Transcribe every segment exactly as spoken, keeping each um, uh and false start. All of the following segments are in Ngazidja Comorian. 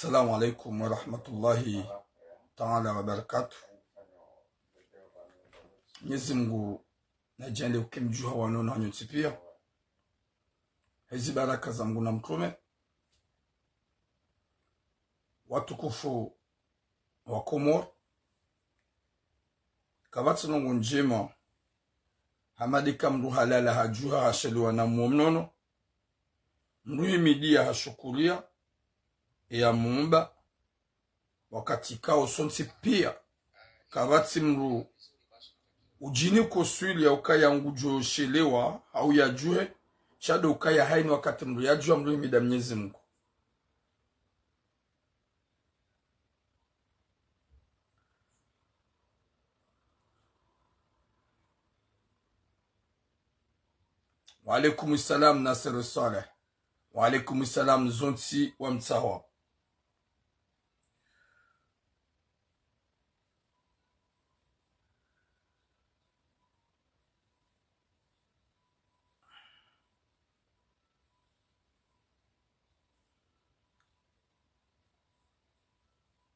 Assalamu alaikum wa rahmatullahi ta'ala wa barakatuh. Mwenyezi Mungu nadjaanlie uke mdjuha wa nono hanyu ntsi pia. Hezi baraka za Mungu na mtrume. Watukufu wa Komori, kapvatsi ndrongo ndjema hama de ka mndru halala hadjuha hashelewa na muo mnono, mndru himidia hashukuria, eya muumba, wakati kao sontsi pia, kapvatsi mndru udjini ko swili ya ukaya ngudjo shelewa, hau yadjuhe, sha ndo ukaya haini wakati mndru yadjuha mndru himida Mwenyezi Mungu. Wa alaikum salam, Nasser Saleh. Wa alaikum salam, zontsi wa mtsaho.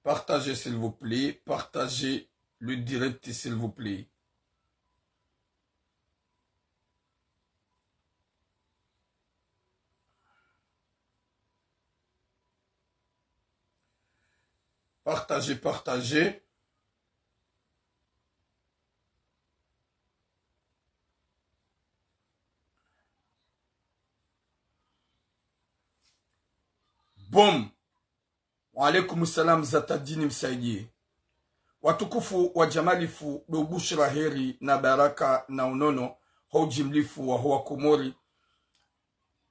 Partagez, s'il vous plaît. Partagez le direct, s'il vous plaît. Partagez, partagez. Boum. Wa alaikum salam, Zatadini Msaidie. Watukufu wa djamalifu, ndo bushira heri na baraka na unono ho udjimlifu wa ho wa Komori.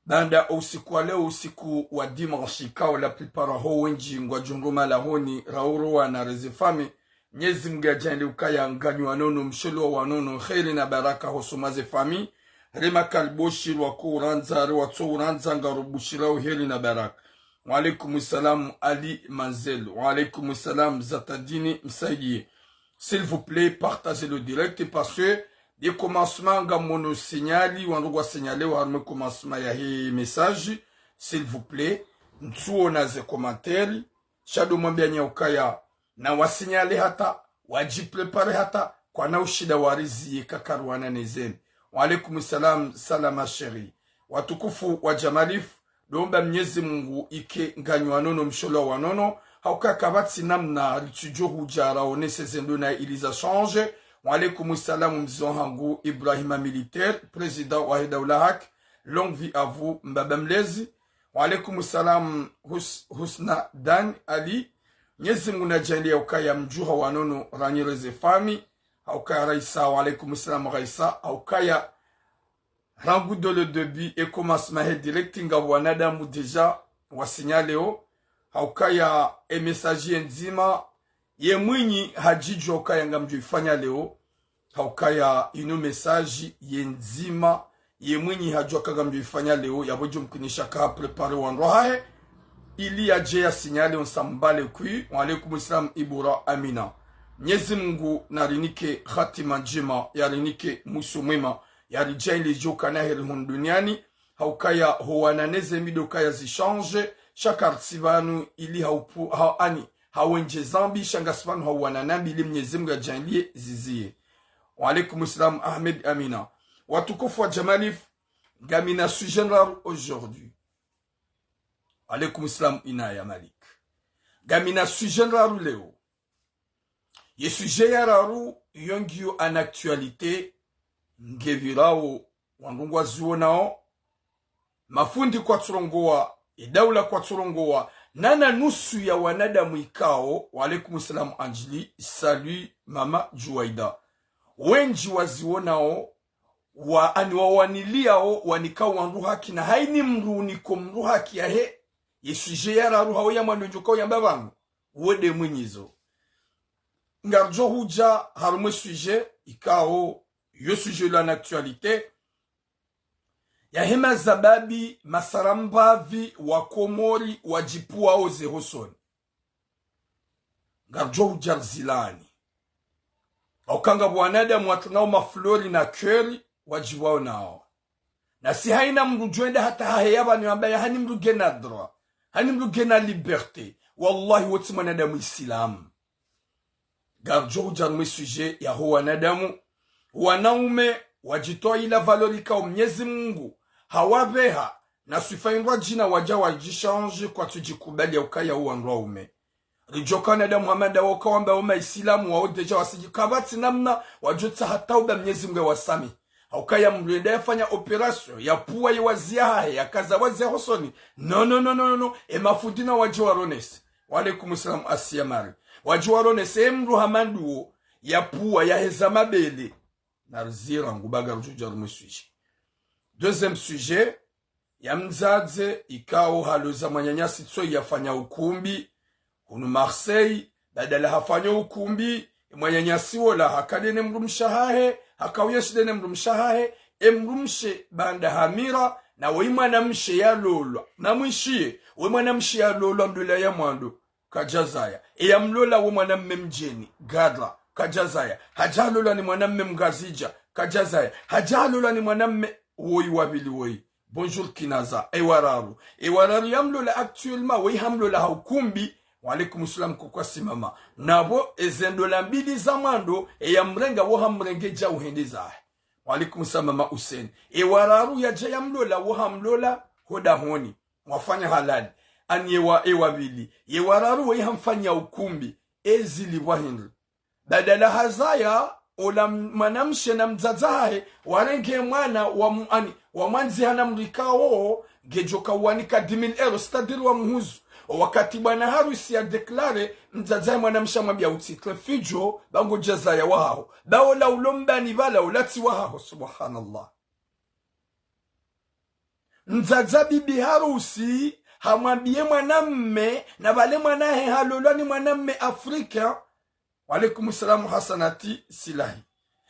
Baanda usiku wa leo, usiku wa dimanche, kao la plupart ho wendji ngwadjo ndruma lahoni, rauro wana reze fami. Mwenyezi Mungu yadjaanlie ukaya nganyi wa nono, mshelewa wa nono, heri na baraka ho soma ze fami. Rema kaliboshi rwako urandza, re watso urandza, ngaro bushirao heri na baraka. Wa alaikum salam, Ali Manzel. Wa alaikum salam, Zatadini Msaidie. S'il vous plaît, partagez le direct parce que dès commencement ngamono signali, wandru ngwa signalé wa harumwa commencement ya he message. S'il vous plaît, ntsuona ze commentaires, sha ndo mwambianyi ukaya na wa signalé hata, wadjipréparé hata, kwana ushinda wariziye kakarwana nezeni. Wa alaikum salam, Salama Chéri. Watukufu wa djamalifu, ndo mba Mwenyezi Mungu ike nganyi wa nono, mshelewa wa nono, hauka kapvatsi namna ritsudjo hudja raonese zendro na ili za change. Wa alaikum salam, mzo hangu Ibrahima Militaire, président wa he daula haki, longue vie à vous, mbaba mlezi. Wa alaikum salam, Hus-, Husna Dan Ali. Mwenyezi Mungu nadjaanlie ukaya mdjuha wa nono, ranyi reze fami. Haukaya Raisa, wa alaikum salam Raisa. Haukaya rangu dès le début e commencement he direct ngapvo wanadamu déjà wa signalé o. Haukaya e message ye ndzima, ye mwinyi hadjidjuwa ukaya ngamdjo ifanya leo. Haukaya inu message ye ndzima, ye mwinyi hadjuwa ka ngamdjo ifanya leo, yapvo djo mkinisha ka préparé wandru hahe, ili yadje ya signalé, on s'en bat les couilles. Wa alaikum salam, Ibura Amina. Mwenyezi Mungu narinike hatima ndjema, yarinike mwiso mwema, yaridjaanlie djo kana heri hunu duniani, haukaya ho wana neze mbi ndo ukaya zi change, sha kartsi pvanu ili haupu-, ha-, ani, hawendje zambi, sha ngasi pvanu hauwana na mbi ili Mwenyezi Mungu yadjaanlie ziziye. Wa alaikum salam, Ahmed Amina. Watukufu wa djamalifu, ngamina sujet ndraru aujourd'hui. Wa alaikum salam, Inaya Malik. Ngamina sujet ndraru leo. Ye sujet ya raru, yo ngiyo en actualité, ngepvirao, wandru ngwazionao, mafundi kwatsurongoa, e daula kwatsurongoa, nana nusu ya wanadamu ikao, wa alaikum salam Anjili, salut mama Juwaida. Wendji wazionao, wa, ani wawaniliao, wanikao wandru haki, na haini mndru uniko mndru haki yahe, ye sujet ya raru hau ya mwando ndjo kao yamba pvanu. Wo nde mwinyi zo. Ngaridjo hudja harumwa e sujet ikao, yo sujet la en actualité, yahe mazababi, masarambapvi wa Komori wadjipvuao ze hosoni. Ngaridjo hudja rizilaani. Hauka ngapvo wanadamu watrunao maflori na cœur wadjipvuao nao. Na si haina mndru djo enda hata hahe ya pvanu yamba ya hani mndru ngena droit, hani mndru ngena liberté, Wallahi, wo tsi mwanadamu Isilamu. Ngaridjo hudja harumwa e sujet yaho wanadamu. Wanaume wadjitwaila valeur ikao Mnyezi Mungu hawaveha, na swifa indrwadjina wadja wadjishanji kwatsu djikubali ya ukaya wo wandru waume. Ridjoka wanadamu hama nda wo kawamba wo maisilamu wao déjà wasidji kapvatsi namna wadjotsaha tauba Mnyezi Mungu yawasamihi. Haukaya mndru yende yafanya opération, yapvua ye wazi yahahe, yakaza wazi yaho usoni. No, no, no, no, no, no. E mafundi na wadje waronese. Wa alaikum salam, Asiya Mari. Wadje waronese, e mndru hama nduwo, yapvua, yaheza mabele. Narizira, ngubaga rudjudja harumwa e sujet. Deuxième sujet, ya mdzadze ikao haloza mwananyasi tsoyi yafanya ukumbi, hunu Marseille, badala hafanya ukumbi, e mwananyasi wola haka nde ne mdrumshe wahahe, haka uyenshi nde ne mdrumshe wahahe, e mdrumshe baanda hamira, na we mwanamshe yalolwa. Na mwishiye, we mwanamshe yalolwa ndola ya mwando, kadjazaya. E yamlola wo mwanamme mdjeni, gadra, kadjazaya. Hadja halolwa ni mwanamme mngazidja, kadjazaya. Hadja halolwa ni mwanamme woyi wa pvili woyi. Bonjour Kinaza. E wararu. E wararu yamlola actuellement, woyi hamlola ha ukumbi. Wa alaikum salam, koko Asimama. Napvo, eze ndola mbili za mwando, e yamrenga, wo hamrenge dja uhende zahe. Wa alaikum salam, Mama Hussein. E wararu yadja yamlola, wo hamlola ho dahoni. Wafanya halali. Ani ye wa, e wa pvili. Ye wararu woyi hamfanya ukumbi. Ezi lipvwa hindri. Badala hazaya, ola m-, mwanamshe na mdzadze wahahe, warenge mwana wa mu-, ani, wamwandziha na mdru ikao, ngedjo ka wanika dix mille euros, c'est-à-dire wamuhuzu. O wakati bwana harusi ya déclaré, mdzadze wahe mwanamshe hamwambia utsi titre fidjo, ba ngodjazaya wahaho. Ba ola ulo mbani pvala, ola tsi wahaho, subhanallah. Mdzadze bibi harusi, hamwambie mwanamme, na pvale mwana wahe halolwa ni mwanamme Afrika. Wa alaikum salam Hasanati Silahi.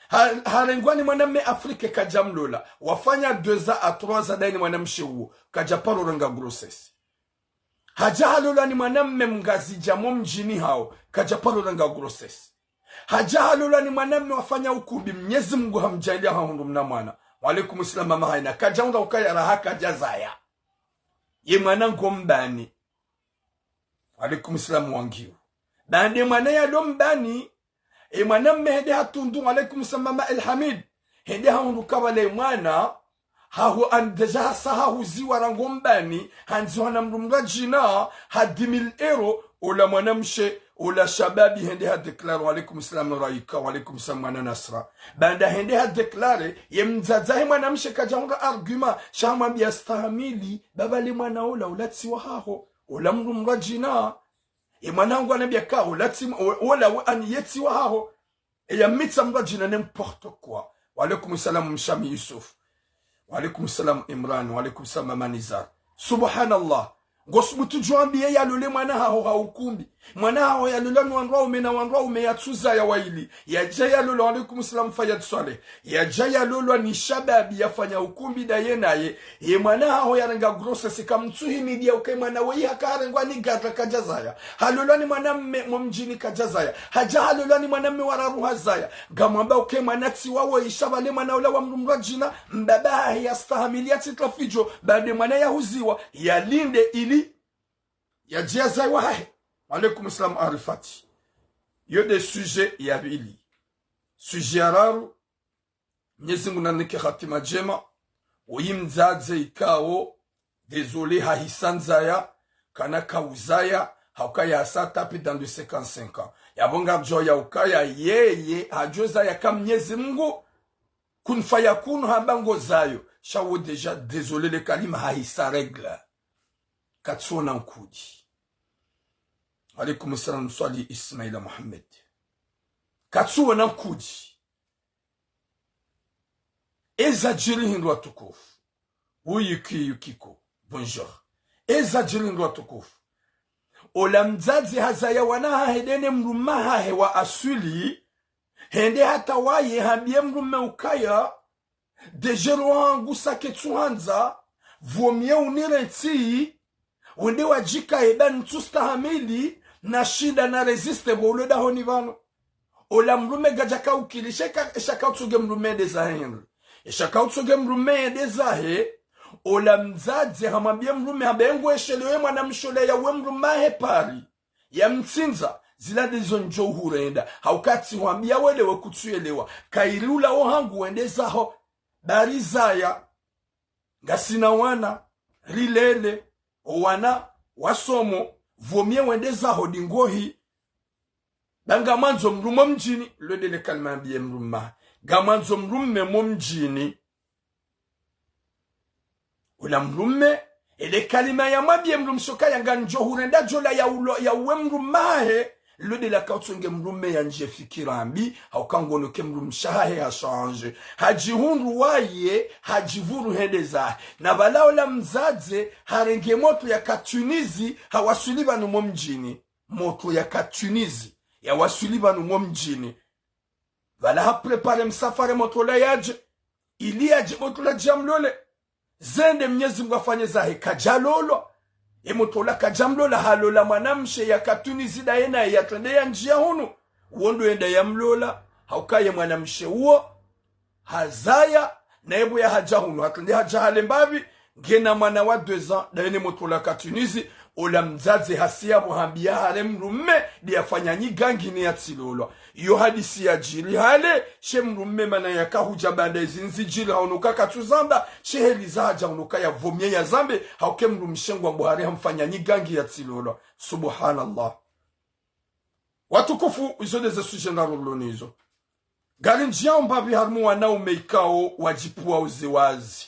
Ha-, harengwa ni mwanamme Afrika kadja mlola. Wafanya deux ans à trois ans daye ni mwanamshe uwo. Kadja paro renga grossesse. Hadja halolwa ni mwanamme mngazidja mo mdjini hawo. Kadja paro renga grossesse. Hadja halolwa ni mwanamme wafanya ukumbi, Mnyezi Mungu hamdjaaliya hahundru mna mwana. Wa alaikum salam Mama Haina. Kadja hundra ukaya raha kadjazaya. Ye mwana ngo mbani. Wa alaikum salam Wangiu. Baanda e mwana yalo mbani, e mwanamme hende hatundu, wa alaikum salam Mama Elhamid. Hende hahundru ka pvale mwana, haho an déjà hasa hahuziwa rangu mbani, handzihwa na mdru mdrwadjina, ha dix mille euros, ola mwanamshe, ola shababi hende ha déclaré, wa alaikum salam Raika, wa alaikum salam mwana Nasra. Baanda hende ha déclaré, ye mdzadze wahe mwanamshe kadja hundra argument, sha hamwambia stahamili, ba pvale mwana ola, ola tsi wahaho, ola mdru mdrwadjina. Ye mwana hangu hanambia ka, ola tsi, o-, ola we ani ye tsi wahaho. E yamitsa mdrwadjina n'importe quoi. Wa alaikum salam Mshami Yusuf. Wa alaikum salam Imran. Wa alaikum salam Mama Nizar. Subhanallah. Ngosubutu djwambiye yalole mwana haho ha ukumbi. Mwana haho yalolwa ni wandru waume na wandru waume yatsuzaya waili. Yadja yalolwa, wa alaikum salam Fayad Swaleh. Yadja yalolwa ni shababi yafanya ukumbi daye naye. Ye mwana haho yarenga grossesse kamtsuhimidiya uke mwana weyi haka harengwa ni gadra kadjazaya. Halolwa ni mwanamme mo mdjini kadjazaya. Hadja halolwa ni mwanamme wa raru hazaya. Ngamwamba uke mwana tsi wawo isha pvale mwana ola wa mdru mdrwadjina, mbaba hahe yastahamili ya titre fidjo, baanda e mwana yahuziwa, yalinde ili yadje yazaye wahahe. Wa alaikum salam Arifati. Yo nde sujet ya pvili. Sujet ya raru, Mnyezi Mungu nanike hatima ndjema. Woyi mdzadze ikao, désolé, hahisa ndzaya, kana kauzaya, haukaya hasa tapé dans les cinquante-cinq ans. Yapvo ngapvo ya ukaya yeye, hadjozaya ka Mnyezi Mungu, kun fayakun hamba ngozayo. Sha wo déjà, désolé le kalima, hahisa règle. Katsuona nkudi. Wa alaikum salam Swali Ismaila Mohamed. Katsuona nkudi. Eza djiri hindru watukufu. Uyiki Yukiko. Bonjour. Eza djiri hindru watukufu. Ola mdzadze hazaya wana hahe nde ne mdrume hahe wa aswili. Hende hata waye hambiye mdrume ukaya, déjà roho hangu sake tsuhandza, vaut mieux unirentsi, wende wadjikaye ba ntsustahamili, nashinda na résisté bo ulo dahoni pvanu. Ola mdrume kadja kaukiri, sheka, shaka utsuge mdrume yende zahe hindri. Shaka utsuge mdrume yende zahe, ola mdzadze hamwambiye mdrume, hambe ngo eshelewe mwanamshe ola ya we mdrume hahe pari. ya mtsindza, zila ndizo ndjo uhurenda. Hauka tsi hwambia welewe kutsuelewa. Kairula wo hangu wende zaho. Bari zaya. Ngasina wana, rilele, o wana, wasomo, vomie wende zaho dingohi. Ba ngamwandzo mdrume mdjini, lo ndele kalima yambie mdrume. Ngamwandzo mdrume mo mdjini. Ula mdrume, ele kalima yamwambie mdrumshe ukaya ngamdjo hurenda djola ya ulo, ya uwe mdrume hahe, lo ndela kautsonge mdrume yandjie fikira mbi, hauka ngono ke mdrumshe hahe ha change. Hadjihundru waye, hadjivuru hende zahe. Na pvala ola mdzadze, harenge moto yaka Tunisie, hawaswili pvanu mo mdjini. Moto yaka Tunisie, yawaswili pvanu mo mdjini. Pvala ha préparer msafara moto ola yadje. Ili yadje moto ola djamlole. Zende Mnyezi Mngu afanye zahe kadjalolwa. E moto ola kadjamlola halola mwanamshe yaka Tunisie nda yena yatrende yandjia hunu. Wo ndo yenda yamlola. Hauka ye mwanamshe uwo. Hazaya. Na yebo yahadja hunu. Hatrende hadja hale mbapvi. Ngena mwana wa deux ans, nda yene moto ola ka Tunisie, ola mdzadze hasiya pvo hambia hale mdrume, nde yafanya nyigangi ne yatsilolwa. Iyo hadisi yadjiri hale, she mdrume mana yaka hudja baanda izi nzidjiri haonoka katsuzamba, she heli zahadja haonoka yavomie yazambe, hauke mdrumshe ngwambo hale hamfanya nyigangi yatsilolwa. Subhanallah. Watukufu, izo ndeze sujet ngaruloni izo. Ngarindjiao mbapvi harimwa wanaume ikao wadjipvua uze wazi.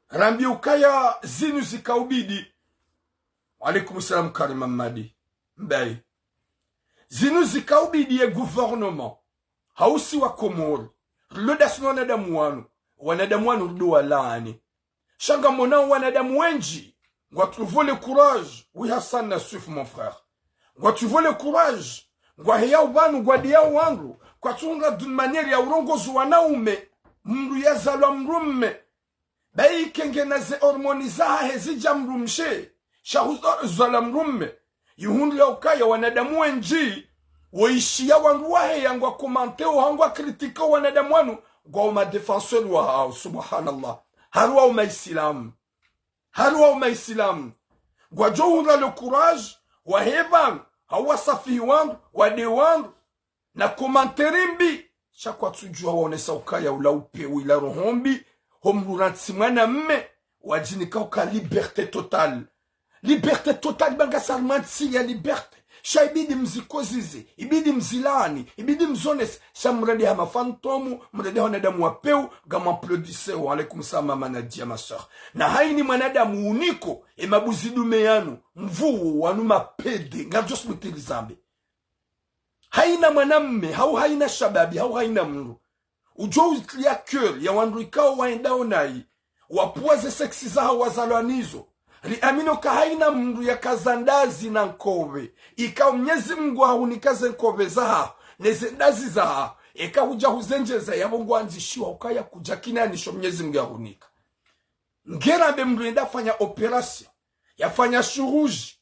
Rambi ukaya zinu zikaubidi. Wa alaikum salam Karima Mmadi. Mbayi. Zinu zikaubidi ye gouvernement. Hausi wa Komori. Rilo ndasi no wanadamu wanu. Wanadamu wanu rudo walaani. Sha ngamonao wanadamu wendji, ngwa trouvé le courage, oui Hassan Nassif mon frère. Ngwa trouvé le courage, ngwaheyao pvanu, ngwadeyao wandru, kwatsuhundra d'une manière ya urongozi wanaume, mndru yazalwa mdrume. Bayi kengena ze hormone zahahe zidja mdrumshe, sha huzalwa mdrume. Yihundru ya ukaya wanadamu wendji, woishiya wandru waheya ngwa commenteo, ha ngwa critiqueo wanadamu wanu, ngwao ma défenseurs wahao, subhanallah. Haruwao maisilamu. Haruwao maisilamu. Ngwadjo hundra le courage, wahepvanu, hau wasafihi wandru, wade wandru, na commentaire mbi, sha kwatsudjua waonesa ukaya ula upeu ila roho mbi, ho mdru rantsi mwanamme, wadjinika uka liberté totale. Liberté totale, ba ngasi harimwa ntsi ya liberté. Sha ibidi mzikozize, ibidi mzilaani, ibidi mzonese, sha mrende hama fantôme, mrende ha wanadamu wapeu, ngamwamplodiseo, wa alaikum salam, mama Nadia, ma sœur. Na haini mwanadamu uniko, e mabuzi dume yanu, mvuo wanu mapede, ngardjo sibutiri zambe. Haina mwanamme, hau haina shababi, hau haina mndru. Udjo utria cœur ya wandru ikao waendao nayi. Wapvua ze sexe zahawo wazalwa nizo. Riamino ka haina mndru yakaza ndazi na nkove. Ikao Mnyezi Mngu hahunika ze nkove zahaho, ne ze ndazi zahaho. Eka hudja huzendjeza yapvo ngwandzishiwa ukaya kudja kinanisho Mnyezi Mngu yahunika. Ngera mbe mndru yenda fanya opération, yafanya chirurgie,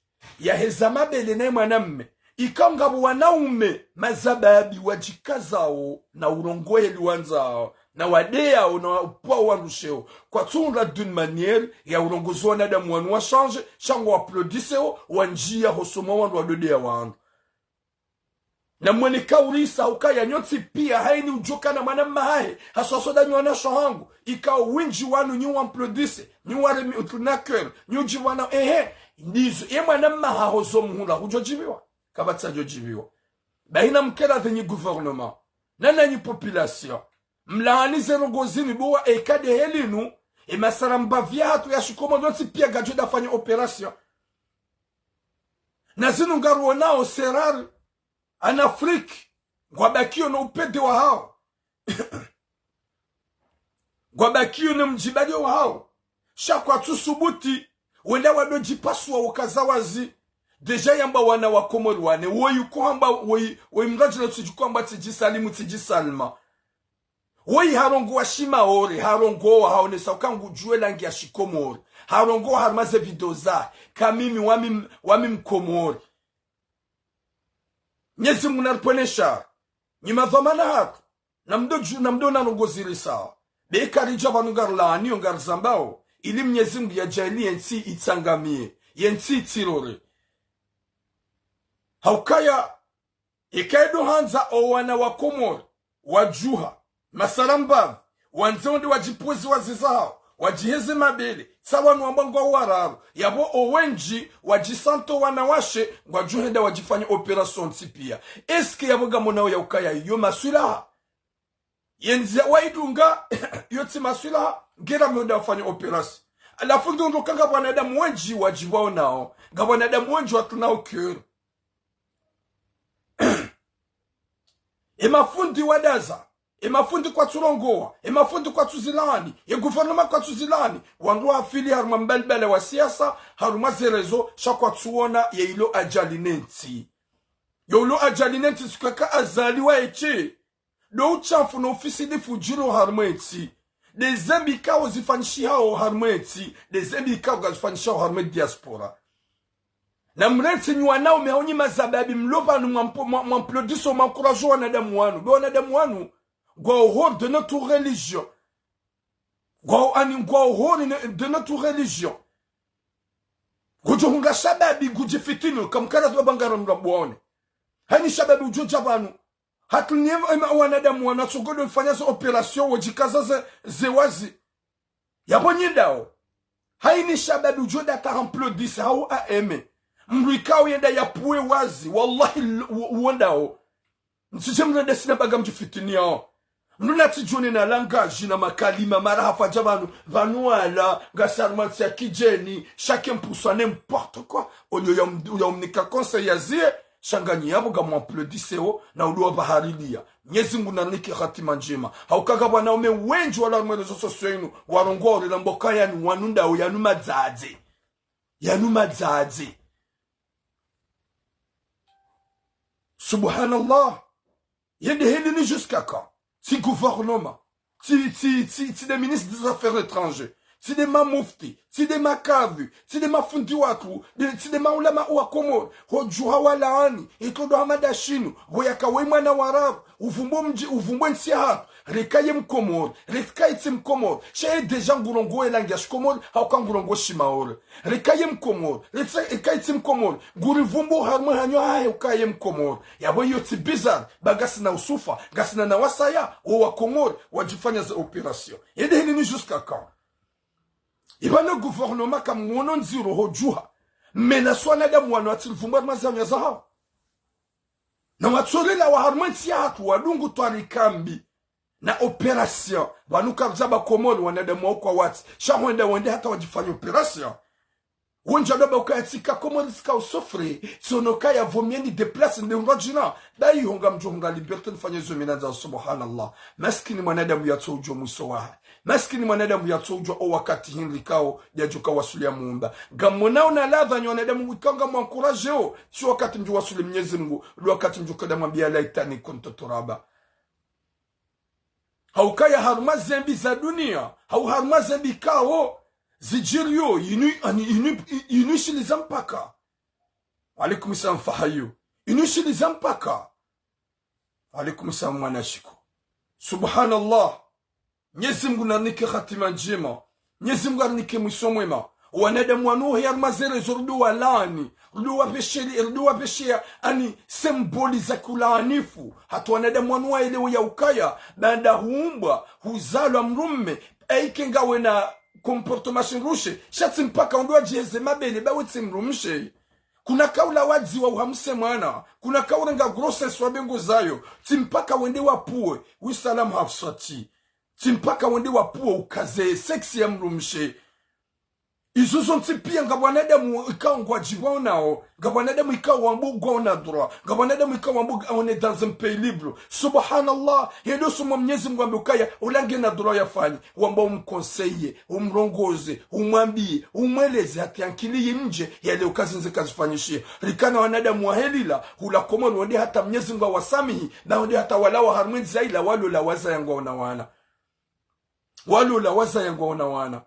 yaheza mabele naye mwanamme. Ikao ngapvo wanaume mazababi wadjikazao na urongoa heli wandzao, na wadeyao na upvao wandrusheo, kwatsuhundra d'une manière ya urongozi wanadamu wanu wa change, sha ngwao applaudisseo, wandjia hosoni mwa wandru wadodeya wandru. Na mwene kaurisa ukaya nyontsi pia haini udjoka na mwanamme hahe, haswa soda nyi wanasho hangu, ikao wendji wanu nyi wamplodise, nyi waremi utrinakel, nyi udjipvana, ehe, ndizo, ye mwanamme haho zo muhula, hudjo djibiwa, kapvatsi adjo djibiwa. Bahi na mkera pve nyi gouvernement, na nanyi population, mlaani ze ndrongoo zinu buwa eka de helinu, e masara mbapvi yahatru ya shikomori yontsi pia ngayidjo da fanya opération. Na zinu ngaruonao serari, en Afrique, ngwabakiyo no upede wahao. Ngwabakiyo no mdjibaliyo wahao. Sha kwatsu subuti, wenda wado djipasua ukaza wazi. Déjà yamba wana wa Komori wane, woyi uko hamba, woyi, woyi mradjina tsidji ko hamba tsidji Salimu, tsidji Salma. Woyi harongoa shimaore, harongoa haonesa uka ngudjuwe langi ya shikomori. Harongoa harumwa ze video zahe, ka mimi wami, wami mkomori. Mnyezi Mngu naripvwene shari. Nyi madhwamana hatru, na mdo dju, na mdo na ndrongoo ziri sawa. Be karidja pvanu ngarilaaniyo ngarizambao, ili Mnyezi Mngu yadjaaliye ye ntsi itsangamiye, ye ntsi itsirore. Haukaya, eka ndo handza owana wa Komori, wadjuha, masalambavu, wandze wende wadjipvuze wazi zahao, wadjiheze mabele, tsa wanu wamba ngwao wararu, yapvo owendji wadjisanto wanawashe, ngwadjo henda wadjifanye opération ntsi pia. Est-ce que yapvo ngamonao yaukaya iyo maswilaha? Yendzi waidunga, iyo tsi maswilaha, ngera mhenda wafanye opération. Halafu ndo ndo ka ngapvo wanadamu wendji wadjipvao nao, ngapvo wanadamu wendji watsunao cœur. Emafundi wadaza, emafundi kwatsurongoa, emafundi kwatsuzilaani, egouvernement kwatsuzilaani, wandru wafili harumwa mbalibala wa siasa, harumwa zerezo, sha kwatsuona ye ilo ajali ne ntsi. Yo ulo ajali ne ntsi tsi uka ka Azali wa etsi. Ndo utshafu no ufisidi fudjiri harumwa entsi. Ndeze mbi ikao zifanyishihao harumwa entsi. Ndeze mbi ikao ngazifanyishihao harumwa diaspora. Na mrentsi nyi wanaume hau nyi mazababi mlo pvanu mwampo-, mwa-, mwamplodiso, mwankurajo wanadamu wanu. Be wanadamu wanu, ngwao hors de notre religion. Ngwao ani, ngwao hors ne-, de notre religion. Ngudjo hunga shababi ngudjifitini, kamkara tu bangara mrabwone. Hayini shababi udjo dja pvanu. Hata ni ema, ema wanadamu wanu watsogodo mfanya ze opération, wodjikaza ze, ze wazi. Yapvo nyi ndao. Hayini shababi udjo nda ta amplodise hau a eme. Mdru ikao yenda yapvuwe wazi. Wallahi, l-, u-, uwo ndao. Ntsidje mdru nde sina baga mdjifitini yao. Mdru natsidjone na langage na makalima mara hafadja pvanu, pvanu wala, ngasi harumwa ntsi ya kidjeni, chacun pour soi, n'importe quoi. Olio ya um-, ya umnika conseil yazie, sha nganyi yapvo ngamwamplodiseo, na uduwa pvahariliya. Mnyezi Mngu narinike hatima ndjema. Hauka ngapvo wanaume wendji wala harumwa réseaux sociaux inu, warongoa orela mboka yanu, wanu ndao, yanu madzadze. Yanu madzadze. Subhanallah. Yende heli ni jusqu'à quand? Tsi gouvernement, tsi, tsi, tsi, tsi des ministres des affaires étrangères, tsi des mamufti, tsi des makadhi, tsi des mafundi watru, de-, tsi des maulama wa Komori, hodjuha walaani, itodo hamada shinu, hoyaka we mwana wararu, uvumbo mdji, uvumbo ntsi yahatru, reka ye Mkomori, reka itsi Mkomori, sha ye déjà ngurongoe langi ya shikomori, hauka ngurongoe shimaore. Reka ye Mkomori, reka itsi Mkomori, ngurivumbo harumwa hanyo hahe uka ye Mkomori. Yapvo iyo tsi bizarre, ba ngasina usufa, ngasina na wasaya, wo wa Komori, wadjifanya ze opération. Yende heli ni jusqu'à quand? Iba ne gouvernement kamwono ndziro hodjuha. Mena swa wanadamu wanu watsirivumbo harumwa zanya zahao. Na watsorela wa harumwa ntsi yahatru wadungu twarikambi. Na opération. Pvanu karidja ba Komori wanadamu wao kwawatsi. Sha hwenda wende hata wadjifanya opération. Wondja doba ukaya tsika Komori tsika usouffrir. Tsiono kaya vaut mieux ni déplacer nde hundra djina. Bayi honga mdjo hunga liberté nifanye zo mi nandza, subhanallah. Maskini mwanadamu yatso udjua mwiso wahe. Maskini mwanadamu yatso udjua o wakati hindri kao yadjoka wasuli ya muumba. Ngamonao na ladha nyi wanadamu wikao ngamwankurajeo. Tsi wakati mdjo wasuli Mnyezi Mngu. Ndo wakati mdjo kada mwambia laitani kuntu turaba. Haukaya harumwa zembi za dunia, hau harumwa zembi kao, zidjiriyo, inu, ani, inu, inu ishiliza mpaka. Wa alaikum salam Fahayu. Inu ishiliza mpaka. Wa alaikum salam mwanashiko. Subhanallah. Mnyezi Mngu narinike hatima ndjema. Mnyezi Mngu arinike mwiso mwema. Wanadamu wanu he harumwa ze réseaux rudu walaani, rudu wapvesheli, rudu wapvesheya, ani symbole za kiulaanifu. Hata wanadamu wanu waelewe ya ukaya, baanda huumbwa, huzalwa mdrume, ayike ngawe na comportement shindrushe, sha tsi mpaka wende wadjiheze mabele, ba we tsi mdrumshe. Kuna kaula wadziwa uhamse mwana, kuna kaurenga grossesse wabengo zayo, tsi mpaka wende wapvuwe, wi salamu hafswati. Tsi mpaka wende wapvuwe ukaze sexe ya mdrumshe. Izo zontsi pia ngapvo wanadamu ikao ngwadjipvao nao, ngapvo wanadamu ikao wambo ngwaona droit, ngapvo wanadamu ikao wambo on est dans un pays libre. Subhanallah, yendo sumwa Mnyezi Mngu ambe ukaya, ola ngena droit yafanye, wamba umconseiller, umrongoze, umwambie, umweleze hata ankili yimdje, yale ukazi ndze kazifanyishiha. Rikana wanadamu wahelila, hula Komori wende hata Mnyezi Mngu awasamihi, na wende hata walawa harumwa ndzia ila walola wazaya ngwaona wana. Walola wazaya ngwaona wana.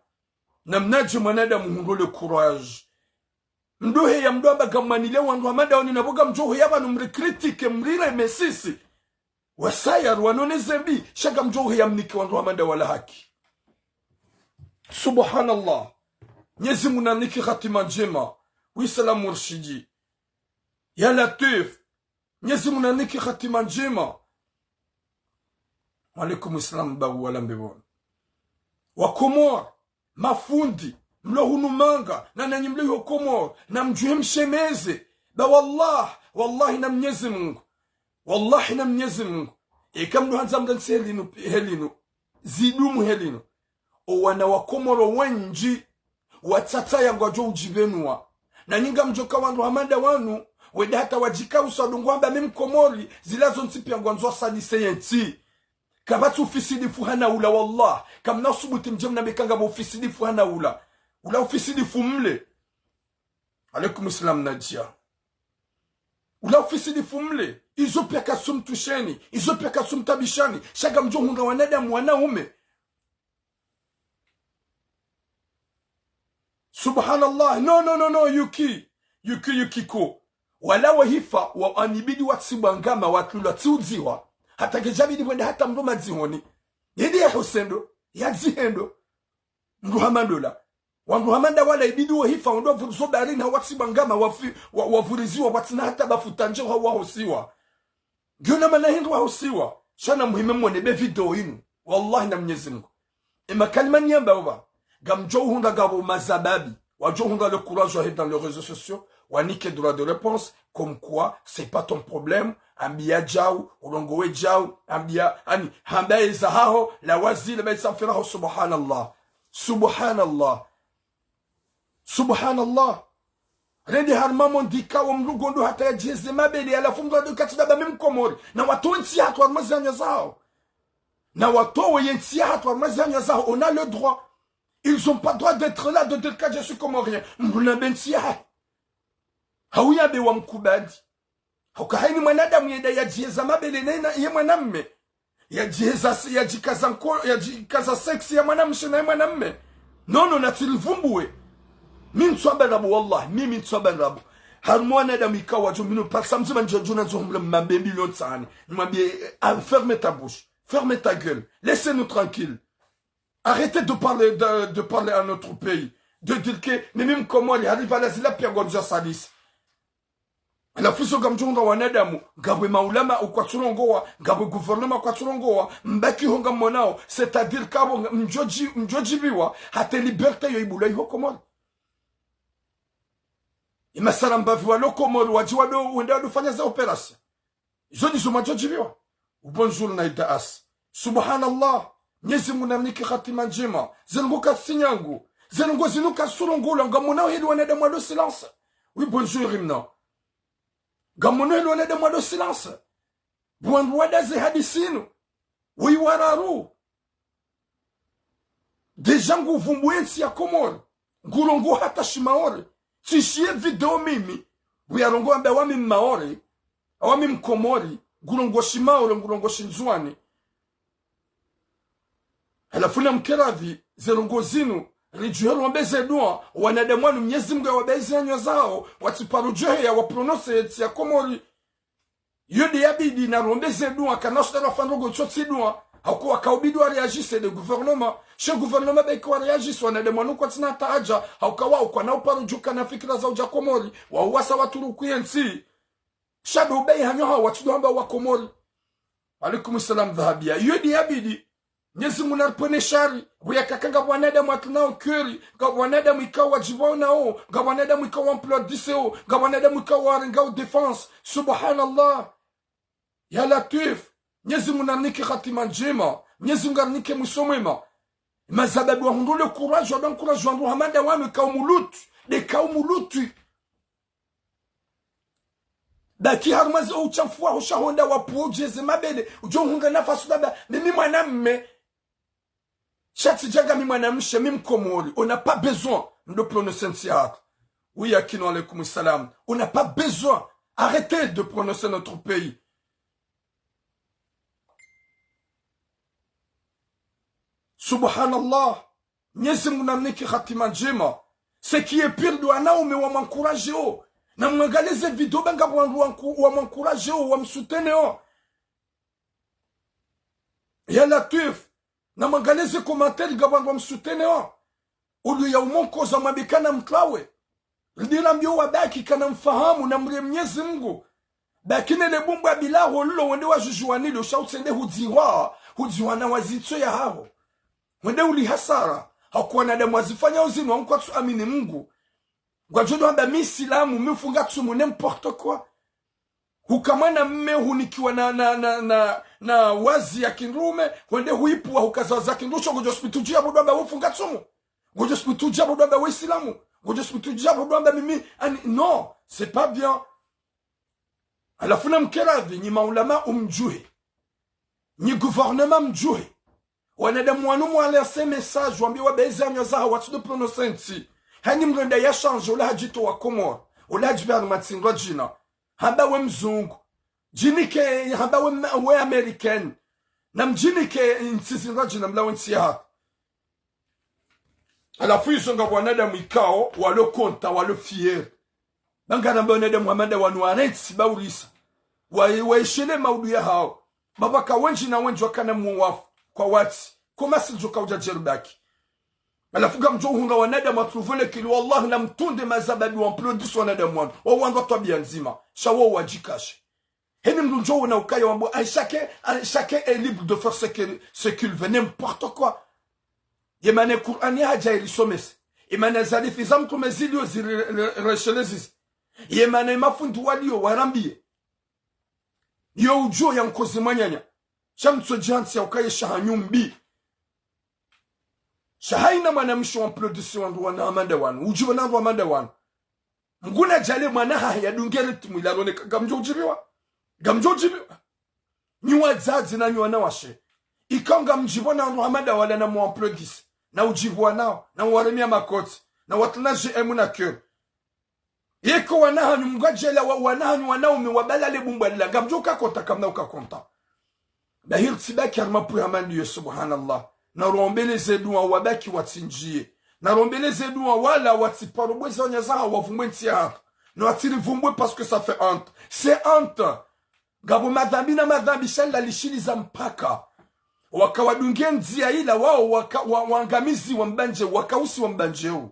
Namnadje mwanadamu hundro le courage. Mdru heya mdru amba ngamwanile wandru hama ndawo ni na pvo ngamdjo heya pvanu mricritiquer, mrireme sisi. Wasaya ruwano ne zembi, sha ngamdjo heya mnike wandru hama ndawo wala haki. Subhanallah. Mnyezi Mngu narinike hatima ndjema. Wi salamu Murshidi. Ya Latwif, Mnyezi Mungu nanike hatima ndjema. Wa alaikum salam, babu wala mbepvoni. Wakomori, mafundi, mlo hunu manga, na nanyi mlo iho Komori, namdjuhe mshemeze. Ba wallah, wallahi na Mnyezi Mungu. Wallahi na Mnyezi Mungu. Eka mlo handza mrantsi helinu, helinu. Zidumu helinu. Owana wa Komoro wendji, watsatsa ya ngwadjo udjipvenua. Nanyi ngamdjoka wandru hama nda wanu, wende hata wadjikausa dungu wamba mi Mkomori, zila zontsi pia ngwandzo wasalise yentsi. Kapvatsi ufisidifu hana ula, wallah. Kamna usubuti mdje mnambe ka ngapvo ufisidifu hana ula. Ula ufisidifu mle. Alaikum salam, Nadia. Ula ufisidifu mle. Izo pia kazitsumtusheni. Izo pia kazitsumtabishani. Sha ngamdjo hundra wanadamu wanaume. Subhanallah. No, no, no, no, Yuki. Yuki, Yukiko. Wala wahifa, wa anibidi watsibwa ngama, watlulwa tsiudziwa. Hata kedjabidi wende hata mndru madzihoni. Yende ya hosendo, ya dzihendo. Mndru hama ndola. Wandru hama nda wala ibidi wahifa, wandru wavurizo baharini, hawatsibwa ngama, wafi-, wa-, wavuriziwa, watsina hata bafuta ndje, hawahosiwa. Ngiyo na mana hindru wahosiwa. Sha namuhime mwone be video inu. Wallahi na Mnyezi Mungu. E makalima niyamba oba. Ngamdjo uhundra ngapvo mazababi. Wadjo uhundra le courage wahe dans les réseaux sociaux. Wanike droit de réponse. Comme quoi, c'est pas ton problème. Ambia djau, urongowe djau. Ambia, ani, hamba eza haho, la wazile, ba isa mfiraho, subhanallah. Subhanallah. Subhanallah. Rende harumwa mo ndika wo mndru ngondo hata yadjiheze mabele, halafu mndru ado katsi daba mi Mkomori. Na watowe ntsi yahatru harumwa zihanya zaho. Na watowe yentsi yahatru harumwa zihanya zaho. On a le droit. Ils ont pas droit d'être là, de dire que je suis comorien. Mndru nambe ntsi yahe. Hau yambe wamkubali. Hauka haini mwanadamu yenda yadjiheza mabele na ina ye mwanamme. Yadjiheza se-, yadjikaza nko-, yadjikaza sexe ya mwanamshe na ye mwanamme. Non, non, natsirivumbuwe. Mi ntswamba ndrabo, wallah, mimi ntswamba ndrabo. Harumwa wanadamu ikao wadjo mino parisa mdzima ndjo djo nandzo humle mambembi lo ntsani. Nimwambie, eh, ah, ferme ta bouche. Ferme ta gueule. Laissez-nous tranquilles. Arrêtez de parler, de, de parler à notre pays. De dire que, mimi Mkomori, hariva la zila pia ngwandzo salisi. Halafu izo ngamdjo hundra wanadamu, ngapvo maulama ukwatsurongowa, ngapvo gouvernement kwatsurongowa, mbaki ho ngamonao, c'est-à-dire kabo nga-, mdjodji-, mdjodjibiwa, hata liberté yo ibulwa iho Komori. Imasara mbapvi walo Komori, wadji wado, wende wado fanya za opération. Izo ndizo mwadjodjibiwa. Bonjour, Naida As. Subhanallah. Mnyezi Mungu namnike hatima ndjema. Ze ndrongo kazitsi nyangu. Ze ndrongo zinu kazitsurongowa, ngamonao heli wanadamu wado silence. Oui, bonjour, Imna. Ngamonao heli wanadamu wado silence. Bo wandru wadaze hadisi inu. Woyi wararu. Déjà nguvumbuwe ntsi ya Komori. Ngurongowa hata shimaore. Tsishiye video mimi. Buyarongowa amba wami Mmaore. Awami Mkomori. Ngurongowa shimaore, ngurongowa shindzuani. Halafu namkeradhi, ze ndrongo zinu, ridjuhe rombe ze dua, wanadamu wanu Mnyezi Mungu yawabaye ze hanywa zawo, watsiparo djuhe ya waprononse ye ntsi ya Komori. Yo nde yabidi narombe ze dua, kana shida rafanya ndrongo tsotsi dua. Hauka wakaubidi wa réagisse nde gouvernement. She gouvernement ba ika wa réagisse, wanadamu wanu kwatsina hata haja. Hauka wao kwana uparo djuka na fikira za udja Komori. Wao wasa watruku ye ntsi. Sha ndo ubaye hanywa hawo watsidjo hamba wa Komori. Alaikum salam, Dhahabia. Yo nde yabidi. Mnyezi Mungu naripvwene shari, buyakaka ngapvo wanadamu watsunao cœur, ngapvo wanadamu ikao wadjipvonao, ngapvo wanadamu ikao wamplodiseo, ngapvo wanadamu ikao warengao défense. Subhanallah. Ya Latwif, Mnyezi Mungu narinike hatima ndjema, Mnyezi Mungu arinike mwiso mwema. Mazababi wahundru le courage, wado encourage wandru hama nda wanu ikao mulutwi, nde ikao mulutwi. Baki harumwa ze outshafu waho sha honda wapvo udjeze mabele, udjo hunga nafasi daba, mimi mwanamme. Sha tsi djanga mi mwanamshe, mi Mkomori, on n'a pas besoin de prononcer ntsi yahatru. Oui, Akino, alaikum salam. On n'a pas besoin. Arrêtez de prononcer notre pays. Subhanallah. Mnyezi Mungu narinike hatima ndjema. Ce qui est pire ndo wanaume wamwencourageo. Namwangalize video ba ngapvo wandru wanku-, wamwencourageo, wamsouteneo. Ya Latwif, namwangalize commentaire ngapvo wandru wamsouteneo. Au lieu ya umonkoza mwambe kana mtwawe. Ridira mbio wabaki kana mfahamu na mrie Mnyezi Mngu. Baki nele bumbwa bilaho lilo wende wajujua nilo, sha utsende hudzihwa, hudzihwa na wazitso yahaho. Wende uli hasara, hakuwa wanadamu wazifanya uzinu, wa mkwatsu amini Mngu. Ngwadjo ndo hamba mi Isilamu, mi ufunga tsumu, n'importe quoi. Huka mwanamme hunikiwa na, na, na, na, na wazi ya kindrume, wende huipua hukaza wazi ya kindrume, sho ngodjo subutu djia bo ndo hamba we ufunga tsumu. Ngodjo subutu djia bo ndo hamba we Isilamu. Ngodjo subutu djia bo ndo hamba mimi, ani, non, c'est pas bien. Halafu na mkeradhi, nyi maulama umdjuhe. Nyi gouvernement mdjuhe. Wanadamu wanu mwalese message, wambie wabeze anyo zaha, watsi ndo prononcer ntsi. Hanyi mrenda ya change, ola hadjitowa Komori. Ola hadjibe hanu matsindwa djina. Hamba we mzungu. Djinike, hamba we, we American. Na mdjinike ntsi zindwa djina mlawe ntsi yaha. Halafu izo nga wanadamu ikao, walo content, walo fier. Bangana mba wanadamu hamanda wanu warentsi baulisa. Wa, waishele maudu yahao. Baba ka wendji na wendji wakana mwa wafu. Kwa watsi. Koma si djo kaudja djeribaki. Halafu ngamdjo uhunga wanadamu watruvele kili, wallahi na mtunde mazababi wa mplodisi wanadamu wanu. Wa wandru wa twabia ndzima. Sha wo wadjikashe. Heni mndru ndjo wona ukaya wambo, ah, chacun, ah, chacun est libre de faire ce que, ce qu'il veut, n'importe quoi. Ye mana Kur'ani hadja ilisomese. Ye mana ze hadisi za mtrume zilio ziri re-, re-, reshelezise. Ye mana ye mafundi walio warambie. Yo udjo ya nkozi mwananya. Sha mtsodjantsi ya ukaya shaha nyumbi. Sha haina mwanamshe wa mplodisi wandru wana hamanda wanu. Udjibu na wandru hamanda wanu. Mngu nadjaanlie mwana hahe yadunge ritmu ila roneka, ngamdjo udjibiwa. Ngamdjo udjibiwa. Nyi wadzadze na nyi wanawashe. Ikao ngamdjibu na wandru hamanda wala na mwa mplodisi. Na udjibu wanao, na waremia makoti, na watrina G M na cœur. Yeko wana hanyu mngu adjaanlia wa, wana hanyu wanaume wabalale bumbwa lila. Ngamdjo uka content, kamna uka content. Bahi ritsibaki harumwa pvwe hama ndiyo, subhanallah. Na rombeleze dua wabaki watsindjie. Na rombeleze dua wala watsiparo bweza wanyazaha wavumbwe ntsi yahatru. Na watsirivumbwe parce que ça fait honte. C'est honte. Ngapvo madhambi na madhambi sha lila lishiliza mpaka. Waka wadunge ndzia ila wao waka, wa, wangamizi wa mbandje, wakausi wa mbandje u.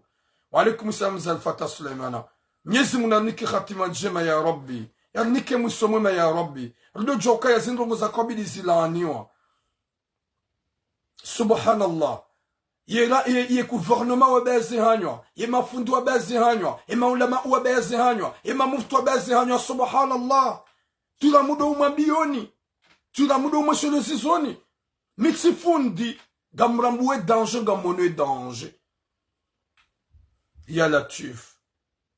Wa alaikum salam za Al-Fatah Sulaimana. Mnyezi Mngu narinike hatima ndjema ya Rabbi. Yarinike mwiso mwema ya Rabbi. Rido djoka ya zindrongo za kabili zilaaniwa. Subhanallah. Ye la, ye, ye gouvernement wa bazi hanywa. Ye mafundi wa bazi hanywa. Ye maulama wa bazi hanywa. Ye mamufti wa bazi hanywa. Subhanallah. Tula mudo umwambioni. Tula mudo umweshelezizoni. Mi tsi fundi. Ngamrambuwe danger, ngamono ye danger. Ya Latwif.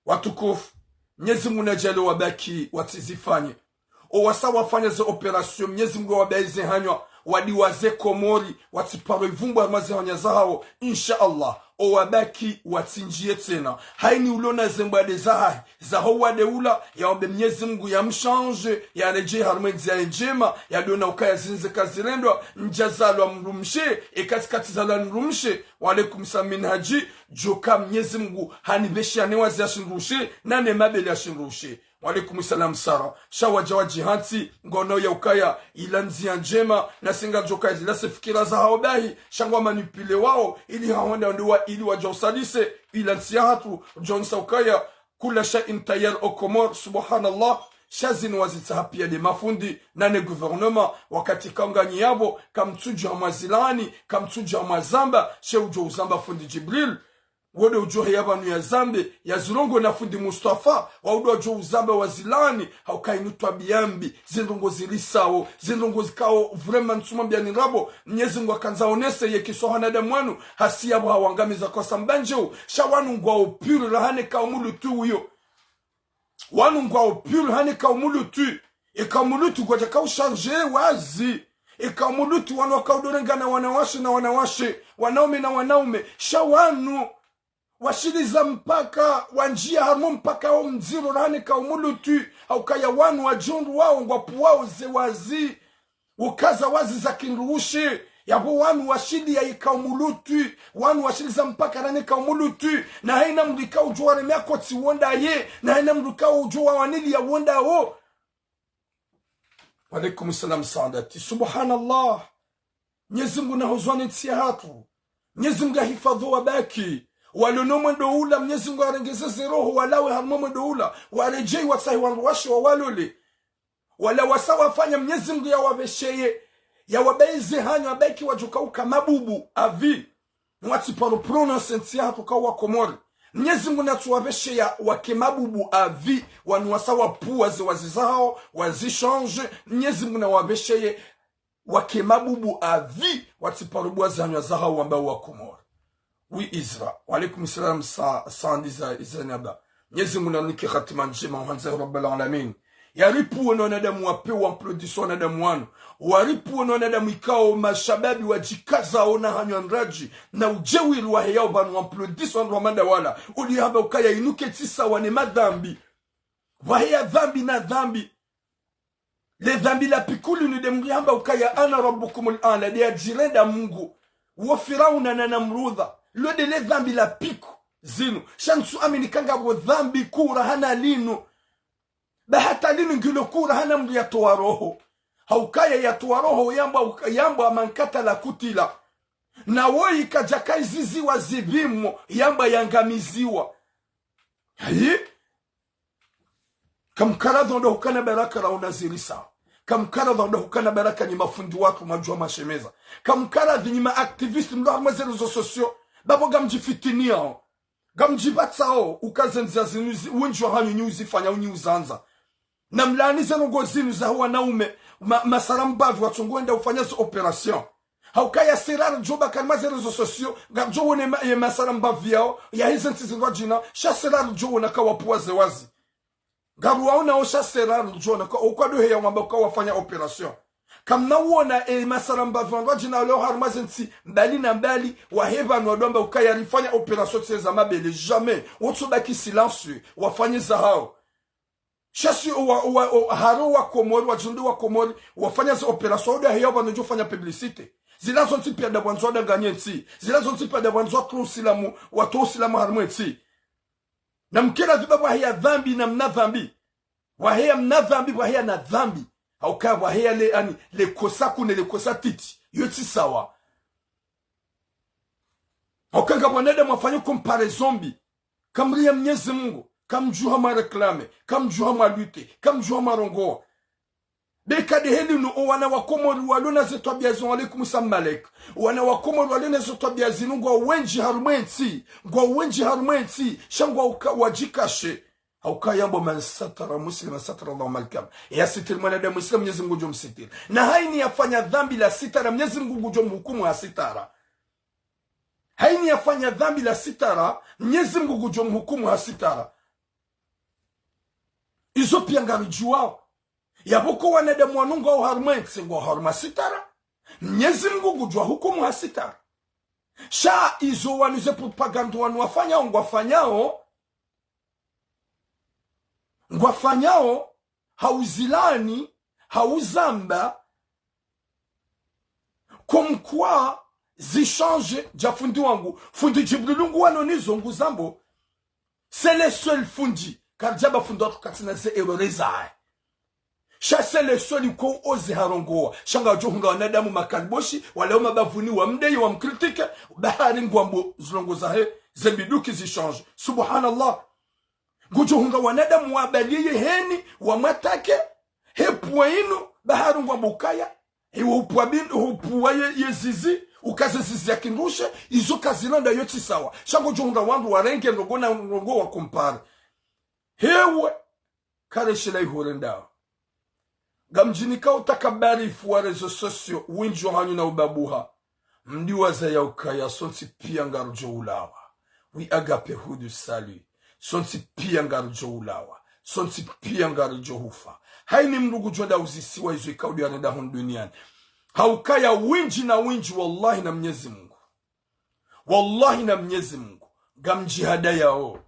Watukufu, Mnyezi Mngu nadjaanlie wabaki watsizifanye. O wasa wafanya ze opération, Mnyezi Mngu wabaye ze hanywa, wadiwaze Komori, watsiparo ivumbwa harumwa ze hanywa zahao, insha Allah. O wabaki watsindjie tsena. Haini ulona ze mbwade zahahe, zaho wade ula, yawombe Mnyezi Mngu yamshandje, yaredjei harumwa ye ndzia ye ndjema, yadona ukaya zindze kazirendwa, ndjazalwa mdrumshe, eka tsi katsizalwa mdrumshe, wa alaikum salam Minhaji, djoka Mnyezi Mngu hanipveshiya ne wazi ya shindrushe, na ne mabele ya shindrushe. Wa alaikum salam Sara. Sha wadja wadjihantsi, ngono ya ukaya, ila ndzia ndjema, na singa djoka zila ze fikira zahao bahi, sha ngwa manipulé wao, ili hahonda ndiwa, ili wadja usalise, ila ntsi yahatru, djonsa ukaya, kula shay'in tayar o Komori, subhanallah, sha zinu wazitsaha piya nde mafundi, na ne gouvernement, wakati kaunganyi yapvo, kamtsudjuha mwazilaani, kamtsudjuha mwazamba, she udjo uzamba fundi Djibril. Wo nde udjo heya pvanu yazambe, yazirongowe na fundi Mustafa, wao nde wadjo uzamba wazilaani, hauka inu twabiya mbi, zindrongo zilisao, zindrongo zikao vraiment ntsumwambiani ndrabo, Mnyezi Mngu hakandza onese ye kiswa wanadamu wanu, hasi yapvo hawangamiza kwa sambandjeu, sha wanu ngwao pur raha ne kaumu Lutu uyo. Wanu ngwao pur raha ne kaumu Lutu. Ye kaumu Lutu kwadjaka ushandje wazi. Ye kaumu Lutu wanu waka udorengana wanawashe na wanawashe, wanaume na wanaume. Sha wanu washiliza mpaka, wandjia harumwa mpaka wo mdziro raha ne kaumu Lutu. Haukaya wanu wadjihundru wao ngwapvuwao ze wazi. Ukaza wazi za kindrushe, yapvo wanu washiliya ye kaumu Lutu, wanu washiliza mpaka raha ne kaumu Lutu, na haina mndru ikao udjo waremea koti wo ndaye, na haina mndru ikao udjo wawaniliya wo ndawo. Wa alaikum salam Saadati. Subhanallah. Mnyezi Mngu nahuzwane ntsi yahatru. Mnyezi Mngu yahifadhwi wabaki. Walo no mwendo ula, Mnyezi Mungu yarengeze ze roho, walawe harumwa mwendo ula, waredjei watsahe wandru washe wawalole. Wala wasa wafanya, Mnyezi Mungu yawapvesheye, yawabayize hanyo, abaiki wadjoka uka mabubu, à vie. Watsiparo prononcer ntsi yahatru ka wa Komori. Mnyezi Mungu natsuwapvesheya wake mabubu à vie, wanu wasa wapvuwa ze wazi zahao, wazi changer. Mnyezi Mungu nawapvesheye wake mabubu à vie, watsiparo buwa ze hanyo zahao wamba wa Komori. Oui, Isra. Wa alaikum salam, sa, sandi za, Zainaba. Mnyezi Mungu nanike hatima ndjema, uhandza ya Rabbal Alamin. Yaripvuwe no wanadamu wape wa applaudissé wanadamu wanu. Waripvuwe no wanadamu ikao mashababi wadjikaza ona hanyo ndraji. Na udjewiri waheyao pvanu wa applaudissé wandru wa madawala. Uli hamba ukaya inu ketsi sawa ne madhambi. Waheya dhambi na dhambi. Le dhambi la piku linu nde Mungu yahamba ukaya أنا ربكم الأعلى, nde yadjirenda Mungu. Wo Firauna na Namrudha. Lo nde le dhambi la piku zinu. Sha ntsu amini ka ngapvo dhambi kuu rahana linu. Ba hata linu ngilo kuu rahana mndru yatowa roho. Haukaya yatowa roho yambwa uka-, yambwa من قتل قتل. Na woyi kadjaka iziziwa zipvimo yambwa yangamiziwa. Hayi? Kamkaradhi ndo hukana baraka rauna zirisa. Kamkaradhi ndo hukana baraka nyi mafundi watru madjuwa mashemeza. Kamkaradhi nyi ma activistes mlo harumwa ze réseaux sociaux. Bapvo ngamdjifitiniyao. Ngamdjipvatsao uka ze ndzia zinu zi-, wendji wahanyu nyi uzifanya, nyi uzandza. Na mlaani ze ndrongoo zinu za wanaume, ma-, masara mbapvi watsongo wenda ufanya ze opérations. Haukaya sera ridjo baki harumwa ze réseaux sociaux, ngaridjo wone ma-, ye masara mbapvi yao, yahe ze ntsi zindrwadjina, sha sera ridjo wona ka wapvuwa ze wazi. Ngaruwaonao sha sera ridjo wona ka, ukado heya wamba uka wafanya opération. Kamna wona e masara mbapvi wandrwadjina leo harumwa ze ntsi mbali na mbali, wahe pvanu wadjo wamba ukaya rifanya opération tsi za mabele, jamais. Wotso baki silencieux, wafanye zahao. Sha si wa, wa, wa, haro wa Komori, wadjundu wa Komori, wafanya ze opération, oda heya pvanu djo fanya publicité. Zila zontsi piya nda pvwandzo wadanganye ntsi. Zila zontsi piya nda pvwandzo watowe usilamu, watowe usilamu harumwa entsi. Na mkera dhiba waheya dhambi na mna dhambi. Waheya mna dhambi, waheya na dhambi. Haukaya waheya le, ani, le kosa kuu ne le kosa titi. Yo tsi sawa. Haukaya nga wanadamu wafanya comparaison mbi. Kamriya Mnyezi Mungu, kamdjuha mwa réclamer, kamdjuha mwa lutter, kamdjuha mwa rongowa. Beka nde heli nu o wana wa Komori walo na ze twabiya zinu, wa alaikum salam Malek. Wana wa Komori walo na ze twabiya zinu ngwao wendji harumwa entsi, ngwao wendji harumwa entsi, sha ngwao uka-, wadjikashe. Haukaya yambwa من ستر مسلما ستره الله يوم القيامة. Yasitiri mwanadamu Islamu, Mnyezi Mungu ngudjo msitiri. Na haini yafanya dhambi la sitara, Mnyezi Mungu ngudjo mhukumu ha sitara. Haini yafanya dhambi la sitara, Mnyezi Mungu ngudjo mhukumu ha sitara. Izo piya ngaridjuwao. Yapvo ko wanadamu wanu ngwao harumwa entsi ngwao harumwa sitara, Mnyezi Mungu ngudjo wahukumu ha sitara. Sha izo wanu ze propagande wanu wafanyao, ngwafanyao, ngwafanyao, ha uzilaani, ha uzamba, comme quoi zi changer, dja fundi wangu, fundi Djibrilu nguwano nizo nguzambo, c'est le seul fundi, karidjamba fundi watru katsina ze erreur zahe. Sha c'est le seul ko ozi harongowa, sha ngadjo hundra wanadamu makaliboshi, walawe mabavuni wamdeyi wamkritike, bahari ngwambo zilongo zahe, ze mbiduki zi changer. Subhanallah. Ngudjo hundra wanadamu wabaliye heni, wamwatake, he pvwa inu, bahari ngwambo ukaya, he upvwa bin-, upvwa ye, ye zizi, ukaze zizi ya kindrushe, izo kazilonda yo tsi sawa. Sha ngodjo hundra wandru warenge ndrongoo na ndrongoo wa compare. Hewe, kare shila ihurenda. Ngamdjinika utakabarifu wa réseaux sociaux, wendji wahanyu na ubabuha. Mdiwaza ya ukaya, sontsi piya ngaridjo ulawa. Oui, Agape Hood, salut. Sontsi piya ngaridjo ulawa. Sontsi piya ngaridjo hufa. Haini mndru ngudjo nda uzisiwa izo ikao ndo yarenda hunu duniani. Haukaya wendji na wendji, wallahi na Mnyezi Mungu. Wallahi na Mnyezi Mungu. Ngamdjihadayao.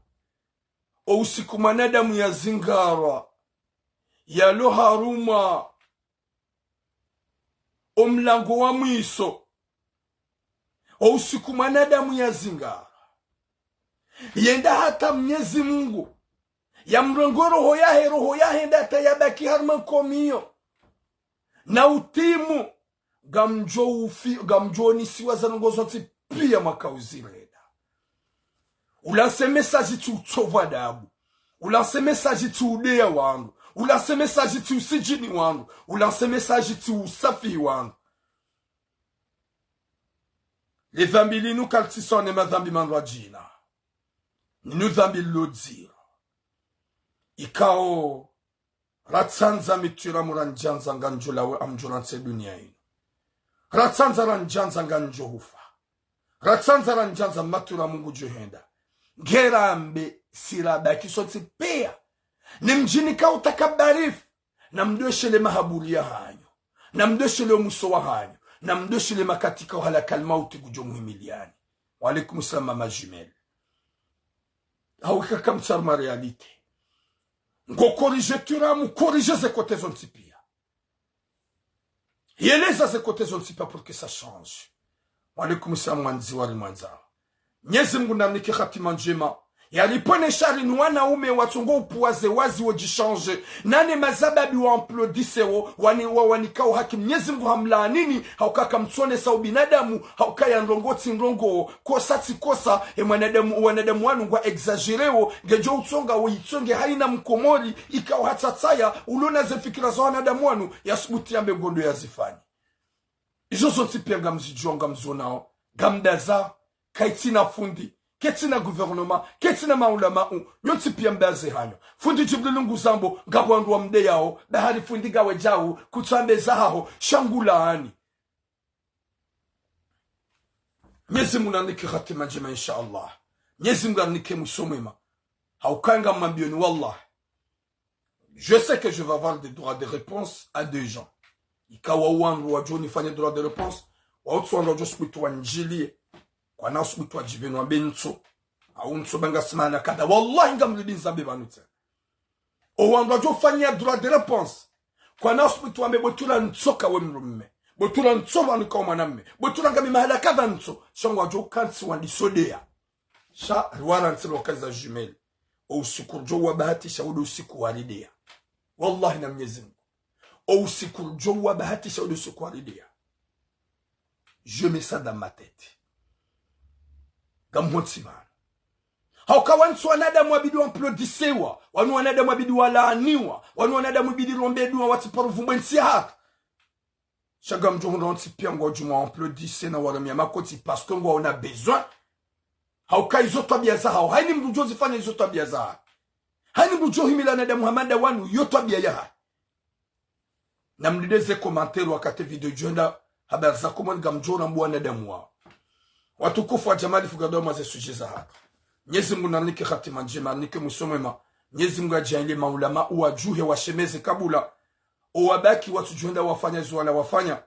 O usiku mwanadamu yazingara, yalo harumwa o mlango wa mwiso. O usiku mwanadamu yazingara, yenda hata Mnyezi Mungu, yamrenge roho yahe, roho yahe nda hata yabaki harumwa nkomiyo. Na utimu, ngamdjo ufi-, ngamdjo onisiwa za ndrongoo zontsi piya mwaka uzirenda. Ulanse message tsi utsovu adabu. Ulanse message tsi udeya wandru. Ulanse message tsi usidjini wandru. Ulanse message tsi usafihi wandru. Le dhambi linu kalitsi sawa ne madhambi mandrwadjina. Ninu dhambi lilo dziro. Ikao, ratsandza mitwira murandjandza ngamdjo lawa ngamdjo rantsi dunia inu. Ratsandza randjandza ngamdjo hufa. Ratsandza randjandza matwira Mungu djo henda. Ngerambe sirabaki sontsi piya. Ni mdjini ka utakabarifu. Namdweshele mahaburi yahanyu. Namdweshele omwiso wahanyu. Namdweshele makatika wahala kalmauti ngudjo muhimiliyani. Wa alaikum salam, mama jumelle. Hawuka kamtsaruma réalité. Ngo corriger twira mu corriger ze côté zontsi piya. Yeleza ze côté zontsi piya pour que ça change. Wa alaikum salam, mwandzi wari mwandza. Mnyezi Mungu namnike hatima ndjema. Yalipvwene shari ni wanawume watsongo upvuwa ze wazi wo djishange. Nane mazababi wa applaudisse wo, wani, wa, wanikao haki. Mnyezi Mungu hamlaanini, hawuka kamtsonesa ubinadamu, hawuka ya ndrongo tsi ndrongo, kosa tsi kosa, e mwanadamu, wanadamu wanu ngwa exagéré wo, ngedjo utsonga wo yitsonge hayina mkomori, ikao hatsatsaya, ulona ze fikira za wanadamu wanu, yasubuti yambe ngondo yazifanya. Izo zontsi piya ngamzidjuwa ngamzonao, ngamdaza, kayitsina fundi, ketsina gouvernement, ketsina maulamau, nyontsi piya mdaze hanyu. Fundi Djibril nguzambo, ngapvo wandru wamdeyao, bahari fundi ngawedjao, kutsambe zahaho, sha ngulaani. Mnyezi Mungu nanike hatima ndjema, insha Allah. Mnyezi Mungu nanike mwiso mwema. Hawuka ngamwambiyoni, wallah. Je sais que je vais avoir des droits de réponse à des gens. Ikao wandru wadjo nifanye droit de réponse, wawutsi wandru wadjo subutu wandjiliye. Kwana subutu wadjipvenu wambe ntso. Hawu ntso banga simana kadha. Wallahi ngamlidinza mbe pvanu tsena. O wandru wadjo fanya droit de réponse. Kwana subutu wambe bwetula ntso kawe mdrume. Bwetula ntso pvanu kawe mwanamme. Bwetula ngami mahala kadha ntso. Sha ngwadjo kantsi wandisodeya. Sha riwara ntsi lokaza jumelle. O usiku ridjo wabahatisha wo ndo usiku warideya. Wallahi na Mnyezi Mungu. O usiku ridjo wabahatisha wo ndo usiku warideya. Je mets ça dans ma tête. Ngamhontsi pvanu. Hawuka wantsi wanadamu wabidi wa applaudissewa. Wanu wanadamu wabidi walaaniwa. Wanu wanadamu wabidi rombe dua watsi paro vumbwe ntsi yahatru. Sha ngamdjo hundra wontsi piya ngwadjuma wa applaudisse na waramiya makotsi parce que ngwaona besoin. Hawuka izo twabiya zahawo. Hayini mdru djo zifanya izo twabiya zahawo. Hayini mdru djo himila wanadamu hama nda wanu yo twabiya yahawo. Namlideze commentaire wakati video djo henda habari za Komori ngamdjo ramba wanadamu wawo. Watukufu wa Jamali fugado mwa ze sujet zahatru. Mnyezi Mungu nanike hatima ndjema, nanike mwiso mwema. Mnyezi Mungu yadjaanliye maulamau wadjuhe washemeze kabula. O wabaki watsudjo henda wafanya izo wala wafanya.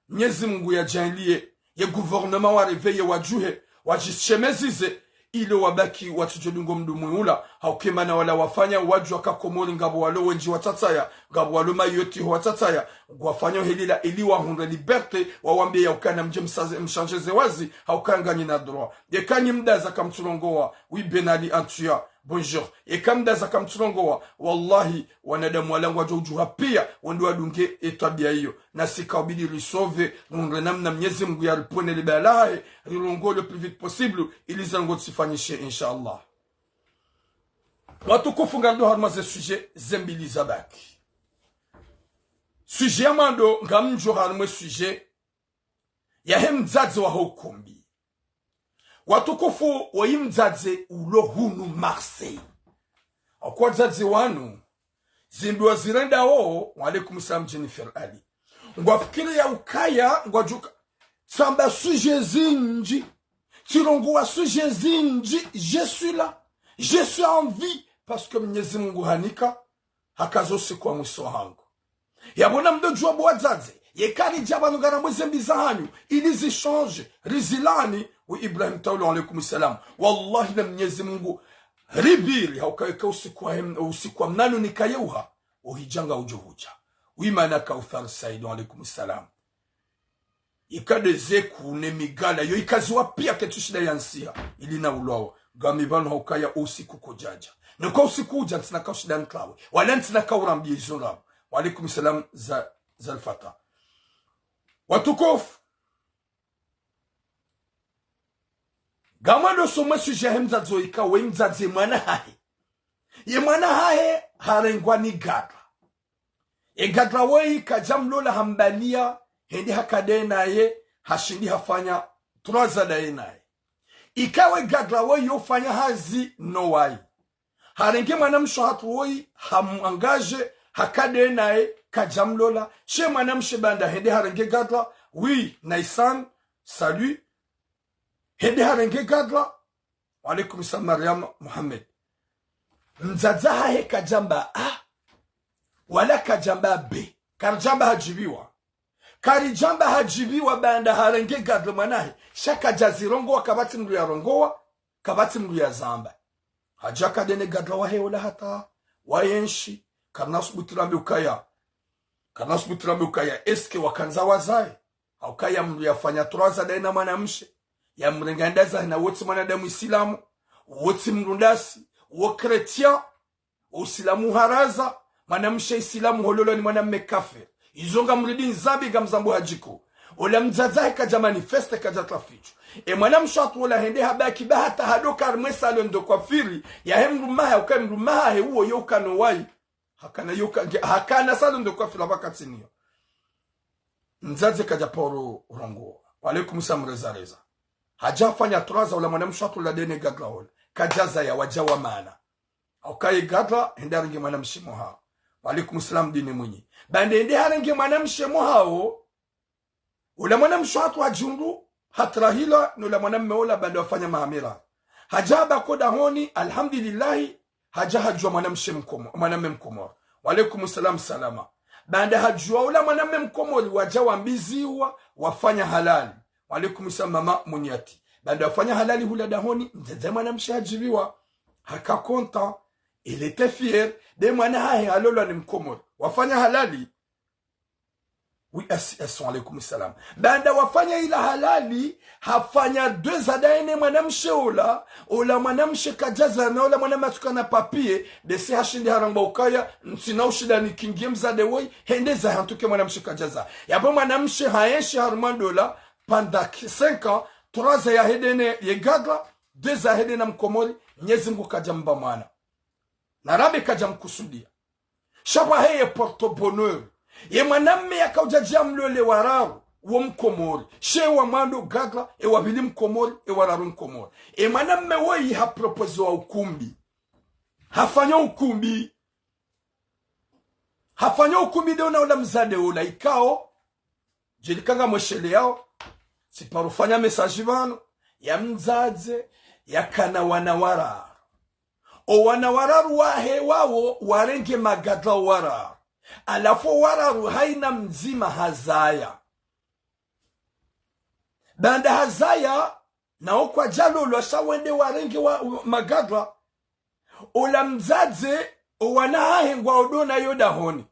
Mnyezi Mungu yadjaanliye ye gouvernement wa réveiller wadjuhe, wadjishemezize, ile wabaki watsudjo dungo mdru mwiula, hawuka mana wala wafanya wadjuwa ka Komori ngapvo walo wendji watsatsaya, ngapvo walo Mayotte ho watsatsaya, ngwafanyao helila ili wahundre liberté, wawambiye yawuka namdje msa-, mshange ze wazi, hawuka nganyina droit. Yeka nyi mdaza kamtsulongowa, oui, Ben Ali Antuya, bonjour. Yeka mdaza kamtsulongowa, wallahi, wanadamu wala ngwadjo udjuha piya, wende wadunge e twabiya iyo. Nasi kaubidi risauve, nundre namna Mnyezi Mungu yaripvwene le bala lahahe, rilongowe le plus vite possible, ili zango tsifanyishe, insha Allah. Watukufu ngarido harumwa ze sujet, ze mbili zabaki. Sujet ya mwando, ngamdjo harumwa e sujet, yahe mdzadze waho ukumbi. Watukufu, woyi mdzadze ulo hunu Marseille. Hawuka wadzadze wanu, zimbiwa zirendao, wa alaikum salam Jennifer Ali. Ngwafikiri yawukaya, ngwadjuka, tsamba sujet zindji, tsirongowa sujet zindji, je suis là, je suis en vie, parce que Mnyezi Mungu hanika, hakaza usiku wa mwiso wahangu. Yapvo namdo djuwa bo wadzadze, yeka ridja pvanu ngarambe ze mbi zahanyu, ili zishange, rizilaani, wu Ibrahim Taulu, wa alaikum salam. Wallahi na Mnyezi Mungu, ripviri, hawuka yeka usiku wa hem-, usiku wa mnanu nikayewuha, ohidja ngaudjo hudja. Wi mana Kauthar Said, wa alaikum salam. Yeka nde ze ku ne migala, yo yikaziwa piya ketsu shinda yantsiha, ili na ulwawa. Ngami pvanu hawukaya usiku kaudjadja. Neka usiku udja ntsina kaushinda nitlawe. Wala ntsina kaurambiya izo ndrabo. Wa alaikum salam za, za Al Fatah. Watukufu. Ngamwendo somwe sujet yahe mdzadze woyi, ika woyi mdzadze mwana hahe. Ye mwana hahe harengwa ni gadra. Ye gadra woyi kadja mlola, hambaliya, hende haka daye naye, hashindi hafanya trois ans daye naye. Ika we gadra woyi yofanya hazi no wayi. Harenge mwanamshe hatru woyi, hamwangaje, haka daye naye, kadja mlola. She mwanamshe baanda hende harenge gadra, oui, Naisan, salut. Hende harenge gadra. Wa alaikum salam, Mariam Mohamed. Mdzadze hahe kadjamba A, wala kadjamba B. Karidjamba hadjibiwa. Karidjamba hadjibiwa baanda harenge gadra mwana hahe. Sha kadjazirongowa, kapvatsi mndru yarongowa, kapvatsi mndru yazamba. Hadja haka daye ne gadra wahe ola hata wayenshi, karina subuti rambe ukaya. Karina subuti rambe ukaya, est-ce que wakandza wazaye? Haukaya mndru yafanya trois ans daye na mwanamshe, yamrenga yende zahe na wotsi mwanadamu Isilamu, wotsi mndru ndasi, wo chrétien, Usilamu uharaza mwanamshe Isilamu hololwa ni mwanamme kafiri. Izo ngamridi nzambi ngamzambo hadjiko. Ola mdzadze hahe kadja manifeste, kadja tafitshu. E mwanamshe hatru ola hende habaki ba hata hadoka harimwe salon de coiffure yahe mdrumme hahe, ukaye mdrumme hahe uwo yo ukana wayi. Hakana yo ka-, nge-, hakana salon de coiffure hapvakati niyo. Mdzadze kadja paro urongowa. Wa alaikum salam, reza reza. Hadja hafanya trois ans ola mwanamshe hatru ola daye ne gadra ola. Kadjazaya, wadja wamana. Haukaye gadra, hende harenge mwanamshe mwahawo. Wa alaikum salam, Dine Mwinyi. Baanda hende harenge mwanamshe mwahawo, ola mwanamshe hatru hadjihundru hatrahilwa no ola mwanamme ola baanda wafanya mahamira. Hadja habaki dahoni, alhamdulillahi, hadja hadjuwa mwanamshe mkomo-, mwanamme Mkomori. Wa alaikum salam, salama. Baanda hadjuwa ola mwanamme Mkomori, wadja wambiziwa, wafanya halali. Wa alaikum salam, mama Munyati. Baanda wafanya halali hula dahoni, mdzadze mwanamshe hadjibiwa. Haka content, il était fier, be mwana hahe halolwa ni Mkomori. Wafanya halali. Oui, S S, wa alaikum salam. Baanda wafanya ila halali, hafanya deux ans daye ne mwanamshe ola, ola mwanamshe kadjaza na ola mwanamme hatsukana papier, be si hashindi haramba ukaya, ntsina ushinda nikingiye mdzadze woyi, hende zahe hantuke mwanamshe kadjaza. Yapvo mwanamshe hayenshi harumwa ndola, pendant cinq ans, trois ans yahe daye ne ye gadra, deux ans yahe daye na Mkomori, Mnyezi Mngu kadja mba mwana. Na rambe kadja mkusudiya. Sha pvwa heye porte-bonheur. Ye mwanamme yakaudja dja mlole wa raru, wo Mkomori. She wa mwando gadra, e wa pvili Mkomori, e wa raru Mkomori. E mwanamme woyi hapropozewa ukumbi. Hafanya ukumbi. Hafanya ukumbi daye na ola mdzadze ola ikao. Djeli ka ngamwesheleyao. Tsiparo fanya message pvanu. Ya mdzadze, yakana wana wa raru. O wana wa raru wahe wawo warenge magadra wa raru. Halafu o wa raru hayina mdzima hazaya. Baanda hazaya, nawo kwadjalolwa sha wende warenge wa, magadra. Ola mdzadze, o wana hahe ngwao dona yo dahoni.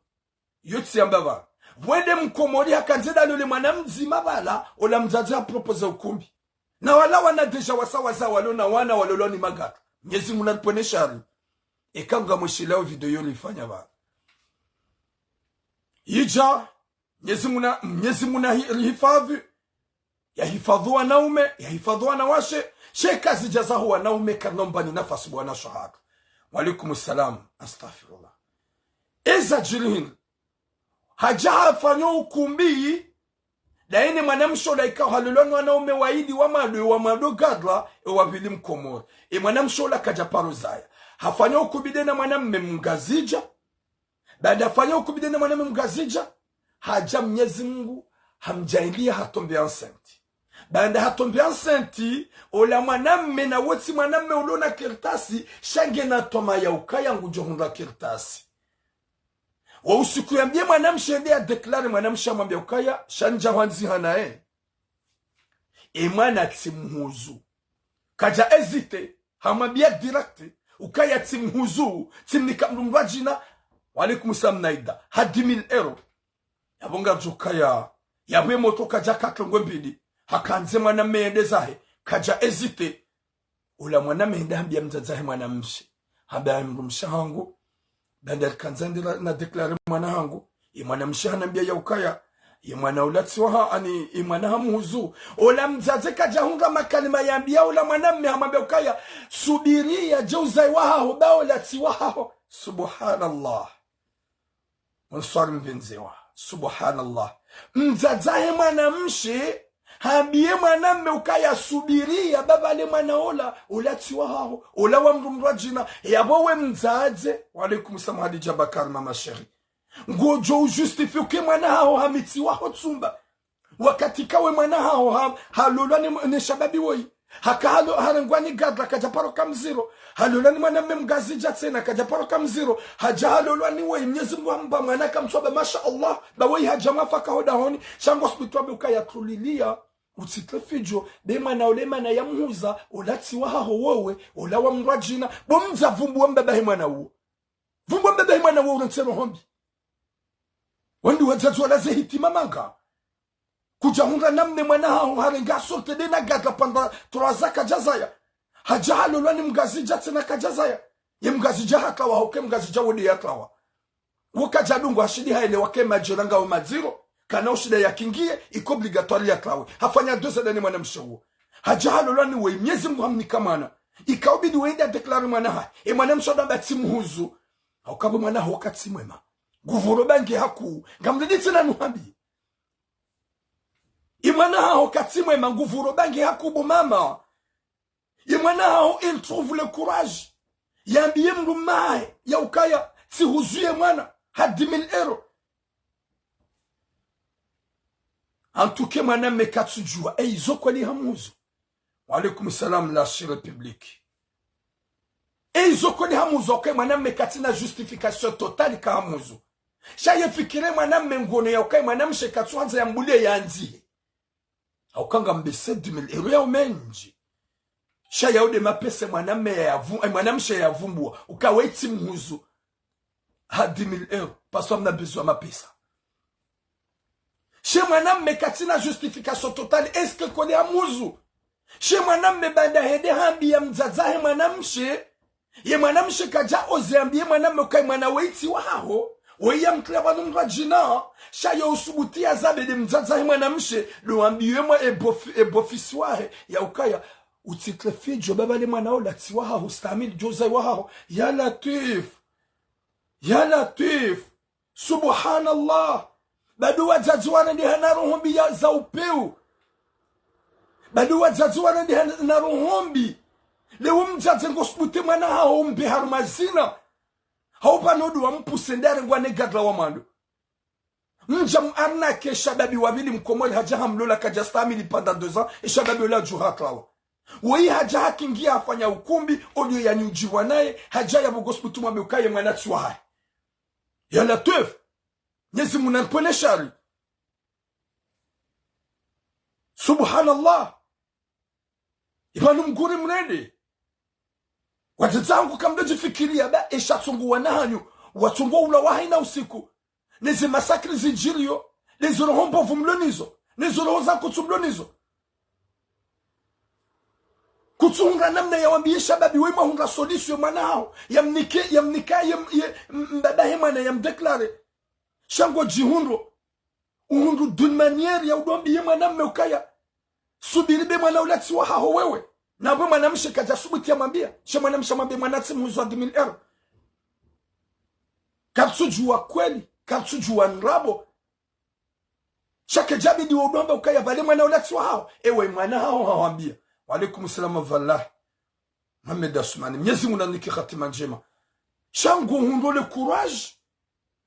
Yo tsi yamba pvanu. Pvwende Mkomori hakandze dalole mwana mdzima pvala, ola mdzadze hapropose ukumbi. Na wala wana déjà wasa waza walo na wana walolwa ni magadra. Mnyezi Mngu naripvwene shari. Eka ngamwesheleyao video yo rifanya pvanu. Idja, Mnyezi Mngu na, Mnyezi Mngu na hi-, rihifadhwi. Yahifadhwi wanaume, yahifadhwi wanawashe. She kazidja zaho wanaume karina umbani nafasi bo wanashe hatru. Wa alaikum salam. Astaghfirullah. Eza djiri hindri. Hadja hafanya ukumbi. Daye ne mwanamshe ola ikao halolwa ni wanaume wayili wa mwando, wa mwando gadra, e wa pvili Mkomori. E mwanamshe ola kadja paro zaya. Hafanya ukumbi daye na mwanamme Mngazidja. Baanda hafanya ukumbi daye na mwanamme Mngazidja, hadja Mnyezi Mngu, hamdjaaliya hatombe enceinte. Baanda hatombe enceinte, ola mwanamme na wotsi mwanamme ulo na kartasi, sha ngena twamaya ukaya ngudjo hundra kartasi. Wo usiku yambiye mwanamshe yende ya déclare mwanamshe hamwambiya ukaya, sha ndja hwandziha naye. E mwana tsimhuzu. Kadja hésité, hamwambiya direct, ukaya tsimhuzu, tsimnika mdru mdru wa djina, wa alaikum salam Naida, ha dix mille euros. Yapvo ngadjo kaya, yapvo e moto kadja katlongwe mbili, hakandze mwanamme yende zahe, kadja hésité. Ola mwanamme hende hambiya mdzadze wahe mwanamshe. Hambiya mdrumshe hangu, baanda rikandza ndira na déclare mwana hangu, e mwanamshe hanambiya ya ukaya, Ye mwana ola tsi wahaho, ani, ye mwana hamhuzu. Ola mdzadze kadjahundra makalima yambiya ola mwanamme, hamwambiya ukaya, subiriya, dje uzayi wahaho, ba ola tsi wahaho. Subhanallah. Onswari mbenzewa. Subhanallah. Mdzadze he mwanamshe, hambiye mwanamme ukaya subiriya, ba pvale mwana ola, ola tsi wahaho, ola wa mdru mdru wa djina, yapvo we mdzadze. Wa alaikum salam, Hadidja Bakar, mama chérie. Ngodjo ujustifié uke mwana haho hamitsi waho tsumba. Wakati kawe mwana haho ha, halolwa ni, ni shababi woyi. Haka halo, harengwa ni gadra, kadja paro ka mziro. Halolwa ni mwanamme mngazidja tsena, kadja paro ka mziro. Hadja halolwa ni woyi, Mnyezi Mngu hamba mwana kamtswaba, masha Allah. Ba woyi hadja mwafa ka ho dahoni. Sha ngo subutu wambe ukaya tuliliya. Utsitre fidjo, be mwana ole mana yamhuza, ola tsi wahaho wowe, ola wa mdru wa djina. Bo mdza vumbuwa mbaba he mwana uwo. Vumbuwa mbaba he mwana uwo, urentsero hombi. Wandru wadzadze wala ze hitima manga. Kudjahundra namna mwana haho harenga sorte de na gadra panda trois ans kadjazaya. Hadja halolwa ni mngazidja tsena kadjazaya. Ye mngazidja hatrawa, hauke mngazidja wode yatrawa. Wo kadjadungwa hashindi haelewa ke madjera ngawo madziro, kana ushida yakingiye, iko obligatoire yatrawe. Hafanya deux ans de ne mwanamshe uwo. Hadja halolwa ni woyi, Mnyezi Mngu hamnika mwana. Ika ubidi wende adéclaré mwana hahe. Ye mwanamshe wado amba tsimhuzu. Hauka bo mwana haho katsi mwema. Nguvuro bange haku. Ngamlidi tsena nuhambi. Ye mwana haho katsi mwema, nguvuro bange haku bo mama. Ye mwana haho, il trouve le courage yambiye mdrumme wahe ya ukaya, tsihuzuye mwana, ha dix mille euros. En tout cas, mwanamme katsudjuwa, e izo kweli hamhuzu. Wa alaikum salam, la chérie publique. E izo kweli hamhuzu, ukaya mwanamme katsina justification totale ka hamhuzu. Sha ye fikira ye mwanamme ngono ya ukaya mwanamshe katsuhandza yambuliye yandzihe. Hauka ngambe sept mille euros yao mendji. Sha yao de mapesa mwanamme ya yavu-, eh, mwanamshe yavumbuwa. Uka we tsimhuzu. Ha dix mille euros. Parce que ngamna besoin mapesa. She mwanamme katsina justification totale. Est-ce que kweli hamhuzu? She mwanamme baanda hende hambiya mdzadze he mwanamshe. Ye mwanamshe kadja oze yambiye mwanamme ukaya mwana woyi tsi wahaho, woyi yamtria pvanu mdru wa djina, sha yo usubuti ya zabe de mdzadze he mwanamshe, do wambiye mwa e bofi-, e bofisi wahe, ya ukaya, utsitre fidjo ba pvale mwana ola tsi wahaho, stamili djo uzayi wahaho. Ya Latwif. Ya Latwif. Subhanallah. Bado wadzadze warende hana roho mbi ya za upeu. Bado wadzadze warende hana, na roho mbi. Leo mdzadze ngo subuti mwana haho umbe harumwa zina. Hau pvanu do wampuse nde arengwa ne gadra wa mwando. Mdja muarnaqué shababi wa pvili mkomori hadja hamlola kadja stamili pendant deux ans, e shababi ola dju hatrawa. Woyi hadja hakingiya hafanya ukumbi, audio ya nyudjiwa naye, hadja yapvo ngo subutu mwambe ukaya ye mwana tsi wahahe. Ya Latwif. Mnyezi Mngu nanipvwene shari. Subhanallah. Ipvanu mguri mrende. Wadzadze wangu kamdjo djifikiriya ba esha tsongo wana hanyu, watsongo ulawa hayina usiku. Neze massacre zidjiriyo, neze roho mbovu mlo nizo, neze roho za kutsu mlo nizo. Kutsuhundra namna ya wambiye shababi we mwahundra solution ye mwana haho, yamnike, yamnika, ye, ye, m-, mbaba he mwana yamdéclaré. Sha ngo djihundro. Uhundru d'une manière ya udo wambiye mwanamme ukaya, subiri be mwana ula tsi wahaho wewe. Na we mwanamshe kadja subuti yamwambiya. She mwanamshe hamwambiya mwana tsimhuzu ha dix mille euros. Katsudjuwa kweli, katsudjuwa ndrabo. Sha kedjabidi wo udo wamba ukaya pvale mwana ula tsi wahaho. Ewe mwana haho hahwambiya. Wa alaikum salam, wallah. Mohamed Assoumani, Mnyezi Mngu nanike hatima ndjema. Sha ngo hundro le courage.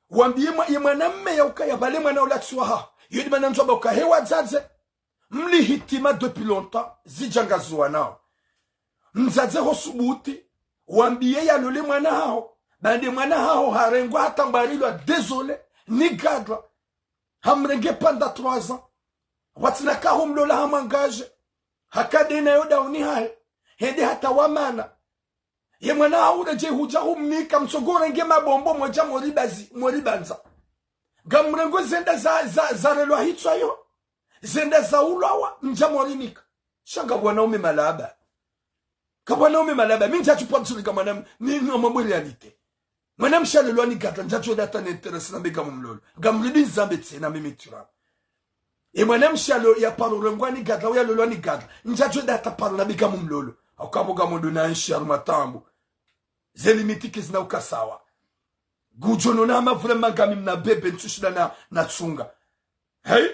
Wambiye mwa-, ye mwanamme ya ukaya pvale mwana ula tsi wahaho. Yo de mana ndzo wamba uka he wadzadze. Mli hitima depuis longtemps, zidja ngaziwanao. Mdzadze ho subuti, wambiye yalole mwana haho. Baanda mwana haho harengwa hatambwarilwa, désolé, ni gadra. Hamrenge pendant trois ans. Watsina ka humlola hamwangadje. Haka de nayo dahoni hahe. Hende hata wamana. Ye mwana haho uredjeyi hudja humnika mtsogo urenge mabombo mwedja moribazi, moribandza. Ngamrengo zenda za, za, zarelwa hitswa yo. Zenda za ulawa, mdja morinika. Sha ngapvo wanaume malaba. Ngapvo wanaume malaba. Mi ndjatsu pvwa mtsulika mwana m-, ni, ni omwe réalité. Mwanamshe alelwa ni gadra, ndjatsu eda hata ne intéressé na mbe ngamumlolo. Ngamridi nizambe tsena mimi turamu. E mwanamshe alo ya paro rengwa ni gadra, uya lolwa ni gadra. Ndjadjo da hata paro na biga mumlolo. Hauka bo ga modo na enshi ya rumatambu. Ze limite kazina uka sawa. Ngudjo nona hama vule mangami mna bebe ntsushinda na, na tsunga. Hey?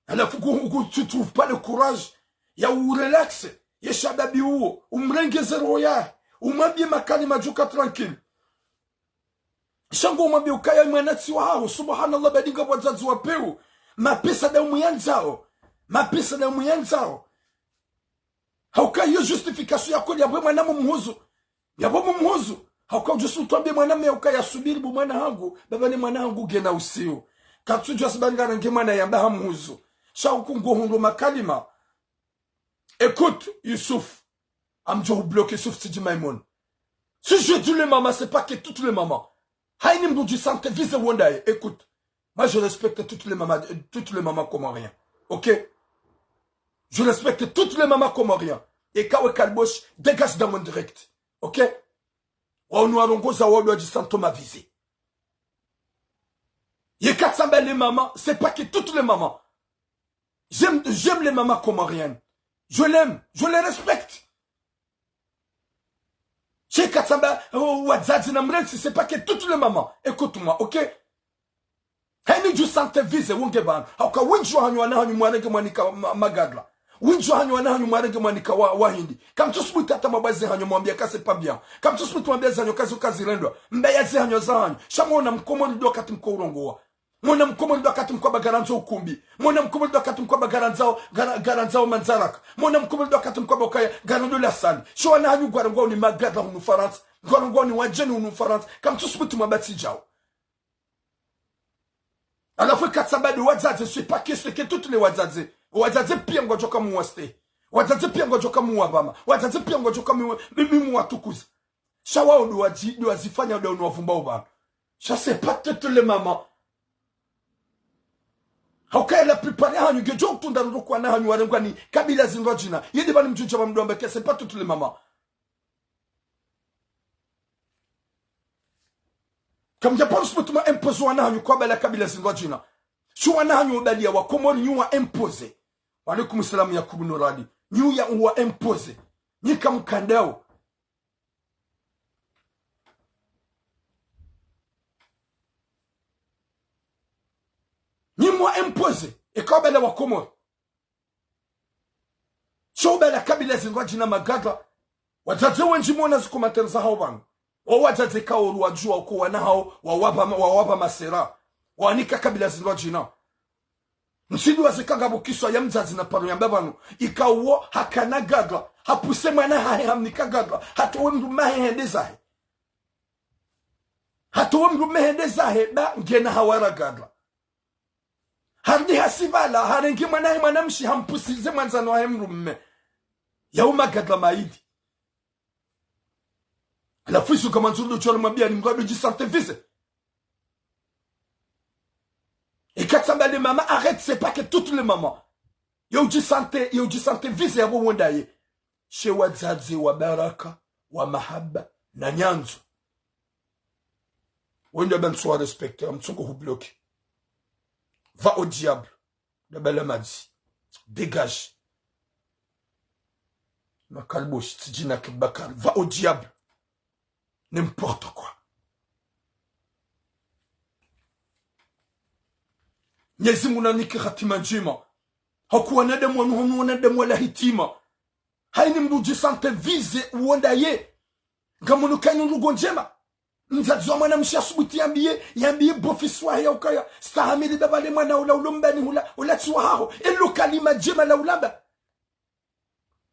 Halafu ku, ku, tu trouves pas le courage ya u relax, ye shababi uwo, umrenge ze roho yahe, umwambie makalima djuka tranquille. Sha ngo umwambie ukaya mwana tsi wahaho, subhanallah, badi nga wadzadze wa pewu, mapesa da umuyandzao, mapesa da umuyandzao. Hauka iyo justification yako ya bwe mwana mumuhuzu. Ya bwe mumuhuzu. Hauka udjusi utwambie mwana mme hauka ya subiri bo mwana hangu, baba ni mwana hangu ngena usiu. Katsudjua sibangana nge mwana yamba hamuhuzu. Sha uku ngo hundro makalima. Écoute, Youssouf. Amdjo hu bloquer Youssouf Tsidji Maïmoun. Si je dis les mamans, c'est pas que toutes les mamans. Haini mdru dji sentir visé wondaye. Écoute. Moi, je respecte toutes les mamans, euh, toutes les mamans comoriennes. Ok? Je respecte toutes les mamans comoriennes. Et Kawe Kalbosh, dégage dans mon direct. Ok? Wa unu warongoza wa wadji sentir ma visé. Ye katsamba les mamans, c'est pas que toutes les mamans. J'aime, j'aime les mamans comoriennes. Je l'aime, je les respecte. She katsamba, oh, wadzadze na mrentsi, c'est pas que toutes les mamans. Écoute-moi, ok? Haini dju sentir visé, wonge pvanu. Hauka wendji wahanyu wana hanyu mwarenge mwanika ma-, magadra. Wendji wahanyu wana hanyu mwarenge mwanika wa, wahindi. Kamtsusubuti hata mwabaze hanyu mwambia ka c'est pas bien. Kamtsusubuti mwambia zanyu kazi kazirendwa. Mbaya ze hanyu za hanyu. Sha mwana mkomori ndo wakati mko urongowa. Mwana mkomori ndo wakati mkwamba ngarandzo ukumbi. Mwana mkomori ndo wakati mkwamba ngarandzao, ngara-, ngarandzao mandzaraka. Mwana mkomori ndo wakati mkwamba ukaya ngarandzo lasali. Sho wana hanyu ngwarongwao ni magadra hunu Farantsa. Ngwarongwao ni wadjeni hunu Farantsa. Kamtsusubuti mwambe tsi djao. Halafu katsamba de wadzadze, c'est pas que, c'est que toutes les wadzadze. Wadzadze pia ngwadjoka muwaste. Wadzadze pia ngwadjoka muwapvama. Wadzadze pia ngwadjoka muwa-, mi-, mi muwatukuza. Sha wao ndo wadji-, ndo wazifanya ndo unu wavumba upvanu. Sha c'est pas toutes les mamans. Hauka la plupart ya hanyu ngedjo utunda ndo kwana hanyu warengwa ni kabila zindrwadjina. Yedi pvani mdjudja pva mdru amba ke c'est pas toutes les mamans. Kamdja paro subutu mwa imposer wana hanyu kwamba la kabila zindrwadjina. Sho wana hanyu ubaliya wa Komori nyu wa imposer. Wa alaikum salam Yakubu Nuradi. Nyu ya uwa imposer. Nyi kamkandao. Nyi mwa imposer. Eka ubaliya wa Komori. Sho ubaliya kabila zindrwadjina magadra. Wadzadze wendji mwona zi commentaires za hao pvanu. O wadzadze kao ru wadjua uko wana hao, wawapva ma-, wawapva masera. Wanika kabila zindrwadjina. Msidi wazeka ngapvo kiswa ya mdzadze na paro yamba pvanu. Ikao hakana gadra, hapuse mwana hahe hamnika gadra, hatowe mdru mme hahe hende zahe. Hatowe mdru mme hende zahe, ba ngena hawara gadra. Harudi hasi pvala, harenge mwana hahe mwanamshe hampusize mwandzani wahe mdru mme. Ya uma gadra maili. Halafu izo kamwandzo ndo tshori mwambia ni mdru ndo dji sentir visé. Eka tsamba les mamans, arrête, c'est pas que toutes les mamans. Yo dji sentir, yo dji sentir visé ya bo wondaye. She wadzadze wa baraka, wa mahaba, na nyandzo. Wende ben soit respecté, amtsongo hu bloqué. Va au diable. Dabala madzi. Dégage. Makalbosh, Tsidjina Kibakar. Va au diable. N'importe quoi. Mwenyezi Mungu nanike hatima ndjema. Haku wanadamu wanu hanu wanadamu wala hitima. Haini mdru dji sentir visé uwondaye. Ngamono kayinu ndrongoo ndjema. Mdzadze wa mwanamshe asubuti yambiye, yambiye beau-fils wahe ya ukaya, stahamili baba le mwana ula ulo mbani hula, ula tsi wahaho. Elo kalima ndjema la ulamba.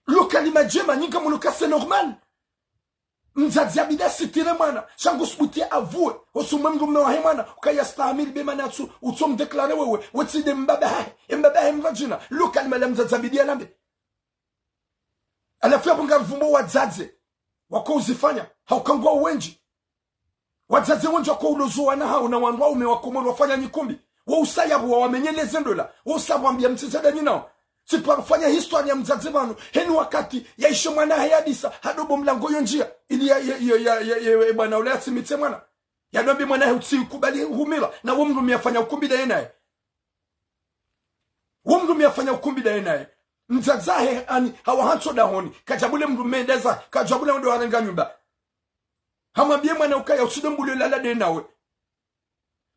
Lo kalima ndjema, nyi ngamono ka c'est normal. Mdzadze yabidi asitire mwana, sha ngu subuti avuwe, osume mdru mme wahe mwana, ukaya stahamili be mana tsu, utso mdéclarer wewe, we tsi de mbaba hahe, e mbaba hahe mdrwadjina, lo kalima la mdzadze yabidi yalambe. Halafu yapvo ngarivumbo wadzadze, wako uzifanya, hauka ngwao wendji. Wadzadze wendji wako ulozo wana hao na wandru waume wa Komori wafanya nyikumbi. Wo usaya pvo wamenyeleze ndola. Wo usaya pvo wambia mtsizada nyinao. Tsi paro fanya histoire ya mdzadze pvanu. Heni wakati yaishe mwana hahe yadisa. Hadobo mlango yo ndjia. Ili ya, ya, ya, e bwana ula yatsimitse mwana. Yadombi mwana hahe utsi kubali humira. Na wo mdru mme yafanya ukumbi da yenaye. Wo mdrume yafanya ukumbi daye naye. Mdzadze wahe ani, hawa hantso dahoni. Kadjabu le mdrume ndeza, kadjabu le ndo harenga nyumba. Hamwambiye mwana ukaya, utsidjo mbulwe lala daye nawe.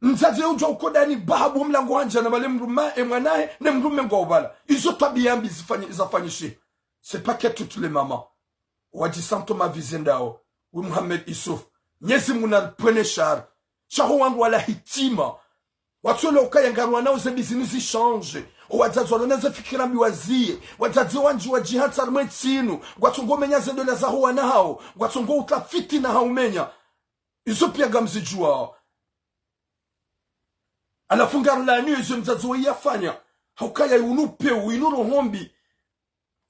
Mdzadze udjuwa ukodani bahabu wo mlango handjana pvale mdrume, e mwana wahe, ne mdrume ngwa upvala. Izo twabiya mbi zifanyi-, zafanyishiha. C'est pas que toutes les mamans. Wadji santo mavize ndawo. Wi Mohamed Issouf. Mnyezi Mungu naripvwene shari. Sha ho wandru wala hitima. Watsolo ukaya ngaruwanao ze mbi zinu zishandje. O wadzadze walona ze fikira mbi waziye. Wadzadze wandji wadjihantsa harimwa entsi inu. Ngwatsongo menya ze ndola zaho wana hawo. Ngwatsongo utra fitina ha umenya. Izo piya ngamzidjuwao. Halafu ngarilaniyo izo mdzadze waye yafanya. Ha ukaya unu upvewu, inu roho mbi.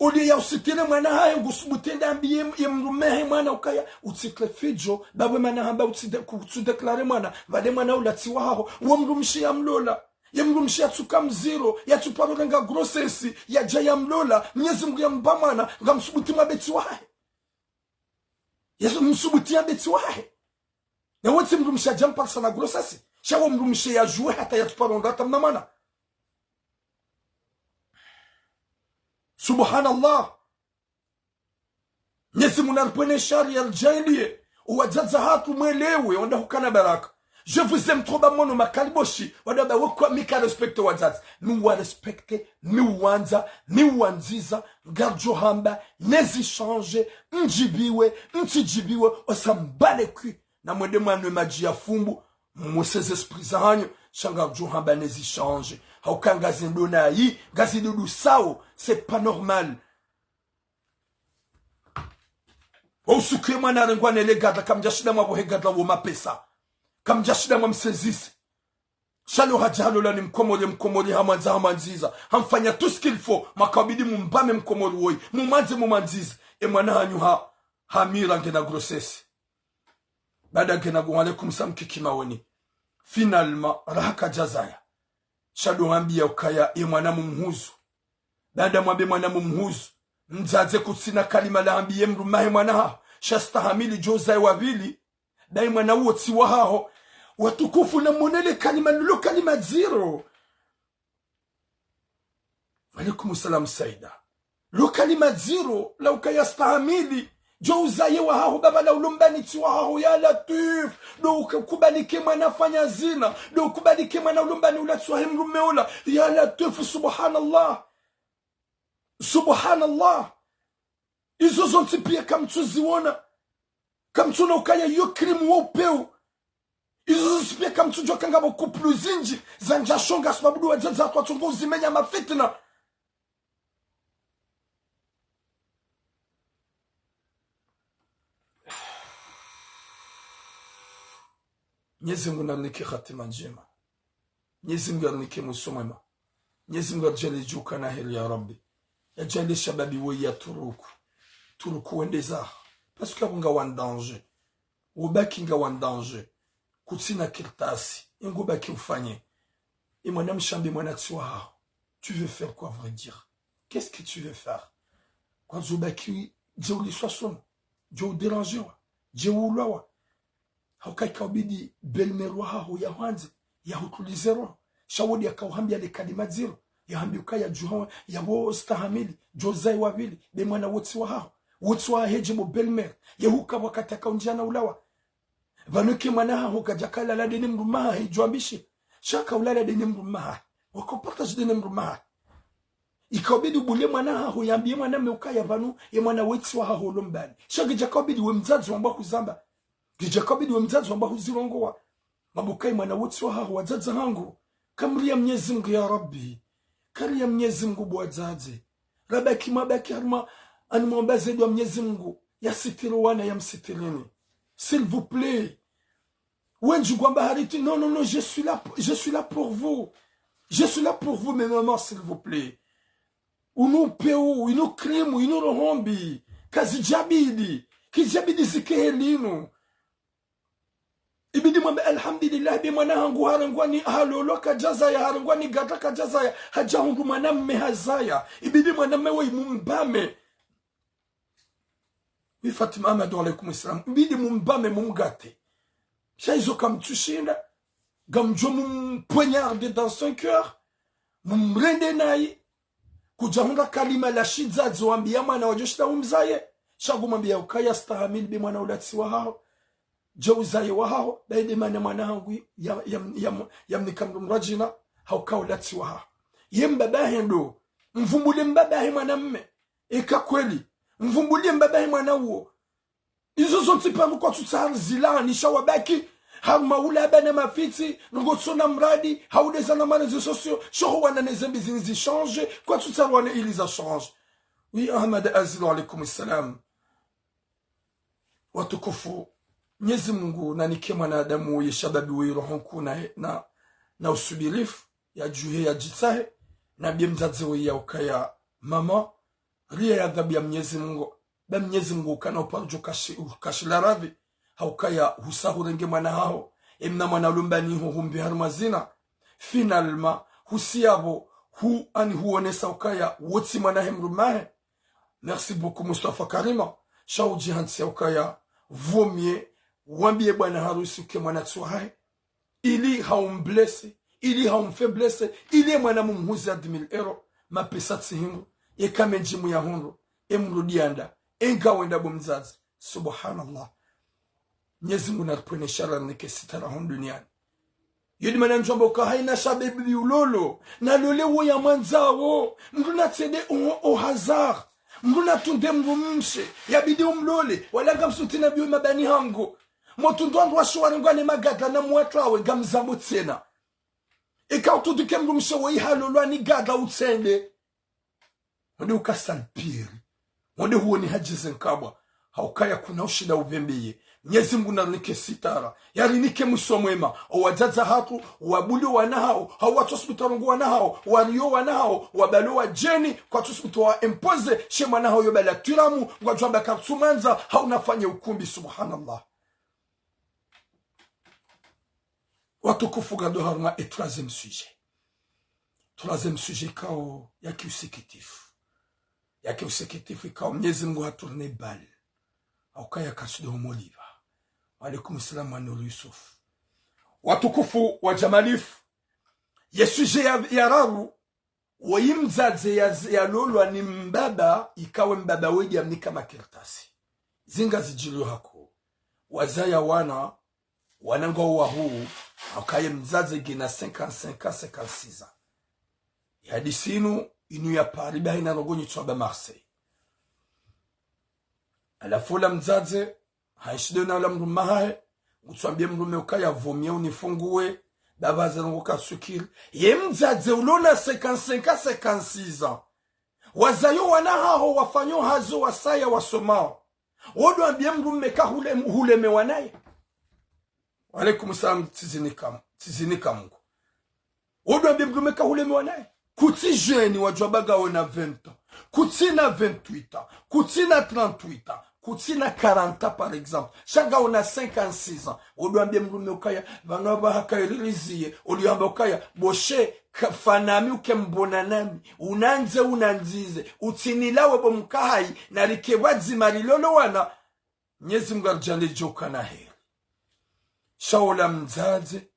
Oliye ya usitiri mwana hahe, ngusubutu yende yambiye ye mdrume wahe mwana ukaya, utsitre fidjo, babu mwana hamba utside-, ku-, utsidéclarer mwana, pvale mwana ula tsi wahaho, wo mdrumshe yamlola. Ye mdrumshe yatsuka mdziro, yatsuparo renga grossesse, yadja yamlola, Mnyezi Mungu yamba mwana, ngamsubutu mwambe tsi wahahe. Yesu msubutu yambe tsi wahahe. Na wo tsi mdrumshe yadja mparisa na grossesse. Sha wo mdrumshe yadjuwe hata yatsuparo ndra hata mna mwana. Subhanallah. Mnyezi Mungu naripvwene shari ya ridjaliye. O wadzadze hatru mwelewe, wanda hukana baraka. Je vous aime trop ba mono makaliboshi, wanda ba wekwa mi ka respecte wadzadze. Mi wa respecte, mi wandza, mi wandziza, ngaridjo hamba, ne zishandje, mdjibiwe, mtsidjibiwe, on s'en bat les couilles. Na mwende mwanwe madji ya fumbu, mwese ze esprit zahanyu, sha ngaridjo hamba ne zishandje. Ha uka ngazi ndo nayi, ngazi dudu sawo, c'est pas normal. Wo usuku ye mwana harengwa ne le gadra, kamdjashinda mwapvohe gadra wo mapesa. Kamdjashinda mwamsezise. Sha lo hadja halola ni mkomori, mkomori hamwandza, hamwandziza. Hamfanya tout ce qu'il faut, makaubidi mumbame mkomori woyi. Mumwandze, mumwandzize. E mwana hanyu ha, hamira ngena grossesse. Baada ngena gu-, wa alaikum salam kiki maoni. Finalement, raha kadjazaya. Sha ndo hambiya ukaya ye mwana mumhuzu. Baada mwambe mwana mumhuzu. Mdzadze kutsina kalima la hambiye mdrume wahe mwana haho. Sha stahamili djo uzaye wa pvili. Daye mwana uwo tsi wahaho. Watukufu na mwone le kalima lilo kalima dziro. Wa alaikum salam Saida. Lo kalima dziro, la ukaya stahamili. Djo uzaye wahaho baba la ulo mbani tsi wahaho ya Latwif. Ndo uka-, ukubali ke mwana fanya zina. Ndo ukubali ke mwana ulo mbani ula tsi wahe mdrume ula. Ya Latwif, subhanallah. Subhanallah. Izo zontsi piya kamtsuziwona. Kamtsuona ukaya yo crime wo upvewu. Izo zontsi piya kamtsudjuwa ka ngapvo couple zindji zandjashonga sababu ndo wadzadze hatru watsongo uzimenya mafitina. Mnyezi Mungu narinike hatima ndjema. Mnyezi Mungu yarinike mwiso mwema. Mnyezi Mungu yaridjaanliye djuka na heri ya Rabbi. Yadjaanliye shababi woyi yaturuku. Turuku wende zaho. Parce que apvo ngawe en danger. Ubaki ngawe en danger. Kutsina kartasi. Ingo ubaki ufanye. E mwana mshe hambe mwana tsi wahaho. Tu veux faire quoi, à vrai dire? Qu'est-ce que tu veux faire? Kwandza ubaki, dje uliswa sono? Dje udérangewa? Dje ulwawa? Ha uka ikaubidi belle-mère wahaho yahwandze, yahutulize roho. Sha wo ndo yakauhambiya le kalima dziro, yahambiya ukaya djuha, yapvo stahamili, djo uzaye wa pvili, be mwana wo tsi wahaho. Wo tsi wahahe dje bo belle-mère, ye huka wakati akaundjiana ulawa. Pvanu ke mwana haho kadjaka lala daye ne mdrume wahahe djo ambishe. Sha ka ulala daye ne mdrume wahahe. Wako partage daye ne mdrume wahahe. Ikaubidi ubule mwana haho yambiye mwana mme ukaya pvanu ye mwana we tsi wahaho ulo mbani. Sha kidjakaubidi we mdzadze wamba huzamba. Kidjakaubidi we mdzadze wamba huzirongowa. Mabuka ye mwana we tsi wahaho wadzadze hangu. Kamriya Mnyezi Mungu ya Rabbi. Kariya Mnyezi Mungu bo wadzadze. Rabaki mabaki harumwa ani mwamba ze dua Mnyezi Mungu. Yasitiri wana yamsitirini. S'il vous plaît. Wendji ngwamba hariti, non, non, non, je suis là, je suis là pour vous. Je suis là pour vous, mes mamans, s'il vous plaît. Unu upvewu, inu crime, inu roho mbi. Kazidjabidi. Kidjabidi zike heli inu. Ibidi mwambe, alhamdulillah, be mwana hangu harengwa ni halolwa kadjazaya, harengwa ni gadra kadjazaya, hadja hundru mwana mme hazaya. Ibidi mwana mme woyi mumbame. Oui, Fatima Ahmed, wa alaikum salam. Ibidi mumbame, mumgate. Sha izo kamtsushinda. Ngamdjo mumpoignarder dans son cœur. mumrende nayi, kudja hundra kalima la shidzadze wambiya mwana wadjo shinda umzaye, sha ngu mwambiya ukaya stahamili be mwana ulatsiwa haho, dje uzaye wa haho, bayi de mana mwana hangu ya, ya, ya, yamnika mdru mdrwadjina, hauka ulatsiwa haho. Ye mbaba he ndo, mvumbulie mbaba he mwana mme, eka kweli, mvumbulie mbaba he mwana uwo. Izo zontsi pvanu kwatsutsaha rizilani, sha wabaki harumwa ulaba na mafitsi, ngo tsona mradi, hauleza na marezo sosio, sho ho wana ne zembi zini zishange, kwatsutsaha wana ili zashange. Oui, Ahmad Azil, wa alaikum salam. Watukufu, Mnyezi Mungu nanike mwanadamu ye shababi we roho nkuu na, na, na usubirifu, yadjuhe yadjitsahe, na biye mdzadze we ya ukaya mama, riya ye adhabu ya Mnyezi Mungu, ba Mnyezi Mungu ukana uparo djo kashi, kashi la radhi, haukaya husa hurenge mwana haho, emna mwana lumbani ho humbi harumwa zina. Finalement, husiya pvo, hu, ani huonesa ukaya, wo tsi mwana he mdrumme he. Merci beaucoup, Mustafa Karima. Sha udjihantsi ya ukaya, vaut mieux, wambiye bwana harusi uke mwana tsi wahahe. Ili haumblesse, ili haumfaiblesse, ili ye mwana mumhuze ya dix mille euros, mapesa tsi hindru, ye kamenji muyahundru, emrudi yanda, enga wenda bo mdzadze. Subhanallah. Mnyezi Mungu naripvwene shari, nike sitara hunu duniani. Yo de mana ndjwamba uka haina shababi ulolo, nalole wo yamwandzawo, mdru natsende au, au hasard, mdru natunde mdrumshe, yabidi umlole, wala ngamsutsi na biyo mabani hangu. Motundwa ndrwa shiwari ngwane magadla na mwatwawe ngamzambo tsena. Eka utundike mdrumshe woyi halolwa ni gadla utsende. Wonde uka salpiri. Wonde huoni hadjize nkabwa. Haukaya kuna ushinda upvembeye. Mnyezi Mungu narinike sitara. Yarinike mwiso mwema. Owadzadze hatru, wabuli wana hawo, hau watsosubutu warongowe wana hawo, wariyo wana hawo, wabalo wadjeni, kwatsosubutu wa imposer, she mwana hawo yo bala twiramu, ngwadjwamba katsumwandza, hau nafanye ukumbi, subhanallah. Watukufu, ngado harumwa e troisième sujet. Troisième sujet ikao ya kiusikitifu. Ya kiusikitifu ikao Mnyezi Mungu hatourne balle. Haukaya kasude humoliva. Wa alaikum salam wa Nuru Yusuf. Watukufu wa jamalifu. Ye sujet ya, ya raru, woyi mdzadze ya, yalolwa ni mbaba, ikao mbaba we de yamnika makartasi. Zinga zidjiliyo hako. Wazaya wana, wana ngwao wahuu, haukaye mdzadze ngena cinquante-cinq ans, cinquante-six ans. Ye hadisi inu, inu ya Paris, bahi na rogo nyitswa ba Marseille. Halafu ola mdzadze, haishinde na ola mdrumme hahe, ngutswambiye mdrumme ukaya vaut mieux unifunguwe, baba haze rongo kasukiri. Ye mdzadze ulona cinquante-cinq à cinquante-six ans. Wazayo wana haho wafanyo hazi wasaya wasomao. Wodo ambiye mdrumme ka hule, hulemewa naye. Wa alaikum salam, tsizinika, tsizinika Mungu. Wodo ambiye mdrumme ka hulemewa naye. Kutsi jeune wadjwamba ngawe na vingt ans. Kutsina vingt-huit ans. Kutsina trente-huit ans. Kutsina quarante ans, par exemple. Sha ngawe na cinquante-six ans. Wodo ambiye mdrumme ukaya, pvanu apvaha kaiririziye. Oliyo hamba ukaya, boshe, ka, fanami uke mbona nami. Unandze, unandzize. Utsinilawe bo mkahayi. Narike pvwadzima rilole wana. Mnyezi Mungu aridjaanliye djoka na heri. Sha ola mdzadze,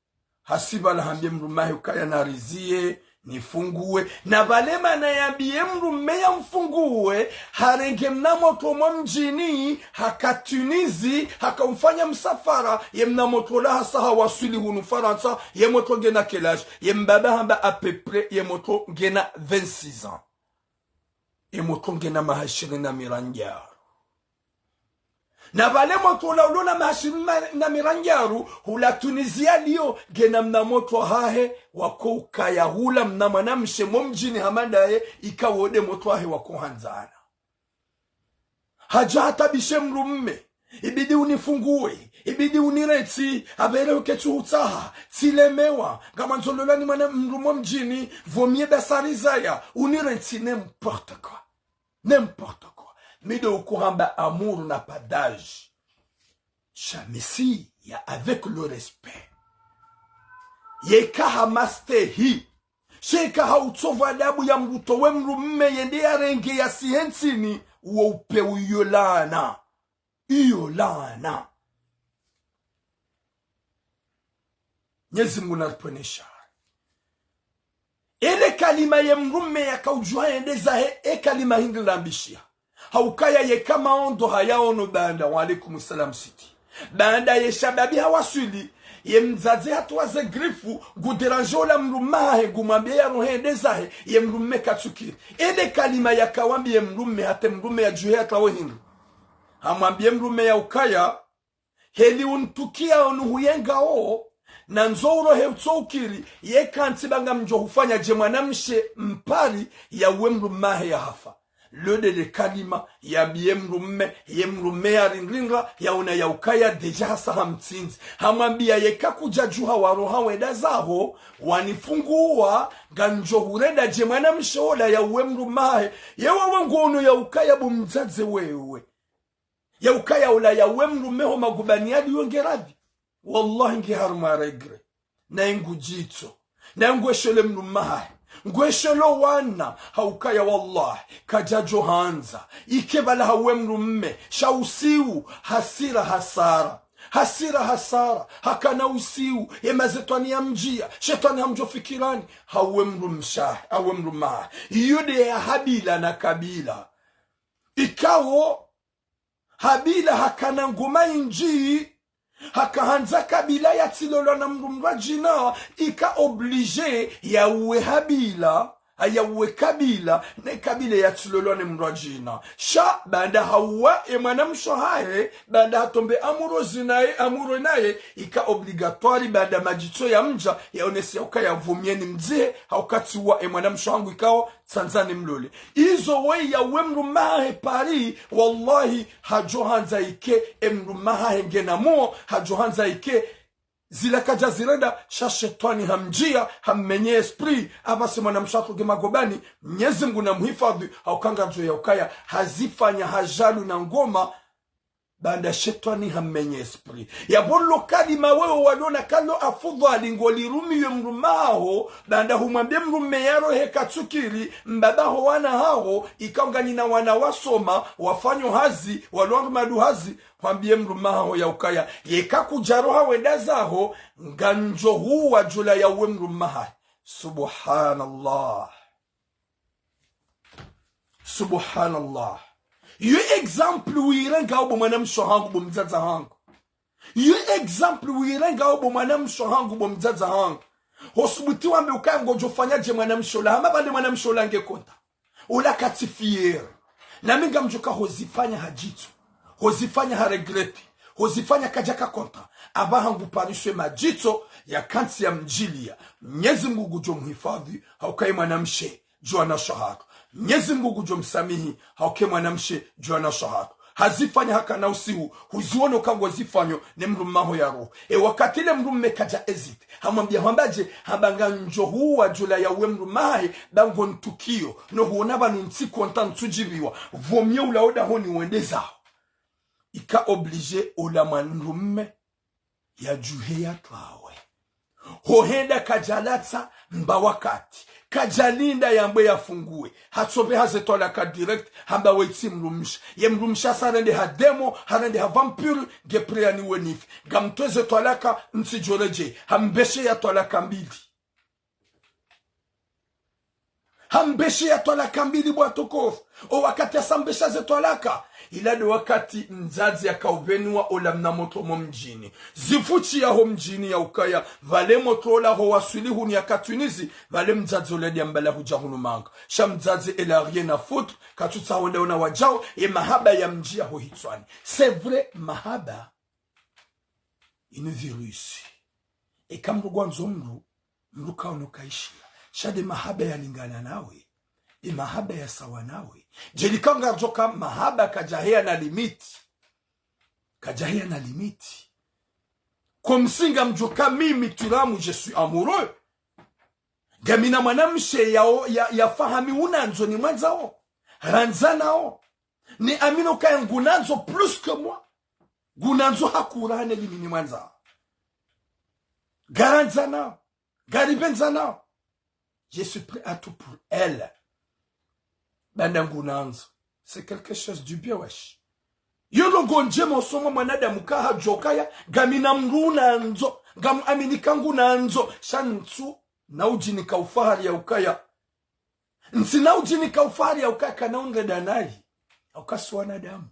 hasi pvala hambiye mdrumme hahe ukaya nariziye, nifunguwe. Na pvale mana yambiye mdrumme yamfunguwe, harenge mna motro mwa mdjini, haka Tunisie, haka umfanya msafara, ye mna motro ola hasa hawaswili hunu Farantsa, ye motro ngena quel âge, ye mbaba hamba à peu près, ye motro ngena vingt-six ans. Ye motro ngena maha ishirini na mirandraru. Na pvale motro ola ulona maha ishirini na mirandraru, hula Tunisie yaliyo, ngena mna motro hahe, wako ukaya hula mna mwanamshe mo mdjini hama ndaye, ikao de motro hahe wako handzana. Hadja hatabishe mdrumme, ibidi unifunguwe, ibidi unirentsi, apvere uke tsuhutsaha, tsilemewa, ngamwandzo lola ni mwana mdru mo mdjini, vaut mieux basi rizaya, unirentsi, n'importe quoi. N'importe quoi. Mi de ukuhamba amour n'a pas d'âge. Sha mi si ya avec le respect. Yeka hamastehi. Sheka hautsovu adabu ya mdru towe mdrumme yende yarenge yasihe ntsini, uwo upe uyo laana. Iyo laana. Mnyezi Mungu naripvwene shari. Ele Kalima ye mdrume yakaudjuha yende zahe, e kalima hindri lambishiha. Haukaya yeka maondo hayaono baanda, wa alaikum salam siti. Baanda ye shababi hawaswili, ye mdzadze hatowa ze grifu, ngudéranger ola mdrume hahe, ngumwambie yarohe yende zahe, ye mdrume katsukiri. Ele kalima yakawambiye mdrume, hata mdrume yadjuhe yatowe hindri. Hamwambie mdrume yaukaya, heli untukia onu huyengao, nandzo urohe utso ukiri, yeka ntsi ba ngamdjo hufanya dje mwanamshe mpari yauwe mdrume hahe yahafa. Lodele kalima yambiye mdrume, ye mdrume yarindrindra, yaona yaukaya déjà hasa hamtsindzi. Hamwambia yeka kudjadjuha waroha wenda zaho, wanifunguwa, ngamdjo hurenda dje mwanamshe ola yauwe mdrume hahe. Ye wewe ngoono yaukaya bo mdzadze wewe. Yaukaya ola yauwe mdrume ho magobani yaliyo nge radhi. Wallahi nge harumwa regret. Naye ngudjitso. Naye ngweshele mdrume hahe. Ngweshelo wana. Haukaya wallahi kadjadjo handza ike bala hauwe mdrume. Sha usiu, hasira hasara. Hasira hasara. Hakana usiu. Ye mashetwani yamdjia. Shetwani hamdjo fikirani. Hauwe mdrumshe hahe. Hauwe mdrume hahe. Iyo nde ya Habila na Kabila. Ikao Habila hakana ngoma indji, hakahandza Kabila yatsilolwa na mdru mdrwadjina, ika obligé yauwe Habila, ayauwe Kabila, ne Kabila yatsilolwa ne mdrwadjina. Sha, baanda hauwa e mwanamshe hahe, baanda hatombe amoureux naye, amoureux naye, ika obligatoire, baanda madjitso yamdja, yaonese yaukaya vomyeni mdzihe, hauka tsiwa e mwanamshe hangu ikao, tsandza nimlole. Izo we yauwe mdrume hahe pari, wallahi, hadjo handza ike, e mdrume hahe ngena mo, hadjo handza ike, zila kadja zirenda, sha shetwani hamdjia, hammenye esprit, apvase mwanamshe hatru nge magobani, Mnyezi Mngu namhifadhwi, hauka ngardjo yaukaya, hazifanya hajalu na ngoma, baanda shetwani hammenye esprit. Yapvo lo kalima wewe walona kalo afudhwali ngolirumiyo mdrume haho, baanda humwambie mdrume yarohe katsukiri, mbaba ho wana haho, ikao nganina wana wasoma, wafanyo hazi, walo harumwa du hazi, hwambie mdrume haho yaukaya, yeka kudjaroha wenda zaho, ngamdjo huwa djula yauwe mdrume hahe. Subhanallah. Subhanallah. Yo exemple wuyirengao bo mwanamshe hangu, bo mdzadze hangu. Yo exemple wuyirengao bo mwanamshe hangu, bo mdzadze hangu. Hosubuti wambe ukaya ngodjo fanya dje mwanamshe ola, hama bale mwanamshe ola nge konta. Ola katsi fier. Nami ngamdjoka hozifanya hadjitso. Hozifanya ha regretter. Hozifanya kadjaka konta. Apvaha ngu pariswe madjitso ya kantsi yamdjilia. Mnyezi Mngu ngudjo mhifadhwi, hauka e mwanamshe djuwa na shaharu. Mnyezi Mngu ngudjo msamihi, hauka e mwanamshe djuwa na shaharu. Hazifanya hakana usiu, huziwono ka ngozifanyo ne mdrume haho ya roho. E wakati le mdrume kadja hésiter. Hamwambia hwamba dje, hamba ngamdjo huwa djula yauwe mdrume hahe, ba ngontukiyo. No huona pvanu ntsi konta ntsudjibiwa. Vaut mieux ula odahoni wende zaho. Ika obligé ola mwana mdrume yadjuhe yatwawe. Hohenda kadjalatsa mba wakati. Kadjalinda yambwe yafunguwe. Hatsopveha ze twalaka direct, hamba we tsi mdrumshe. Ye mdrumshe hasa harende ha démon, harende ha vampire, nge prêt yaniwe nife. Ngamtwe ze twalaka, ntsidjoredjei. Hambeshe ya twalaka mbili. Hambeshe ya twalaka mbili bo watukufu. O wakati hasa hambesha ze twalaka. Ila ndo wakati mdzadze yakaupvenuwa ola mna motro mo mdjini. Zifutsi yaho mdjini yaukaya. Pvale motro ola ho waswili hunu yaka Tunisie. Pvale mdzadze ola ndiya mbala hudja hunu manga. Sha mdzadze il a rien à foutre. Katsutsaha wenda ona wadjao. E mahaba yamdjia ho hitswani. C'est vrai, mahaba. Inu virus. Eka mdru ngwandzo mdru, mdru kaono kaishia. Sha nde mahaba yalingana nawe. Nde mahaba ya sawa nawe. Djeli ka ngardjoka mahaba kadjaheya na limite. Kadjaheya na limite. Comme si ngamdjoka mimi Turamu, je suis amoureux. Ngamina mwanamshe yao, ya, ya fahami unandzo nimwandzao. Randzanao. Ni amino kaya ngunandzo plus que moi. Ngunandzo hakurane li mimi nimwandzao. Ngarandzanao. Ngaripvendzanao. Je suis prêt à tout pour elle. Baanda ngunandzo. C'est quelque chose du bien, wesh. Yo ndrongoo ndjema usoma mwanadamu ka hadjokaya, ngamina mdru unandzo, ngamuamini ka ngunandzo, sha ntsu, na udjinika ufahari yaukaya. Ntsina udjini ka ufahari ya ukaya kana unrenda nayi. Ya uka si wanadamu.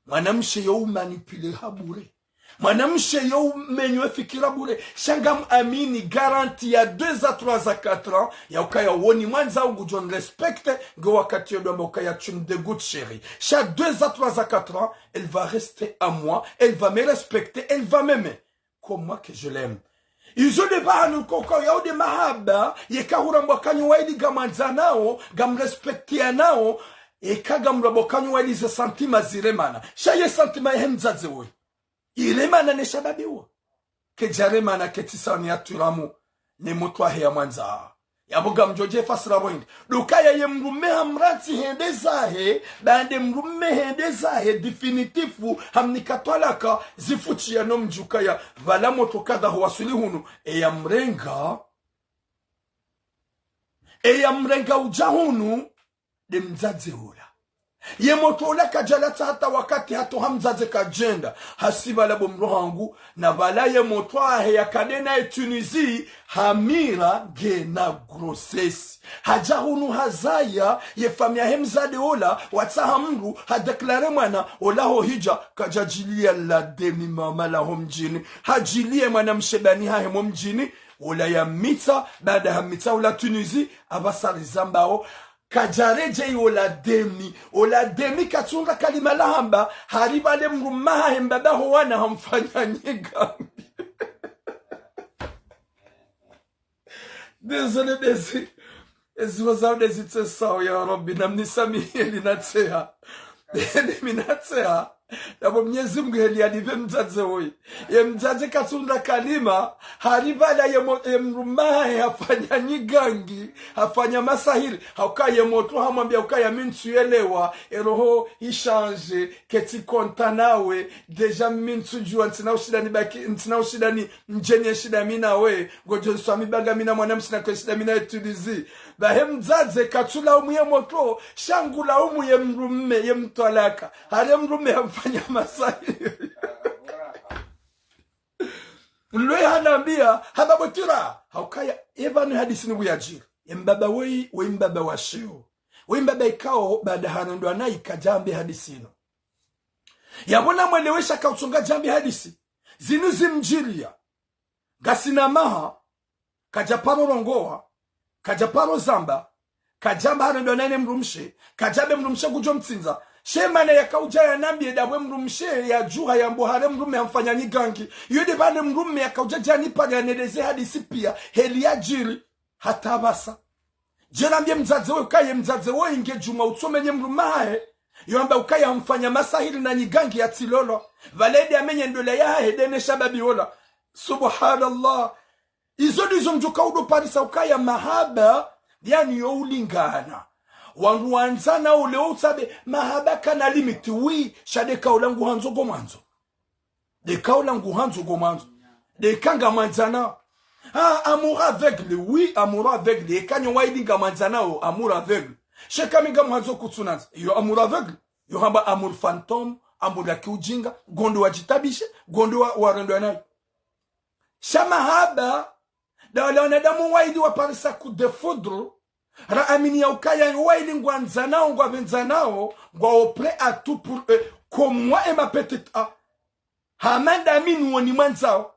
Mwanamshe yo umanipule ha bure. Mwanamshe yo umenye fikira bure. Sha ngam amini garantie ya deux à trois à quatre ans. Ya ukaya woni mwandzao ngudjo nirespecte. Nge wakati yo ndo amba ukaya tu me dégoûtes chérie. Sha deux à trois à quatre ans, elle va rester à moi. Elle va me respecter. Elle va m'aimer comme moi que je l'aime. Izo nde pvahanu koko yao nde mahaba, yeka hurambwa kanyu waili ngamwandzanao, ngamrespectianao, eka ngamrambwa kanyu waili ze sentiment ziremana. Sha ye sentiment yahe mdzadze woyi iremana ne shababi wo. Kedjaremana ketsi sawa ni ya twiramu, ne motro wahe ya mwandza. Yapvo ngamdjodje fasira pvo hindri. Ndo ukaya ye mdrume hamrantsi hende zahe, baanda ye mdrume hende zahe, définitif, hamnika twalaka, zifutsi ya no mdji ukaya, pvala motro kadha huwaswili hunu, eya mrenga, eya mrenga udja hunu, nde mdzadze ola. Ye motro ola kadjalatsa hata wakati hata ha mdzadze kadjenda. Hasi pvala bo mdru hangu, na pvala ye motro wahe yakade naye Tunisie, hamira ngena grossesse. Hadja hunu hazaya, ye famiyi yahe mdzadze ola, watsaha mdru, hadéclare mwana, ola ho hidja, kadjadjiliya la demi mama la ho mdjini. Hadjiliye mwanamshe bani hahe mo mdjini, ola yamitsa, baanda hamitsa ola Tunisie, apvasa rizambao, kadjaredjeyi ola demi. Ola demi katsuhundra kalima lahamba, hari pvale mdrume hahe mbaba ho wana hamfanya nyigangi. Désolé, ndezi, ezi wazao ndezi tsesao, ya Rabbi, namnisamihi, eli natseha. Eli mi natseha. Yapvo Mnyezi Mngu heli yalipve mdzadze woyi. Ye mdzadze katsuhundra kalima, hari pvala ye mo-, ye mdrume hahe hafanya nyigangi, hafanya masahiri, ha uka ye motro hamwambia ukaya mi ntsuyelewa, eroho ichange, ketsi content nawe, déjà mi ntsudjua, ntsina ushinda nibaki, ntsina ushinda ni mdjenye shida mi nawe, ngodjo nswami banga mi na mwanamshe na kwe shida mi naye Tunisie. Pvahe mdzadze katsulaumu ye motro, sha ngulaumu ye mdrume, ye mtwalaka. Hari ye mdrume hamfanya masahiri. Lwe hanambia, hamba bo tira, ha ukaya, epvanu hadisi ni pvo yadjiri. Ye mbaba woyi, woyi mbaba wa sheo. Woyi mbaba ikao, baanda harendwa nayi kadjambe hadisi inu. Yapvo namwelewesha kautsonga djambe hadisi. Zinu zimdjiliya. Ngasina maha, kadja paro rongowa, kadja paro zamba, kadjamba harendwa nayi ne mdrumshe, kadjambe mdrumshe ngudjo mtsindza. She mana yakaudja yanambie ndapvo ye mdrumshe yadjuha yambo hari ye mdrume hamfanya nyigangi. Iyo nde pvale mdrume yakaudja djani pare yaneleze hadisi pia, heli yadjiri, hata pvasa. Djeli ambie mdzadze woyi ukaya ye mdzadze woyi nge djuma utsomenye mdrume hahe. Yo amba ukaya hamfanya masahiri na nyigangi yatsilolwa. Pvale nde amenye ndola yahahe nde ne shababi ola. Subhanallah. Izo ndizo mdjuka udo parisa ukaya mahaba, yani yo ulingana. Wandru wandzana ule utsabe, mahaba kana limite, oui, sha nde kaula nguhandzo ngo mwandzo. Nde kaula nguhandzo ngo mwandzo. Nde ka ngamwandzana. Ah, amour aveugle, oui, amour aveugle. Eka nyo waili ngamwandzanao, amour aveugle. She ka mi ngamwandzo kutsunandza. Yo amour aveugle. Yo hamba amour fantôme, amour ya kiujinga, ngondo wadjitabishe, ngondo wa, warendwa nayi. Sha mahaba, nda wala wanadamu waili waparisa coup de foudre, raamini ya ukaya waili ngwandzanao, ngwapvendzanao, ngwao prêt à tout pour eux, comme moi et ma petite a. Hama ndami nuwo nimwandzao.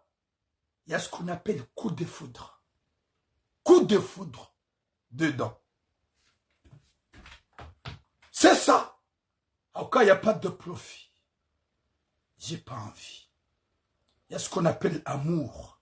Il y a ce qu'on appelle coup de foudre. Coup de foudre dedans. C'est ça. En tout cas, il n'y a pas de profit. J'ai pas envie. Il y a ce qu'on appelle amour.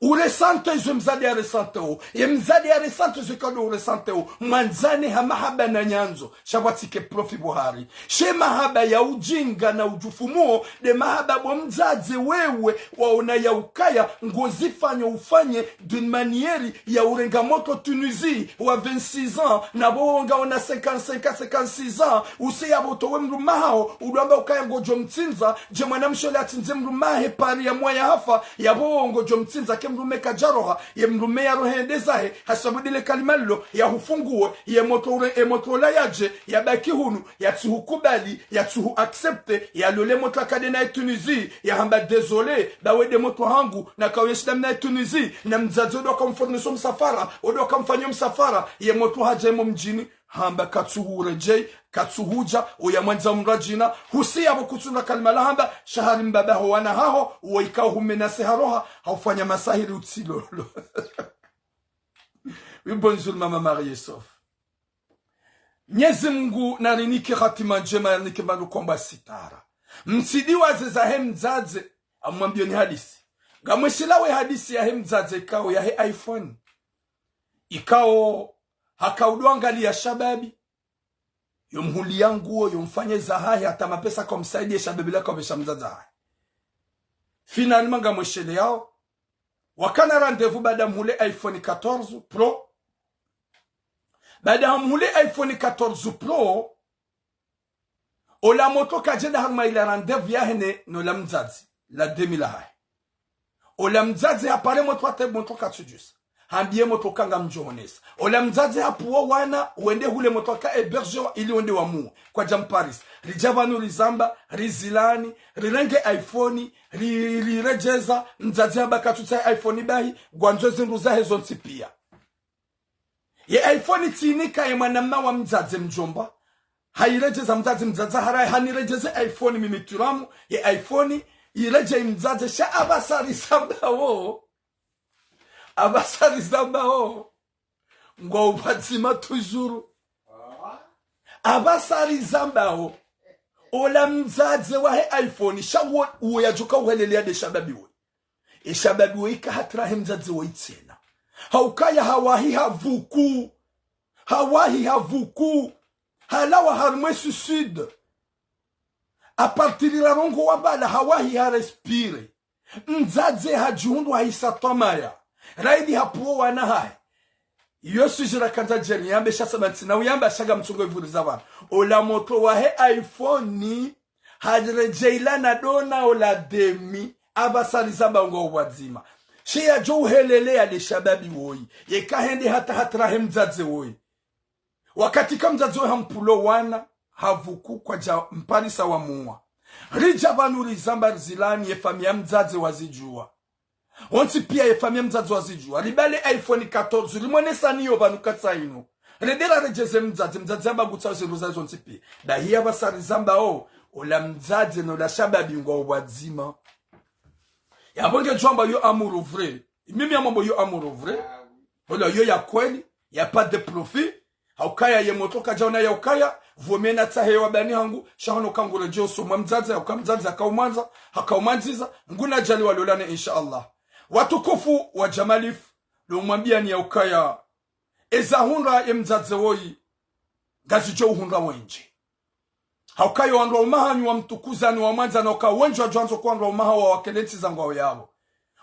Uresante izo mdzadze yaresanteo. Ye mdzadze yaresante izo kado uresanteo. Mwandzane ha mahaba na nyandzo. Sha pvwatsike profit pvo hari. She mahaba ya ujinga na udjufumuo, nde mahaba bo mdzadze wewe, waona ya ukaya, ngozifanyo ufanye, d'une manière ya urenga motro Tunisie, wa vingt-six ans, na pvo ngaona cinquante-cinq, cinquante-six ans, use yapvo towe mdrume haho, udo amba ukaya ngodjo mtsindza, dje mwanamshe ole atsindze mdrume hahe pare ya mwaya hafa, yapvo ngodjo mtsindza, mdrume kadjaroha, ye mdrume yarohe yende zahe, hasabu ndele kalima lilo, yahufunguwe, ye motro ule, ye motro ola yadje, yabaki hunu, yatsuhukubali, yatsuhuaccepte, yalole motro akade naye Tunisie, yahamba désolé, ba we nde motro hangu, nakauyenshi damu naye Tunisie, na mdzadze wo ndo wakamfournisser msafara, wo ndo wakamfanyia msafara, ye motro hadja imo mdjini, hamba katsuhuredjei, katsuhudja, uya mwandza mradjina, husiya pvo kutsuna kalima la hamba, sha hari mbaba ho wana haho, uwo ikao humenase haroha, haufanya masahiri utsilolo. Oui, bonjour, Mama Marie-Sof. Mnyezi Mungu narinike hatima ndjema, yarinike mbandru kwamba sitara. Mtsidiwaze zahe mdzadze, amwambiyo ni hadisi. Ngamweshelao ye hadisi yahe mdzadze ikao yahe iPhone. Ikao hakaudjwangaliya shababi. Yomhuliya nguo, yomfanye zahahe, hata mapesa kamsaidiye shababi la kaupvesha mdzadze hahe. Finalement ngamwesheleyao. Wakana rendez-vous baada mhule iPhone quatorze Pro. Baada hamhule iPhone quatorze Pro, ola motro kadjenda harumwa ila rendez-vous yahe ne, nola mdzadze, la demi lahahe. Ola mdzadze hapare motro hata motro katsudjusa. Hambiye motro ka ngamdjohonesa. Ola mdzadze hapvuwo wana, wende hule motro ka héberger wa, ili wende wamuwe. Kwadja mparisa. Ridja pvanu rizamba, rizilani, rirenge iPhone, ri, riredjeza, mdzadze hamba katsutsaha iPhone bahi, ngwandzo ezindru zahe zontsi piya. Ye iPhone tsinika ye mwananya wa mdzadze mdjomba. Hayiredjeza mdzadze, mdzadze haraye haniredjeze iPhone mimi turamu, ye iPhone, yiredjei mdzadze sha apvasa rizambawo. Apvasa rizambawo. Ngwao pvadzima toujours. Apvasa rizambawo. Ola mdzadze wahe iPhone, sha wo, uwo yadjuka uheleleya nde shababi wo. Eshababi wo ika hata rahe mdzadze wo itsena. Haukaya hawahi havuku. Hawahi havuku. Halawa harumwa e suicide. À partir la rongowa bala hawahi ha respire. Mdzadze hadjihundru hahisa twamaya. Raidi hapvuwo wana hahe. Iyo sujet rakandza djeni yambe sha sababu ntsina uyamba sha ngamtsungo ivuriza pvanu. Ola motro wahe iPhone. Haliredjeyi la na dona ola demi, apvasa rizamba ngwao pvadzima. She yadjo uheleleya nde shababi woyi. Yeka hende hata hata rahe mdzadze woyi. Wakati ka mdzadze woyi hampvulo wana, havuku kwadja mparisa wamuwa. Ridja pvanu rizamba rizilani ye famiyi ya mdzadze wazidjuwa. Wontsi piya ye famiyi ya mdzadze wazidjuwa. Ribale iPhone quatorze, rimwonesa niyo pvanu katsa inu. Rende raredjeze mdzadze, mdzadze hamba ngutsaho zindru zahe zontsi piya. Dahiya apvasa rizambawo, ola mdzadze nola shababi ngwao pvadzima. Yapvo ngedjo amba yo amour vrai. Mimi yamwambo yo amour vrai. Ola yo ya kweli, y a pas de profit. Haukaya ye motro kadjaona yaukaya, pvo mi natsahe ye wabani hangu, sha hono kanguredjeo usoni mwa mdzadze, hauka mdzadze hakaumwandza, hakaumwandziza, nguna djaliwa lolane, insha Allah. Watukufu wa Jamalifu, lo mwambiyani yaukaya, eza hundra ye mdzadze woyi, ngazidjo uhundra wendji. Haukaya wandru waume hanyu wamtukuzani wamwandzani, hauka wendji wadjo wandzo kwa wandru waume hawo wawakele ntsi za ngwao yapvo.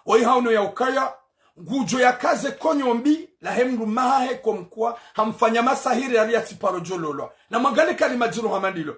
Oyi hauno yaukaya, ngudjo yakaze konyo mbi, lahe mdrume hahe comme quoi, hamfanya masahiri hari yatsiparo djololwa. Na mwangalie kalima dziro hama ndilo.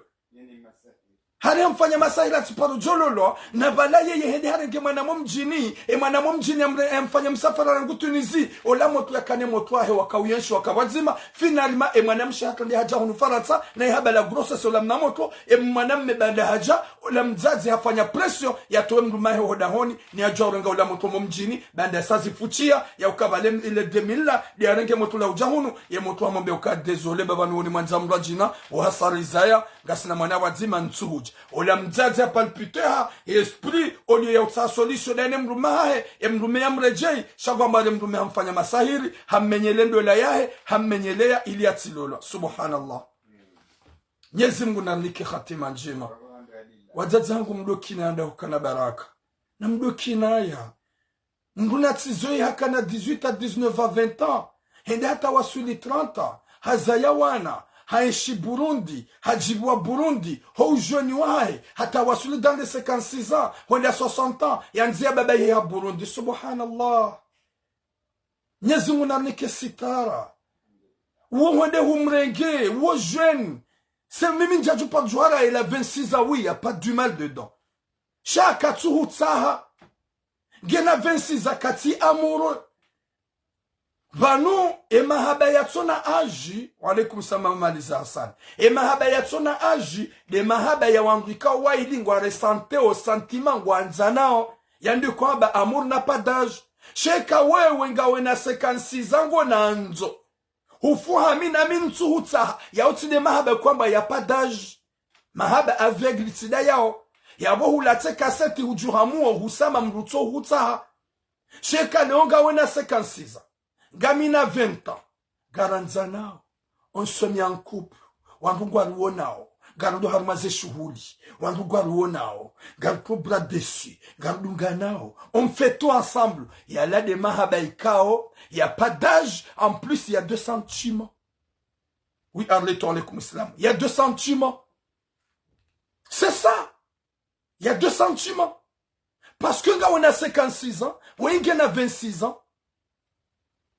Hari hamfanya masahiri yatsiparo djololwa, na pvala yeye hende harenge mwana mo mdjini, e mwana mo mdjini yamre-, yamfanya msafara rangu Tunisie, ola motro yakane motro wahe wakauyenshi waka pvadzima, finalement, e mwanamshe hata nde hadja hunu Farantsa, na ihabala grossesse ola mna motro, e mwanamme baanda hadja, ola mdzadze hafanya pression, yatowe mdrume hahe ho dahoni, ni yadjo urenga ola motro mo mdjini, baanda sa zifuchiya, yauka pvale m-, ile demi la, nde yarenge motro la udja hunu, ye motro hamwambe uka désolé, baba nuwoni mwandza mradjina, uhasa rizaya, ngasina mwana pvadzima ntsuhudja. Ola mdzadze hapalpiteha, esprit, au lieu yautsaha solution, daye ne mdrume hahe, e mdrume yamredjeyi, sha ngwamba le mdrume hamfanya masahiri, hammenyele ndola yahe, hammenyeleya ili yatsilolwa. Subhanallah. Mnyezi Mungu narinike hatima ndjema. Wadzadze hangu mdokina yanda hukana baraka. Na mdokina ya. Mdru na tsizo ye hakana dix-huit à dix-neuf à vingt ans. Hende hata waswili trente ans. Hazaya wana. Haenshi Burundi. Hadjibiwa Burundi. Ho ujeni wahe. Hata waswili dans les cinquante-six ans. Hwenda soixante ans. Yandziya baba ye ha Burundi. Subhanallah. Mnyezi Mungu narinike sitara. Uwo hwende humrenge, uwo jeune. C'est mimi ndjadju pa djuhara, il a vingt-six ans, oui, y a pas du mal dedans. Sha katsuhutsaha. Ngena vingt-six ans katsi amoureux. Pvanu, e mahaba yatsona âge, wa alaikum salam, Maliza Hassan. E mahaba yatsona âge, nde mahaba ya wandru ikao waili ngwa ressentir o sentiment ngwandzanao. Yandikwa amba amour n'a pas d'âge. Sha eka wewe ngawe na cinquante-six ans ngona ndzo. Hufuhami na mi ntsuhutsaha, yao tsi nde mahaba kwamba ya pas d'âge. Mahaba aveugle tsi nda yao. Yapvo hulatse kaseti hudjuhamuo husama mdru tso hutsaha. Sha eka leo ngawe na cinquante-six ans. Ngami na vingt ans. Ngarandzanao. On se met en couple. Wandru ngwariwonao. Ngarudjo harumwa ze shuhuli. Wandru ngwariwonao. Ngarudjo bras dessus. Ngarudunganao. On fait tout ensemble. Yala nde mahaba ikao. Y a pas d'âge. En plus, il y a deux sentiments. Oui, Arlette, wa alaikum salam. Il y a deux sentiments. C'est ça. Il y a deux sentiments. Parce que ngawe na cinquante-six ans, wewe ngena vingt-six ans.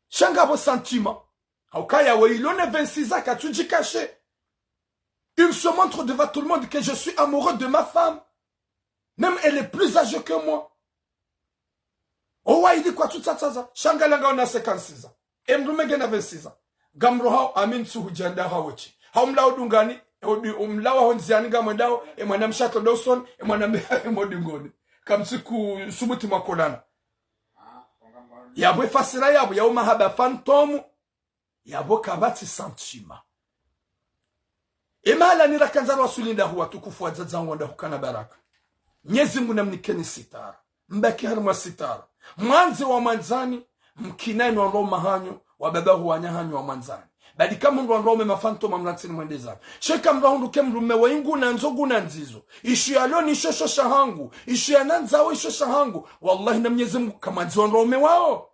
Sha ngapvo sentiment. Hauka ya wewe ilo na vingt-six ans, katsudji cacher. Il se montre devant tout le monde que je suis amoureux de ma femme. Même elle est plus âgée que moi. Owaili kwatsutsatsaza, sha ngala ngawe na cinquante-six ans. E mdrume ngena vingt-six ans. Ngamrohao, ami ntsuhudja ndaha wetsi. Hau mlawo dungani, e odi-, o mlawo ho ndziani ngamwendao, e mwanamshe atso ndo usoni, e mwanamshe e modi ngoni. Kamtsi kusubuti mwakolana. Yapvo e fasira yapvo, yao mahaba fantôme, yapvo kapvatsi sentiment. E mahala nira kandza rwasuli ndahu watukufu wadzadze wangu ndahukana baraka. Mnyezi Mungu namnikeni sitara. Mbaki harimwa sitara. Mwandze wamwandzani, mkinayi no wandru waume wahanyu, wababa ho wananya hanyu wamwandzani. Badi eka mndru wandru waume mafantôme mlatsini mwende zanyu. Sha eka mndru ahundru ke mdrume wa ingu na ndzo ngu na ndzizo. Isho yalo ni isho sho shahangu. Isho yanandzao isho shahangu. Wallahi na Mnyezi Mungu kamwandzi wandru waume wao.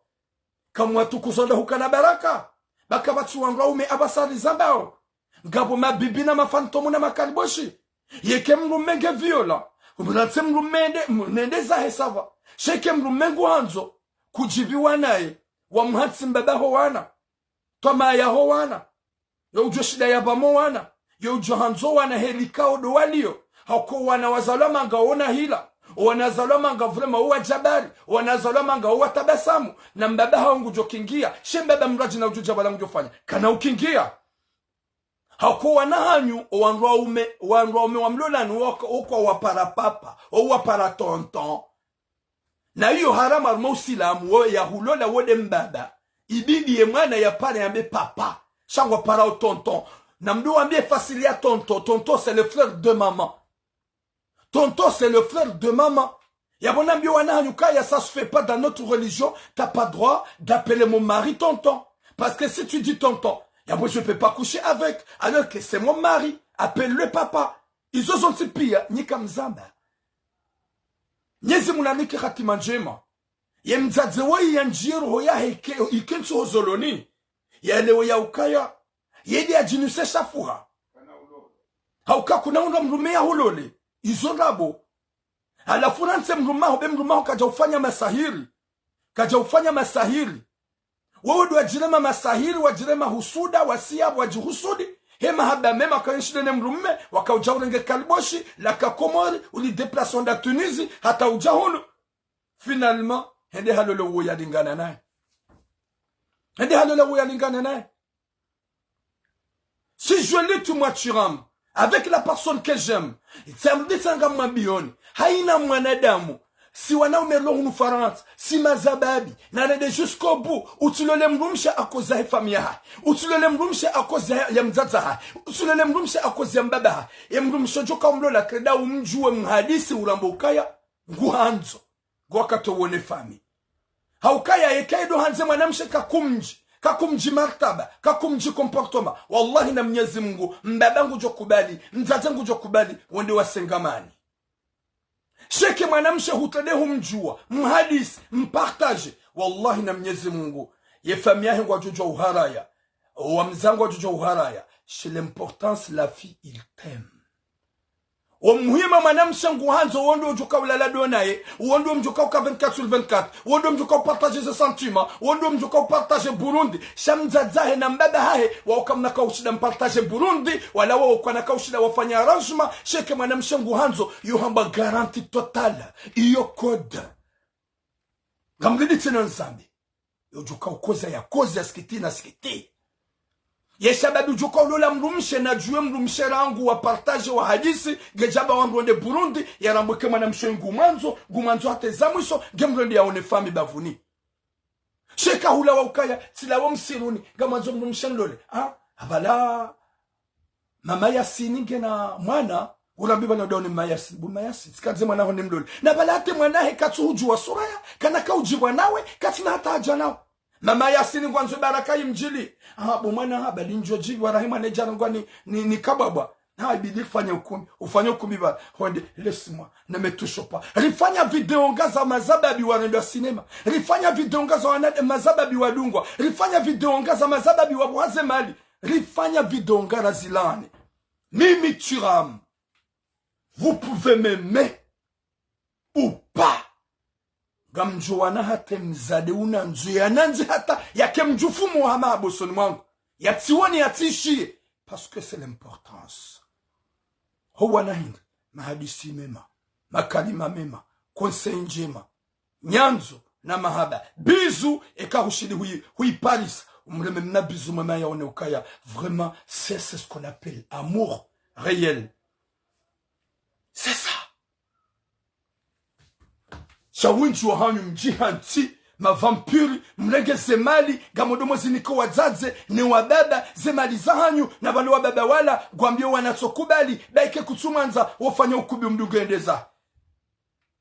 Kamwatukuzo ndahukana baraka. Ba kapvatsi wandru waume apvasa rizambao. Ngapvo mabibi na mafantôme na makaliboshi. Yeke mdrume nge viola. Umratse mdrume nde, m-, nende zahe ça va. Sha eke mdrume nguhandzo. Kudjibiwa naye. Wamhantsi mbaba ho wana. Twamaa yaho wana. Yo udjo shinda yapvamo wana. Yo udjo handzo wana heli kao ndo walio. Hauka wana wazalwa manga wona hila. Wana wazalwa manga vraiment wo wadjabari. Wana wazalwa manga wo watabasamu. Na mbaba hawo ngudjo kingia. She mbaba mradji na udjo djabala ngudjo fanya. Kana ukingia. Hauka wana hanyu, o wandru waume, wandru waume wamlolani waka, okwa wapara papa, o wapara tonton. Na iyo harama harumwa usilamu, wo yahulola wo nde mbaba. Ibidi ye mwana yapare yambe papa. Sha ngwapara o tonton. Na mdru wambe fasiri ya tonton. Tonton, c'est le frère de maman. Tonton, c'est le frère de maman. Yapvo nambiyo wana hanyu kaya, ça se fait pas dans notre religion. T'as pas droit d'appeler mon mari tonton. Parce que si tu dis tonton, yapvo je peux pas coucher avec. Alors que c'est mon mari. Appelle-le papa. Izo zontsi piya, nyi kamzamba. Mnyezi Mungu nanike hatima ndjema. Ye mdzadze woyi yandjiye roho yahe ike, ike ntsi hozoloni. Yalewo ya ukaya. Yedi yadjinuse shafuha. Hauka kuna undra mdrume yahulole. Izo ndrabo. Halafu rantse mdrume waho, be mdrume waho kadja ufanya masahiri. Kadja ufanya masahiri. Wewe ndo wadjirema masahiri, wadjirema husuda, wasiya, wadjihusudi. He mahaba mema kayenshile ne mdrume, wakaudja urenge kaliboshi, la Kakomori, uli déplace wenda Tunisie, hata udja hunu. Finalement, hende halole uwo yalingana naye. Hende halole uwo yalingana naye. Si je lutte, moi, tu rames. Avec la personne que j'aime. Samedi tsanga mwambioni. Haina mwanadamu. Si wanaume lo hunu Farantsa. Si mazababi. Narende jusqu'au bout. Utsilole mdrumshe akoza he famiyi yahahe. Utsilole mdrumshe akoza ya mdzadze wahahe. Utsilole mdrumshe akoza ya mbaba wahahe. Ye mdrumshe djoka umlola kreda umdjuwe mhadisi urambe ukaya. Nguhandzo. Ngwakato wone famiyi. Haukaya yeka ido handze mwanamshe kakumdji, kakumdji martaba, kakumdji comportement. Wallahi na Mnyezi Mungu, mbaba ngudjo kubali, mdzadze ngudjo kubali, wende wasengamani. Sha eke mwanamshe hutrende humdjuwa, mhadisi, mpartage. Wallahi na Mnyezi Mungu, ye famiyi yahe ngwadjo djuwa uharaya. Wamdzadze ngwadjo djuwa uharaya. C'est l'importance, la fille, il t'aime. Wo muhimu mwanamshe nguhandzo, wo ndo udjoka ulala ndo naye, wo ndo mdjoka uka vingt-quatre sur vingt-quatre, wo ndo mdjoka upartage ze sentiment, wo ndo mdjoka upartage Burundi, sha mdzadze wahe na mbaba wahe, wao kamna kaushinda mpartage Burundi, wala wao kwana kaushinda wafanya arrangement, sha eke mwanamshe nguhandzo, yo hamba garantie totale, iyo code. Kamlidi tsena nzambi. Yo djuka ukoza ya koza ya sikiti na sikiti. Ye shababi udjuka ulola mdrumshe na djuwe mdrumshe rangu wa partage wa hadisi, ngedjaba wa mronde Burundi, ya rambwe ke mwanamshe ngu mwandzo, ngu mwandzo hata za mwiso, nge mronde ya one fami bavuni. Sheka hula wa ukaya, tsila wo msiruni, nga mwandzo mdrumshe nlole. Ha? Abala, mama Yasini ngena mwana, urambi bana udaone mama Yasini, bu mama Yasini, tsikandze mwana ho ni mlole. Na bala ate mwana he katsu hudjuwa suraya, kana kaudjibwa nawe, katsina hata haja nawe. Mama Yasini ngwandzo baraka imdjili. Ah, bo mwana ha, bali ndjo djibwa rahi mwana djana ngwa ni, ni, ni kababwa. Ha, ibidi rifanye ukumbi. Ufanye ukumbi ba, honde, laisse-moi, ne me touche pas. Rifanya video nga za mazababi wa nendo sinema. Rifanya video nga za wana, mazababi wa dungwa. Rifanya video nga za mazababi wa buhaze mali. Rifanya video nga razilani. Mimi Thuram. Vous pouvez m'aimer ou pas. Ngamdjo wana hata mdzadze unandzo, ya nandzi hata, yake mdjufu muhama habosoni mwangu. Ya tsiwoni ya tsishiye. Parce que c'est l'importance. Ho wana hindri, mahadisi mema, makalima mema, conseil ndjema, nyandzo na mahaba. Bisous, eka hushidi hui, hui Paris. Umreme mna bisous mwema yaone ukaya. Vraiment, c'est, c'est ce qu'on appelle amour réel. C'est ça. Sha wendji wahanyu mdjihantsi, mavampiri, mrenge ze mali, ngamodo mwezinike wadzadze, ne wababa, ze mali zahanyu, na bale wababa wala, ngwambio wanatsokubali, ba ike kutsumandza, wofanya ukubi umdungendeza.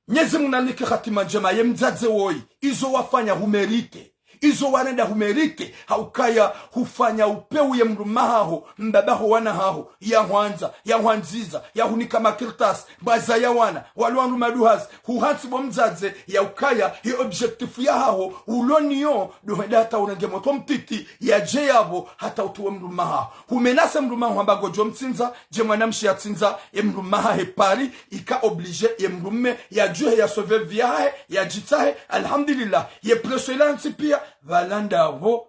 Mnyezi Mungu nanike hatima ndjema, ye mdzadze woyi, izo wafanya humérité. Izo warenda humérité, ha ukaya hufanya upvewu ye mdrume haho, mbaba ho wana haho, ya hwandza, ya hwandziza, ya hunika makartasi, bwaza ya wana, walo wandru maduhazi, huhantsi bo mdzadze, ya ukaya, ye objectif ya haho, ulo niyo, ndo hwenda hata urenge motro mtiti, yadje yapvo, hata utuwe mdrume haho. Humenase mdrume haho hamba ngodjo mtsindza, ye mwanamshe yatsindza, ye mdrume hahe Paris, ika obligé, ye mdrume, yadjuhe, ya sauver vie yahahe, yadjitsahe, alhamdulillah. Ye pression ila ntsi pia, pvala ndapvo.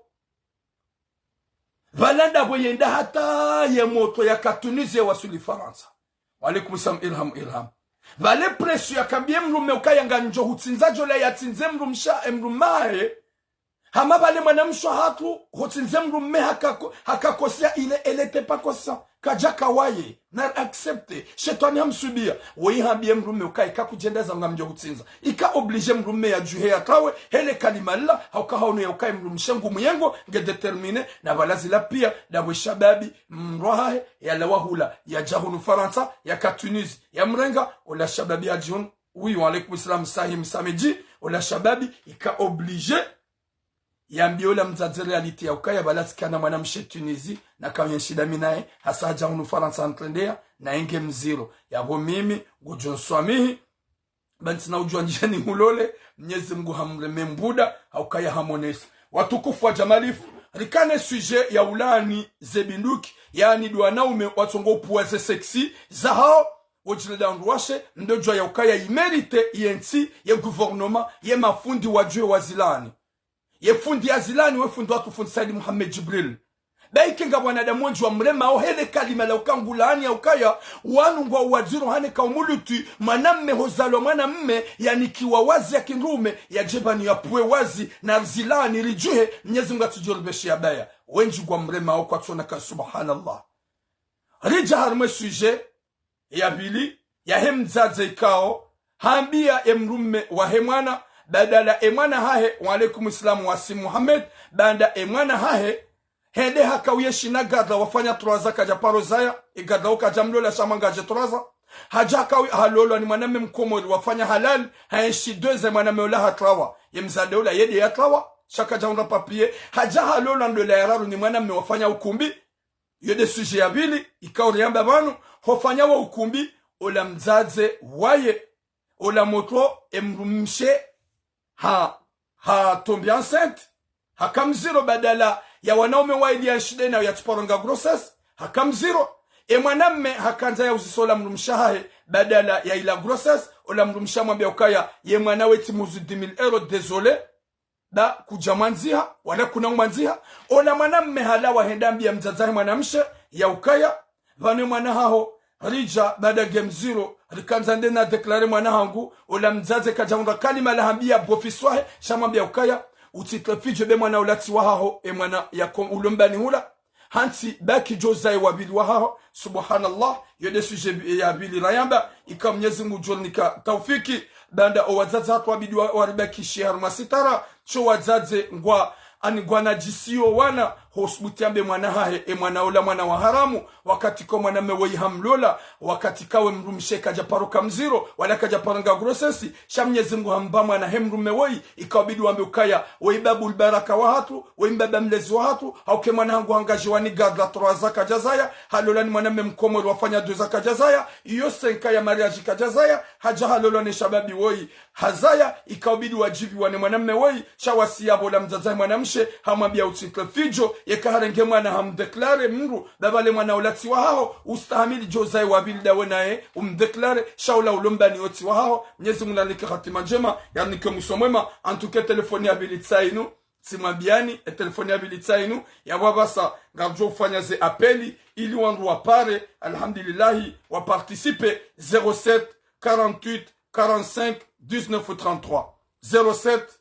Pvala ndapvo yenda hata ye motro yaka Tunisie waswili Farantsa. Wa alaikum salam, Ilham, Ilham. Pvale pression yakambiye mdrume ukaya ngamdjo hutsindza djola yatsindze mdrumshe, e mdrume hahe. Hama pvale mwanamshe hatru, hutsindze mdrume hakako-, hakakosea ile, elle était pas consciente. Kadjaka waye, na accepte. Shetwani hamswibia. Woyi hambiye mdrume ukaya ika kudjenda za ngamdjo hutsindza. Ika obligé mdrume yadjuhe yatrawe, hele kalima lila, ha uka haono ya ukaya mdrumshe ngu muyengo, nge déterminé, na pvala zila pia, ndapvo shababi, mdru hahe, yalawa hula, yadja hunu Farantsa, yaka Tunisie, yamrenga, ola shababi hadji hunu, oui, wa alaikum salam, Sahim Samedji, ola shababi, ika obligé, yambiye ola mdzadze réalité ya ukaya pvala tsikana mwanamshe Tunisie, na kaonye shida mi naye, hasa hadja hunu Farantsa ntrendea, na enge mdziro. Yapvo mimi, ngudjo nswamihi, ba ntsina udjua ndjeni hulole, Mnyezi Mungu hamreme mbuda, ha ukaya hamonesa. Watukufu wa djamalifu, rikane sujet ya ulani ze binduki, yaani ndo wanaume watsongo upvuwa ze sexy, zahao, wodjile nda wandru washe, ndo djua ya ukaya imérité, ye ntsi, ye gouvernement, ye mafundi wadjuhe wazilani. Ye fundi yazilani we fundi watru fundi Said Mohamed Djibril. Ba ike nga wanadamu wendji wamremao hele kalima la uka ngulaani ya ukaya, wanu ngwa wadziro hane ka umuluti, mwanamme hozalwa mwanamme, yanikiwa wazi ya kindrume, yadje pvanu yapvuwe wazi, na rizilani ridjuhe, Mnyezi Mungu atsidjo ripveshe ya baya. Wendji ngwa mremao kwatsona ka subhanallah. Ridja harimwe sujet, ya pvili, yahe mdzadze ikao, hambiya ye mdrume wahe mwana, badala ye mwana hahe, wa alaikum salam Wasim Mohamed, baanda ye mwana hahe, hende haka uye shina gadra wafanya trois ans kadja paro zaya, ye gadra wo kadja mlola sha mwangadje trois ans. Hadja haka uye halolwa ni mwanamme mkomori wafanya halali, haenshi deux ans mwanamme ola hatrawa, ye mdzadze ola yende yatrawa, sha kadja hundra papier, hadja halolwa ndola ya raru ni mwanamme wafanya ukumbi, Yo nde sujet ya pvili, ikao riamba pvanu, hofanya wo ukumbi, ola mdzadze waye, ola motro, e mdrumshe, ha, ha tombe enceinte, haka mdziro badala ya wanaume waili ya nshinde nao yatsuparo nga grossesse, haka mdziro, e mwanamme hakandza ya uzisa ola mdrumshe hahe, badala ya ila grossesse, ola mdrumshe hamwambia ukaya, ye mwana we tsi muzu dix mille euros, désolé, ba kudja mwandziha, wala kuna mwandziha. Ola mwanamme halawa hende hambiya mdzadze hahe mwanamshe, ya ukaya, pvanu ye mwana haho, Ridja baada nge mziro, rikandza nde na déclarer mwana hangu, ola mdzadze kadja hundra kalima la hambia beau-fils wahe, sha hamwambia ukaya, utsitle fidjo be mwana ola tsi wahaho, e mwana yako ulo mbani hula. Hantsi baki djo zaye wa pvili wahaho, subhanallah, yo nde sujet ya pvili rayamba, ika Mnyezi Mungu djo nika taufiki, baanda o wadzadze hatru wabidi wa, waribakishe harumwa sitara, sho wadzadze ngwa, ani ngwa nadjisiyo wana, ho subuti yambe mwana hahe, e mwana ola mwana wa haramu, wakati ka mwana mme woyi hamlola, wakati ka we mdrumshe kadja paro ka mziro, wala kadja paro nga grossesse, sha Mnyezi Mungu hamba mwana he mdrumme woyi, ika ubidi wambe ukaya, woyi babul baraka wahatru, woyi mbaba mlezi wahatru, hauka e mwana hangu hangadjiwa ni garde trois ans kadja zaya, halolwa ni mwana mme Mkomori wafanya deux ans kadja zaya, iyo cinq ans ya mariage kadja zaya, hadja halolwa ne shababi woyi, hazaya, ika ubidi wadjiviwa ne mwana mme woyi, sha wasi yapvo ola mdzadze he mwana mshe, hamwambia utsitle fidjo, yeka harenge mwana hamdéclarer mdru, baba le mwana ola tsi wahaho, ustahamili djo zaye wa pvili ndawe naye, umdéclarer, sha ola ulo mbani yo tsi wahaho, Mnyezi Mungu nanike hatima ndjema, yanike mwiso mwema, en tout cas téléphone ya pvili tsi inu, tsimwambiani, e téléphone ya pvili tsi inu, ya pvwapvasa, ngaridjo ufanya ze appel, ili wandru wapare, alhamdulillahi, wa participer, zéro sept, quarante-huit, quarante-cinq, dix-neuf, trente-trois. Zéro sept,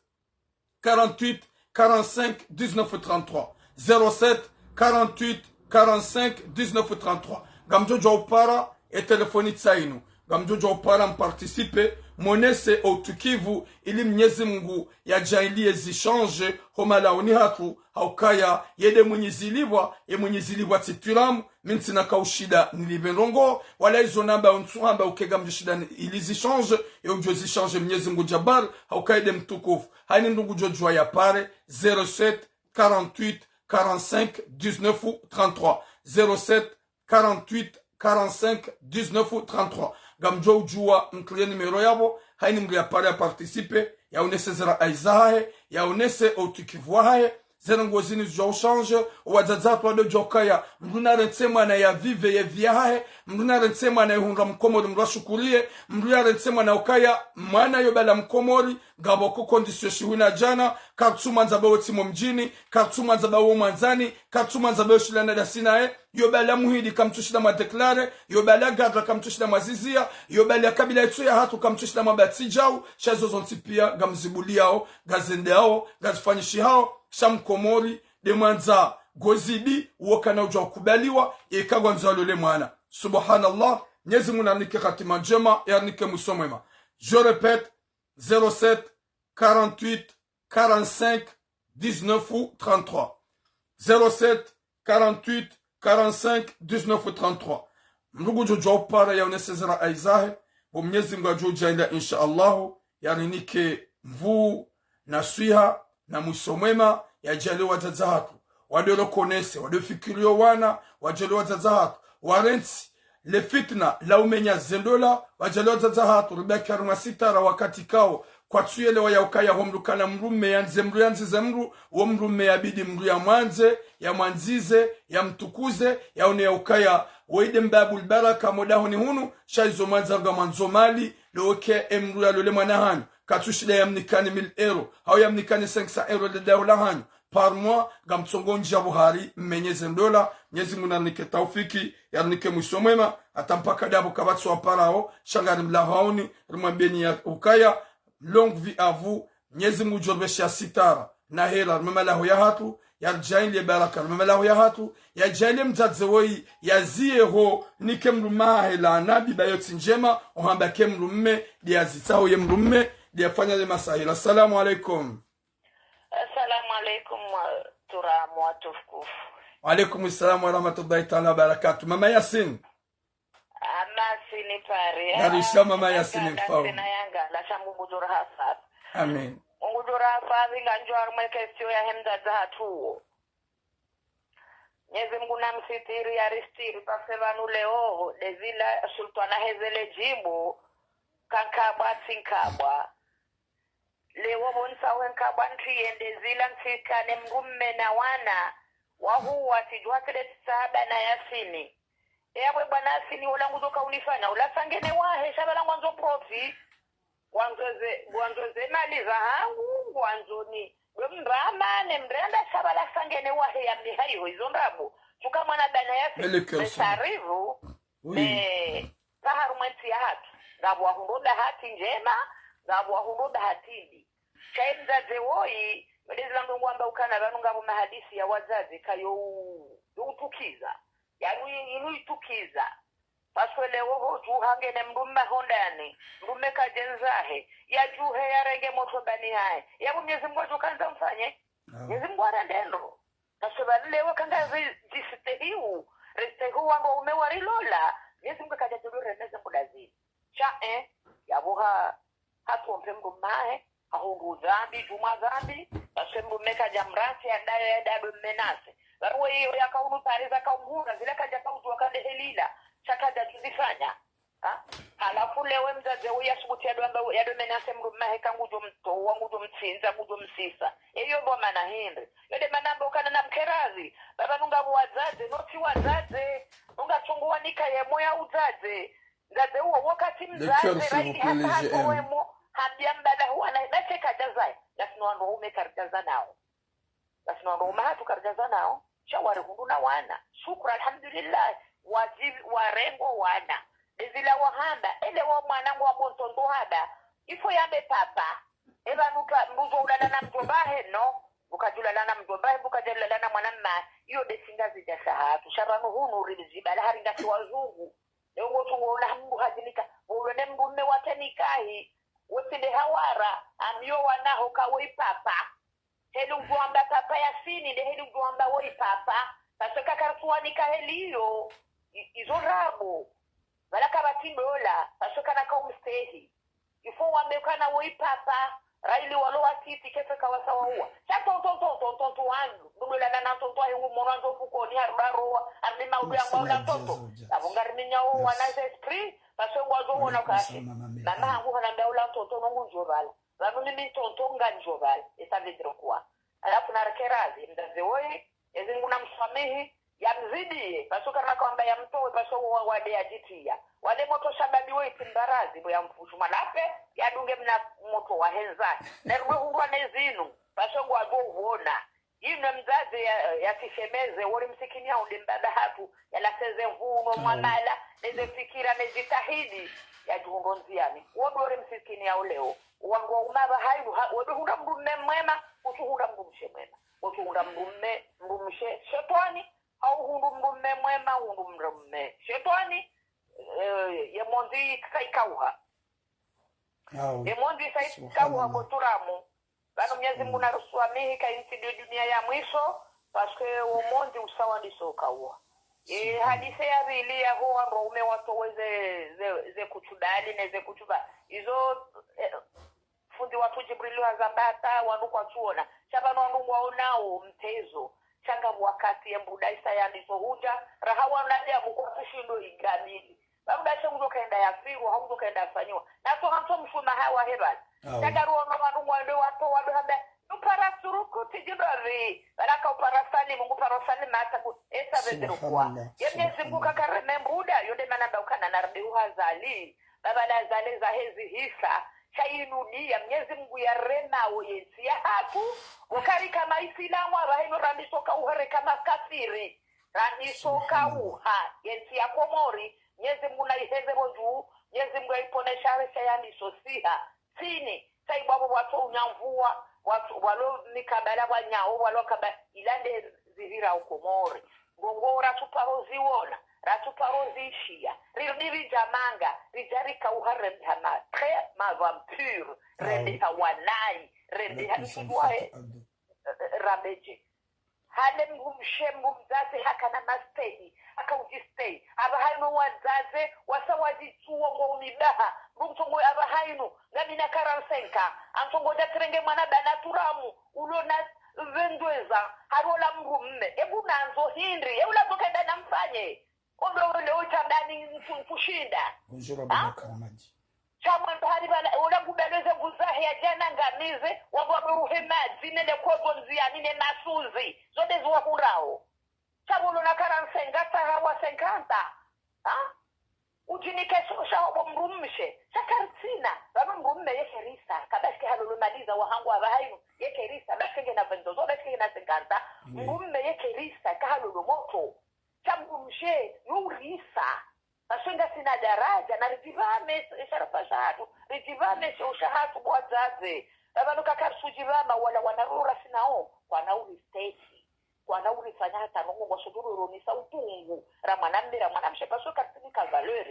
quarante-huit, quarante-cinq, dix-neuf, trente-trois. Zéro sept, quarante-huit, quarante-cinq, dix-neuf, trente-trois. Ngamdjo djuwa upara, e téléphone tsi inu. Ngamdjo djuwa upara mparticiper, monese o utukivu, ili Mnyezi Mungu yadjaanlie zi échange, ho malaoni hatru, haukaya, ye nde mwinyi zilipvwa, ye mwinyi zilipvwa tsi twiramu, mi ntsina ka ushinda nilipve ndrongoo, wala izo namba untsu hamba uka ngamdjo shinda ni, ili zi échange, ye udjo zi échange Mnyezi Mungu Jabbar, haukaya ye nde mtukufu. Hayini mdru ngudjo djuwa yapare, zéro sept, quarante-huit, quarante-cinq, dix-neuf, trente-trois. Zéro sept, quarante-huit, quarante-cinq, dix-neuf, trente-trois. Ngamdjo udjuwa mtriye numéro yapvo, hayini mdru yapare ya participer, yaonese ze rayi zahahe, yaonese o utukivu wahahe, ze ndrongoo zini zidjo ushanje, o wadzadze hatru wandodjo ukaya, mdru narentse mwana ya vive ye vie yahahe, mdru narentse mwana yahundra Mkomori mdru ashukuriye, mdru yarentse mwana ukaya, mwana yo bala Mkomori, ngapvo ko condition shihwina djana, karitsumwandza ba wo tsi mo mdjini, karitsumwandza ba wo mwandzani, karitsumwandza ba yo shilana dasi naye, yo bala muhidi kamtsushinda mwa déclarer, yo bala gadra kamtsushinda mwa ziziya, yo bala kabila itso yahatru kamtsushinda mwa batsi djau, sha izo zontsi pia ngamzibuliyao, ngazendeyao, ngazifanyishihao, sha Mkomori, nde mwandza ngozi mbi, uwo kana udjuwa ukubaliwa, eka ngwandzo alole mwana. Subhanallah, Mnyezi Mungu nanike hatima ndjema, yanike mwiso mwema. Je répète, zéro sept, quarante-huit, quarante-cinq, dix-neuf, trente-trois. Zéro sept, quarante-huit, quarante-cinq, dix-neuf, trente-trois. Mdru ngudjo djuwa upara yaonese ze rayi zahe, bo Mnyezi Mungu yadjo udjaanlia, insha Allahu, yarinike nvuu, na swiha, na mwiso mwema, yadjaanlie wadzadze hatru, wandolo konese, wandolo fikiriyo wana, wadjaanlie wadzadze hatru, warentsi, le fitna, la umenya ze ndola, wadjaanlie wadzadze hatru, ribaki harumwa sitara wakati kao, kwatsuyelewa yaukaya ho mdru kana mdrumme yandze mdru yandzize mdru, wo mdrumme yabidi mdru yamwandze, yamwandzize, yamtukuze, yaone yaukaya, woyi nde mbabul baraka mo dahoni hunu, sha izo mwandza ngamwandzo mali, loke e mdru yalole mwana hanyu, katsushinda yamnikani mille euros, hau yamnikani cinq cents euros le daho la hanyu, par mois, ngamtsongo ndjia pvo hari, mmenye ze ndola, Mnyezi Mungu nanike taufiki, yarinike mwiso mwema, hata mpaka ndapvo kapvatsi waparao, sha ngarimlahaoni, rimwambieni yaukaya, longue vie à vous, Mnyezi Mungu ngudjo ripvesha sitara, na hela, harumwa malaho yahatru, yaridjaanlie baraka, harumwa malaho yahatru, yadjaanlie mdzadze woyi, yaziye ho, nike mdrumme hahe la nabi ba yo tsi ndjema, uhamba ke mdrumme, nde yazitsaho ye mdrumme, nde yafanya le masahila. Assalamu alaikum. Assalamu alaikum, wa-, turamu watukufu. Wa alaikum salam wa rahmatullahi ta'ala wa barakatuh. Mama Yasin. Ama sini pare. Narisha mama Yasin mfau. Sina yanga, la sha Mungu djora hafa. Amin. Mungu djora hafa, vinga ndjo harumwa e question ya he mdzadze hatru wo. Mnyezi Mungu namsitiri, yaristiri, parce que pvanu leo, nde zila sultana hezele djimbo, kankabwa, tsinkabwa. Leo pvo ntsaho nkabwa ntriye nde zila ntsikane mdrumme na wana, wahuwa tsidjuwa tsile tsaba na Yasini. E yapvo bwana Yasini, ola ngudjo ka unifanya, ola sangene wahe, sha pvala ngwandzo profit, ngwandzo ze, ngwandzo ze mali zahangu, ngwandzo ni, we mrama, ne mrenda, sha pvala sangene wahe yamniha iho, izo ndrabo. Tsuka mwana bwana Yasini, mele kersa. Mesarivu, Oui. Mais pvaharumwa entsi yahatru, ngapvo wahundro bahati ndjema, ngapvo wahundro bahati mbi. Sha ye mdzadze woyi, wende zila ndrongoo wamba ukana pvanu ngapvo mahadisi ya wadzadze kayo u-, yo utukiza. Yanu yi-, yinu itukiza. Parce que leo ho djuha ngena mdrume hondani, mdrume kadja ndzahe, yadjuhe yarenge motro mbani hahe. Yapvo Mnyezi Mungu adjo kandza mfanye. Mnyezi Mungu arende ndro. Parce que pvanu leo kanga zi-, zistehiu, ristehiu wandru waume warilola. Mnyezi Mungu kadja djulu remeze mbuda zini. Sha, eh, yapvo ha, hatrompe mdrume hahe, hahundru dhambi, djumwa dhambi, parce que mdrume kadja mrantsi, yadayo, yadado mmenase. Pvanu weyo yakaunu pariza kaumhura, zila kadja kaudjuwa kande helila, sha kadja djuzifanya. Ha? Halafu leo mdzadze uya subuti yado amba, yado menase mdrume hahe ka ngudjo mtowa, ngudjo mtsindza, ngudjo msisa. Eyo ndo mana hindri. Yo nde mana amba ukana namkerazi. Pvapvanu ngapvo wadzadze, notsi wadzadze. Nunga tsungu wanika ye moya udzadze. Mdzadze uwo wakati mdzadze, raili hata hatowe mo, hambia mbaba huwa na, nache kadja zayi. Ngasina wandru waume karidja za nao. Basi no wandru waume hatru karidja za nao, sha warihundru na wana. Shukra, alhamdulillah, wazi-, warenge wana. Bezila wahamba, ele wo mwana ngwambo ntondo hada, il faut yambe papa. Epvanu ka, mbuzo ulala na mdjomba hahe, no. Mbuka djulala na mdjomba hahe, mbuka djulala na mwana mma, iyo nde singa zidja saha hatru. Sha pvanu hunu rilizibala hari ngasi wazungu. Leo ngo tsungo ona mdru hazinika, ngo ulone mdrume wake nikahi, wotsi nde hawara, amio wana ho ka woyi papa. Heli udjo amba papa Yasini, nde heli udjo amba woyi papa. Parce que karitsuwanika heli iyo, i-, izo ndrabo. Pvala kapvatsi ndola, parce que kana kaumstehi. Il faut wambe ukana woyi papa, raili walo watiti, kefe kawasa wauwa. Sha tonton, tonton, tonton wangu. Ndume lala na tonton ahi ngu mono andzo fukoni, haruda rowa, arni maudu ya ngwa una tonton. Apvo ngari minya wo wana ze esprit, parce que ngwadjo wona kasi. Mama hangu hanambia ula tonton nongu ndjo pvala. Pvanu mimi tonton nga ndjo pvala. Et ça veut dire quoi? Halafu narekerazi, mdzadze woyi, Mnyezi Mungu namswamihi, yamzidiye, parce que kana kawamba yamtowe, parce que wa-, wade yadjitiya. Wade motro shababi woyi tsi mbarazi, bo yamfushu malape, yadunge mna motro wahendza. Nerwe hundrwa ne zinu, parce que ngwadjo uwona. Yinu mdzadze ya, yasishemeze, wori msikini ya ude mbaba hatru, yalaseze vuno mwamala, neze fikira, ne jitihadi, yadjihundro ndziani. Wodu wori msikini ya uleo. Wangu wa umaba hainu, ha, wodu hundra mdrume mwema, utsuhundra mdrumshe mwema. Utsuhundra mdrume, mdrumshe, shetwani, hau hundru mdrume mwema, hundru mdrume shetwani, eh, ye mondzi kaikauha. Ye mondzi kaikauha koturamu. Pvanu Mnyezi Mungu naruswamihi ka intsi nde dunia ya mwiso, parce que wo mondzi usawa ndiso ukauha. E, hadisi ya pvili ya ho wandru waume watowe ze, ze, ze kutsudali, ne ze kutsuba. Izo, eh, fundi watru Djibril hazamba hata wandru kwatsuona. Sha pvanu wandru ngwaonao mtezo. Sha ngapvo wakati ye mbuda isa yandiso hudja. Raha wanadamu kwatsushindo igamili. Pvanu dashe ngudjo kaenda yafirwa, hau ngudjo kaenda yafanyiwa. Naso hantso mshuma hawa hebali. Sha ngaruono wandru ngwende watowa ndo hamba, upara suruku tijibari. Pvala ka upara salimu, ngu upara salima hata ku, et ça veut dire quoi? Ye Mnyezi Mungu kakareme mbuda, yo nde mana amba ukana narudi uhazali. Baba la zale zahe zihisa, sha inu ndiya Mnyezi Mungu yarema wo yentsi yahatru, wokari kama Isilamu, apvahanu randiso kauha reka makafiri, randiso kauha yentsi ya Komori, Mnyezi Mungu naiheze pvo dju, Mnyezi Mungu yaiponeshe, sha yandiso siha, tsini, sha ibwapvo pvwatso unyamvuwa, pvwatso, pvwalo mikabala pvwanyao, pvwalo kaba, ila nde zihira Ukomori. Ngongo ratsuparo ziwona, ratsuparo zishiya, rirudi ridja manga, ridja rikauha rembiha ma, très maventure, rembiha wanayi, rembiha ikidwahe, eh, eh, rambeje. Hale mdrumshe, mdru mdzadze, hakana mastehi, haka udjistehi. Apvaha inu wadzadze, wasa wadjitsuwo ngo umibaha. Mdru mtsongo apvaha inu, ngamina quarante-cinq ans. Antsongo datrenge mwana bana turamu, ulo na vingt-deux ans, harola mdrume. Ebu nandzo hindri, eula tokenda namfanye. Ondo wende utsambani mfu-, mfushinda. Bonjour, Abubakar Madi. Sha mwando hari pvala, ola ngubeleze nguzahe ya djana ngamize, wabwaburuhe madzi, nene kozo ndziani, ne masuzi. Zo nde ziwahundrao. Sha pvolo na quarante-cinq, hata hawa cinquante. Ha? Udjinike so sha obo mdrumshe. Sha karitsina. Pvanu mdrume yeke risa. Kabashike halolo maliza wahangu apvaha inu. Yeke risa. Bashike ngena vingt-deux ans, bashike ngena cinquante. Mdrume yeke risa. Kahalolo motro. Sha mdrumshe, yo urisa. Aswe ngasina daraja, na ridjipvame, e sharafa shahatru, ridjipvame, sheo shahatru, bo wadzadze. Pvanu kakarisudjipvama, wala wana rura sinao, kwana uristeki, kwana urifanya hata ndrongo ngwasudjuru ronesa utungu, ra mwanamme, ra mwanamshe, parce que karisinika valeur.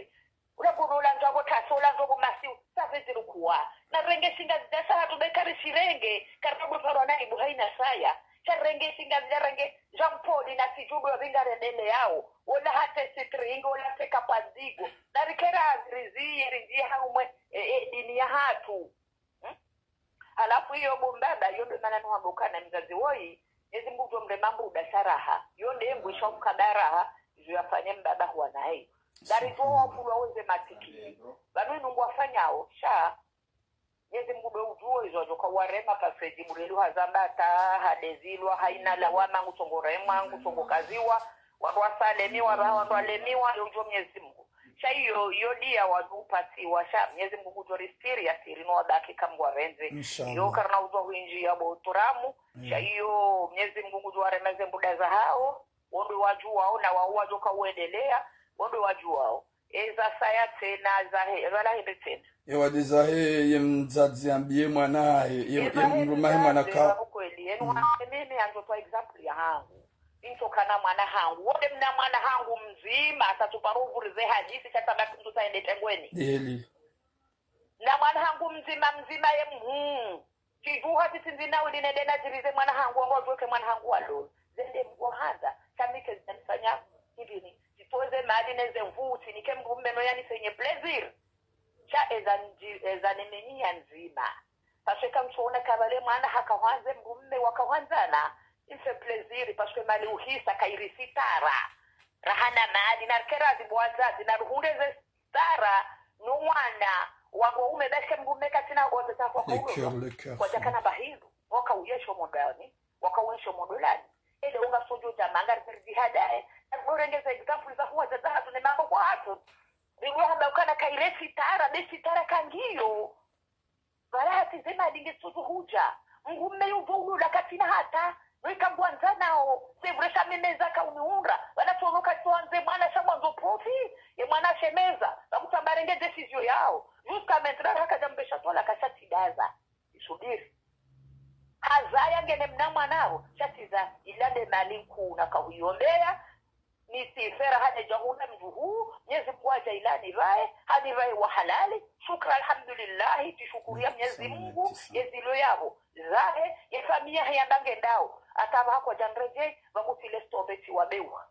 Ula bono ula ndjwabo tasi, ula ndjwabo masiu, ça veut dire quoi? Na renge shinga zidja shahatru be karishirenge, karina buparwa na ibu haina saya. Sha renge shinga zidja renge, Jean Paul na sijudu wa vinga rendele yao. Ola hate sitringi, ola teka pandigo. Na rikera azirizi, rinzi harumwe, e, e, dini yahatru. Hmm? Halafu iyo bo mbaba, iyo ndo mana nuhamba ukana mdzadze woyi, Mnyezi Mungu ngudjo mrema mbuda sha raha. Iyo nde ngwisha ukaba raha, izo yafanye mbaba huwa nayi. Ngari djo wapvulwa weze masikini. Pvanu inu ngwafanyao, sha. Mnyezi Mungu ndo udjuo izo wadjoka warema, parce que Djibrilu hazamba hata hadezilwa, haina lawama, ngutsongo remwa, ngutsongo kaziwa, wandru wasalemiwa, raha wandru walemiwa, yo udjuo Mnyezi Mungu. Sha iyo, iyo dia wadjo upasiwa, sha Mnyezi Mungu ngudjo ristiri, yasiri no wabaki kamgwa rendze. Inshallah. Iyo karina udjuo hwinji ya bo turamu, sha iyo Mnyezi Mungu ngudjo warema ze mbuda zahao, wo ndo wadjuwao, na wao wadjoka uendelea, wo ndo wadjuwao. Eza saya tsena, zahe, vala hende tsena. Ewa, de zahe ye mdzadze yambiye mwana hahe, ye, ye mrumahe mwana ka. Kweli, yenu wa mimi anjo twa example yahangu. Nitso kana mwana hangu. Wo nde mna mwana hangu mdzima, asa tsuparo uvurize hadisi, sha tsamba mndru tsaende tengweni. Deheli. Na mwana hangu mdzima, mdzima ye mhuu. Tsidjuha tsi tsi ndzina uli nende nadjirize mwana hangu, wangu wadjuwe ke mwana hangu walolo. Zende mgo handza, sha mi ke zidja nifanya hindrini. Tsitowe ze mali neze mvutsi, nike mdrumme no yanifenye plaisir. Sha eza ndji-, eza nimenyiya ndzima. Parce que kamtsuona kabale mwana haka hwandze mdrumme waka hwandzana, il fait plaisir, parce que mali uhisa kairi sitara. Raha na mali, na rikera zi bo wadzadze, na ruhundre ze sitara, no mwana, wango ume basi mdrumme katsina oze za kwa. Le cœur, le cœur. Kwadjakana bahindru, waka uyesho modani, waka uyesho modolani. Ele unga sojo dja manga rizihadae, na kurengeza example za huwa za zahatru ne mambo kwa hatru. Ringu hamba ukana kaire sitara, be sitara kangiyo. Pvala hati ze mali nge sojo hudja. Mdrumme yudjo ulula katsina hata. Weka ngwandzanao, c'est vrai, sha mimi zaka uniundra. Wala tsono katsoandze mwana sha mwandzo profit, ye mwana shemeza, wakutamba renge décision yao. Jusqu'à maintenant, haka djambesha tola kasha tidaza. Isubiri. Hazaya ngene mna mwana wo, sha tiza, ila nde mali nkuu na kahuyombea, ni sifera hane djahuna mdjuhu, Mnyezi Mungu hadja ila nipvae, hanipvae wa halali, shukra alhamdulillahi, tishukuriya Mnyezi Mungu, ye zilo yapvo, zahe, ye famiya he yamba ngendao, hata pvaha kwadja mredjei, pvangu tile stombe tiwabewa.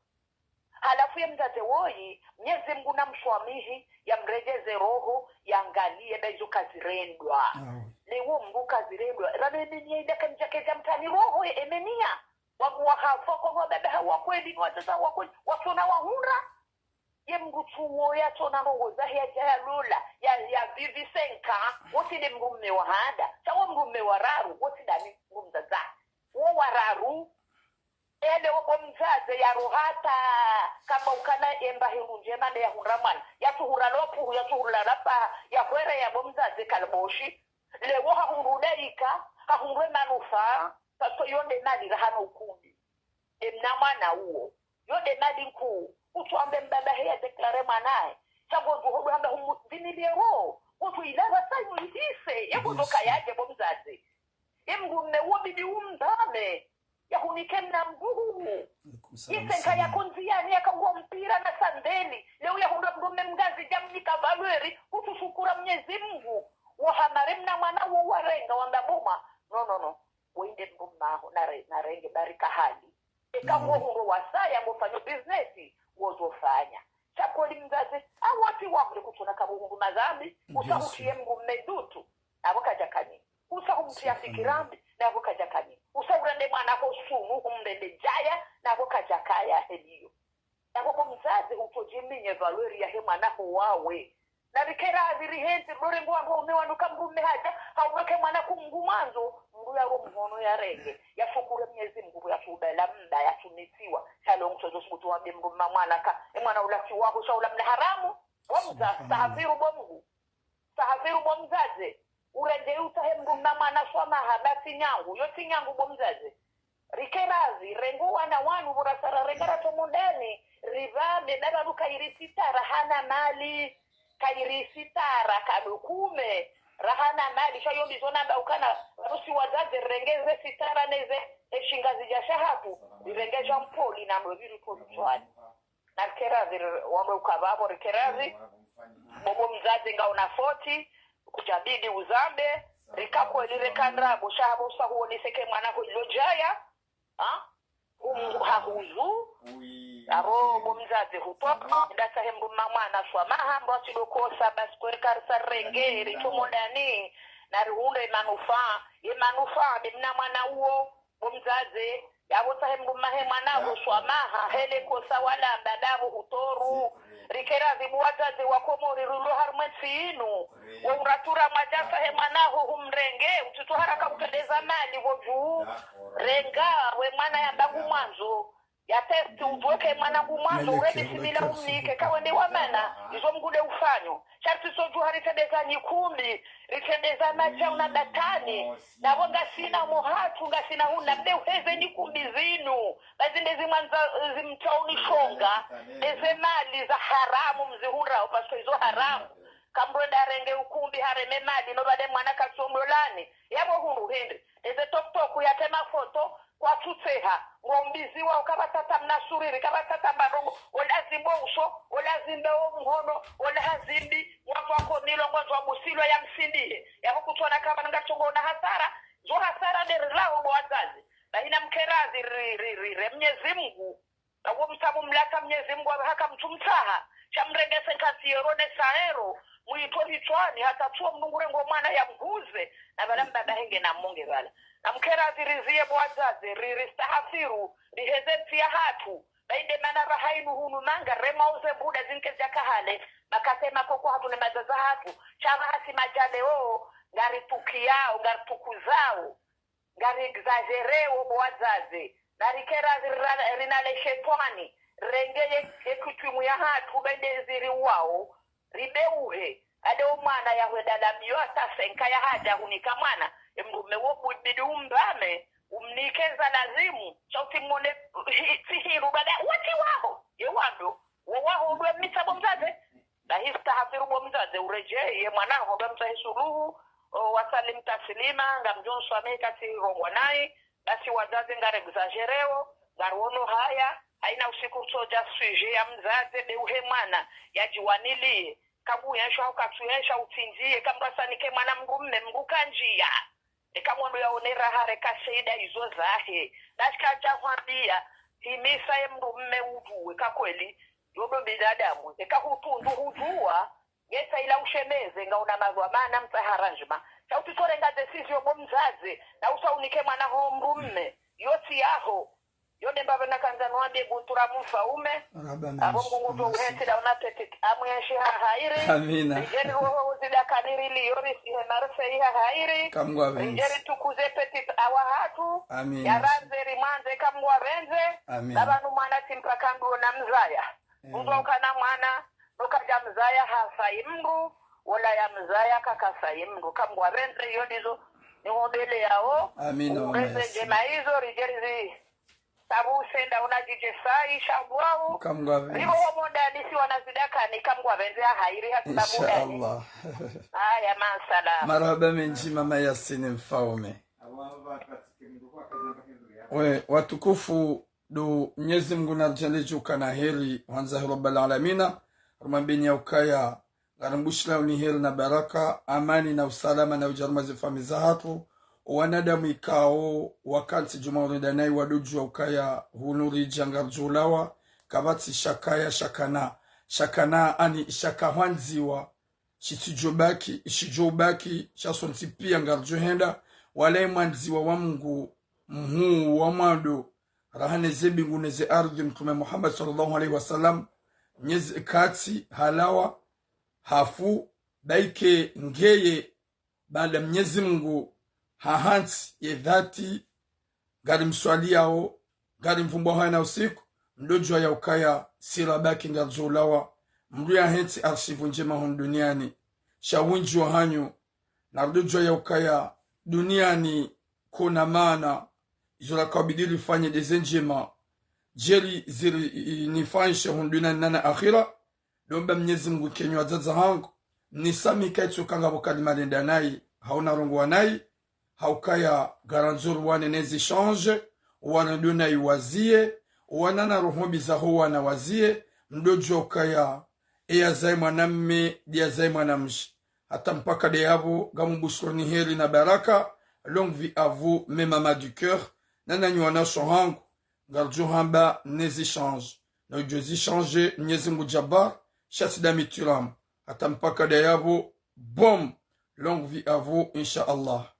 Halafu ye mdzadze woyi, Mnyezi Mungu namswamihi, yamredjeze roho, yangaliye, be izo kazirendwa. Awe. Lewo mndru kazirendwa, rame emeniya idaka ndjake dja mtani roho ye emeniya. Waku wahafa kwa wababa hawa kweli, ni wadzadze wa kweli, watsona wahundra. Ye mndru tsuwo yatsona ndrongo zahe yadja yalola, ya, ya vivi senka, wosi nde mdrumme wa handa, sha wo mdrumme wa raru, wosi ndani mdru mdzadze. Wo wa raru, ele wo bo mdzadze ya rohata, kamba ukana emba hindru ndjema nde yahundra mwana, yatsuhura lopuhu, yatsuhura lapa, ya hwere ya bo mdzadze kaliboshi. Lewo hahundru udaika, hahundru emanufaa, parce que yo nde mali raha no ukumbi. Nde mna mwana uwo. Yo nde mali nkuu. Kutsu ambe mbaba he ya déclarer mwanahe. Sha ngodjo hodo hamba humu viniliero. Kutsu ila pvasa inu ihise. Ye kutsu kayadje bo mdzadze. Ye mdrumme uwo bidi umdame. Yahunike mna mdruhu. Alaikum salam. Yise nkaya kondziyani yaka uwo mpira na sandeli. Leo yahundra mdrumme mgazi djamnika valeur. Kutsu shukura Mnyezi Mungu. Wo hamare mna mwana wo warenga wanda boma. No, no, no. Wende mdrumme aho, nare-, narenge barika hali. Eka ngo hundro wasaya, ngo fanyo business, ngo zofanya. Sha koli mdzadze, awati wahule kutsona kabo hundru madhambi, usa hutiye mdrumme dutu. Nabo kadjakani. Usa humtiya fikirambi, nabo kadjakani. Usa urende mwana ko sunu, umrende djaya, nabo kadjakaya heliyo. Yapvo bo mdzadze utsodjiminye valeur yahe mwana ho wawe. Na rikera aviri hentsi, mdru rengo wandru waume wanu ka mdrumme hadja, haunoke mwana ku Mngu mwandzo, mdru yaro mhono yarenge, yashukuru Mnyezi Mngu, yasubela mba, yasumisiwa. Sha leo ngu tsodjo subutu wambe mdrumme mwana ka, e mwana ula tsi waho, sha ula mna haramu, bo mdza, stahafiru bo Mngu. Stahafiru bo mdzadze, urende utsahe mdrumme mwana swamaha, ba tsi nyangu, yo tsi nyangu bo mdzadze. Rikerazi, rengo wana wanu, pvo rasara renga ratso mundani, Ripvambe, baba pvo kayiri sitara hana mali, kayiri sitara kadokume, rahana mali, sha yo mbizo namba ukana, pvo si wadzadze rirenge ze sitara neze, e shingazidja shahatru, rirenge dja mpoli na mwe pviri poli djwani. Na rikerazi, wambe ukapvapvo rikerazi, bo bo mdzadze ngauna foti, kudjabidi uzambe, rika kweli reka ndrabo, sha hapvo usa huonese ke mwana ho ilo djaya, ha? Hum-, hahuzu, apvo bo mdzadze hutoka, ndatsahe mdru mma mwana swamaha, mdru atsidokosa, basi kweli karisa renge, ritomo ndani, na rihundre ye manufaa, ye manufaa, be mna mwana uwo, bo mdzadze, yapvo tsahe mdru mma he mwana pvo swamaha, hele kosa wala mbadapvo hutoru, rikerazi bo wadzadze wa Komori rilo harumwa entsi inu, wo uratura mwadjatsahe mwana ho humrenge, utsitso haraka utrendeza mali pvo dju, renga, we mwana yamba ngumwandzo, ya testi udjuwe ke mwana ngumwandzo, ure bisimila umnike, ka wende wa mana, izo Mngu nde ufanyo. Sha ritsitso dju ha ritrendeza nyikumbi, ritrendeza madjau na batani, na pvo ngasina mohatru, ngasina huna, mbe uheze nyikumbi zinu, ba zinde zimwandza, zimtsauni shonga, eze mali za haramu mzihundrao, parce que izo haramu. Kamdru ndarenge ukumbi hareme mali, no pvale mwana katso mlolani, yapvo hundru hindri. Eze toktoku yatema foto, kwatsutseha, ngombiziwa, ukapvatsatsa mna suriri, kapvatsatsa mbarongo, ola zimbo uso, ola zimbe o mhono, ola hazimbi, ngwandzo akonilo, ngwandzo abusilwa ya msindihe. Yapvo kutsona kapvana ngatsongo na hasara, zo hasara nde rilao bo wadzadze. Bahi na mkerazi ri, ri, ri, re Mnyezi Mngu. Apvo mtsamu mlatsa Mnyezi Mngu apvaha kamtsumtsaha. Sha mrengese nkasi yero ne sa yero, muyitro hitswani, hata tsuo mdru ngurengo mwana ya mhuze, na pvala mbaba henge na monge pvala. Na mkerazi riziye bo wadzadze, ri, ristahafiru, riheze ntsi yahatru, ba inde mana raha inu hunu manga, rema uze buda zinke zaka hale, makate makoko hatru ne madzaza hatru, sha pvaha si madjale o, ngaritukiyao, ngaritukuzao. Ngari exagéreo bo wadzadze. Na rikerazi rira-, rinale shetwani. Renge ye, ye kutwimu yahatru bende ziri wao. Ribeuhe. Ade o mwana yahwenda na miyo hata senka yahadja hunika mwana. E mdrume wo bubidi umbame. Umnike za lazimu. Sha utsi mone, hi, tsi hiru bada. Wati waho. Ye wando. Wo waho udwe misa bo mdzadze. Bahi stahafiru bo mdzadze uredjeye, mwana ho ngamtsahe suluhu, o, wasalim taslima, ngamdjo nswamihi katsi rongwa nayi, basi wadzadze ngari exagéreo, ngariono haya, haina usiku ritsodja sujet ya mdzadze, be uhe mwana, yadjiwaniliye, kangu yensha, hau katsu yensha, utsindjiye, kamdru asanike mwana mdrume, mdru kandjiya. Eka mwana yaone raha reka shida izo zahe. Nashika dja hwambia, himisa ye mdrume udjuwe, ka kweli, yo ndo binadamu. Eka hutundu hudjuwa, yesa ila ushemeze, ngauna madhwamana mtsaha arrangement. Sha utsitsorenga décision bo mdzadze, na usa unike mwana ho mdrume. Yo tsi yaho. Yo nde mbapvi nakandza nwambie buntura mfaume. Marahaba menji, apvo Mngu ngudjo merci. Uhentsi dauna petite amwe yenshi ha hairi. Amina. Ridjeri roho uzida kaniri liyo risihe Marseille ha hairi. Ka Mngu apvendze. Ridjeri tukuze petite awa hatru. Amina. Yarandze rimwandze ka Mngu apvendze. Amina. Na pvanu mwana tsi mpaka nduo na mzaya. Eh. Mdru ukana mwana, nukadja mzaya hasayi mdru, wola ya mzaya kakasayi mdru. Ka Mngu apvendze iyo ndizo, nihombele yao. Amina, merci. Uheze ndjema izo, ridjeri zi Sabu usenda unadjidje sayi, sha bwawu. Ka Mngu apvendze. Ribo wo mundani si wanazidakani, ka Mngu apvendze ya hairi hatuna mundani. Insha Allah. Haya, ma salama. Marahaba menji, mama Yasine Mfaume. We, watukufu, ndo Mnyezi Mngu naridjaanlie djuka na heri, hwandza heri Rabbal Alamina, rumwambeni ya ukaya, ngarimbushilao ni heri na baraka, amani na usalama na udja harumwa ze famiyi zahatru. O wanadamu ikao wakantsi djuma urenda nayi wadodjuwa ukaya hunu ridja ngaridjo ulawa, kapvatsi shakaya shakana, shakana ani shaka hwandziwa, shitsidjo baki, shidjo ubaki, sha sontsi pia ngaridjo henda, wala ye mwandziwa wa Mngu, mhuu wa mwando, raha ne ze mbingu ne ze ardhi, Mtrume Muhammad swallallahu alayhi wa sallam, Mnyezi katsi halawa, hafu, baike ngeye, baada Mnyezi Mngu hahantsi ye dhati, ngarimswaliyao, ngarimvumbwao hayina usiku, mdodjuwa ya ukaya si rabaki ngaridjo ulawa, mdru yahentsi arshivu ndjema hunu duniani, sha wendji wahanyu, na mdodjuwa ya ukaya duniani kuna maana, izo rakabidi rifanye nde ze ndjema, djeli ziri, i-, i-, nifanyishe hundru na nana akhira. Ndo mba Mnyezi Mungu kenyi wadzadze hangu, mnisamihi kaitsu kanga pvo kalima lenda nayi, hau narongowa nayi, haukaya ngarandzo ruwane nezi échange, wana ndo nayi waziye, wana na roho mbi zaho wana waziye, mdodjuwa ukaya, eya zayi mwanamme, ndiya zayi mwanamshe. Hata mpaka ndeyapvo, ngamubushuruni heri na baraka, longue vie à vous, mes mamans du cœur, na nanyi wanasho hangu, ngaridjo hamba nezi échange. Na udjo zi échange, Mnyezi Mungu Jabbar, sha tsi nda mi tsi ramu. Hata mpaka ndeyapvo, bom, longue vie à vous, insha Allah.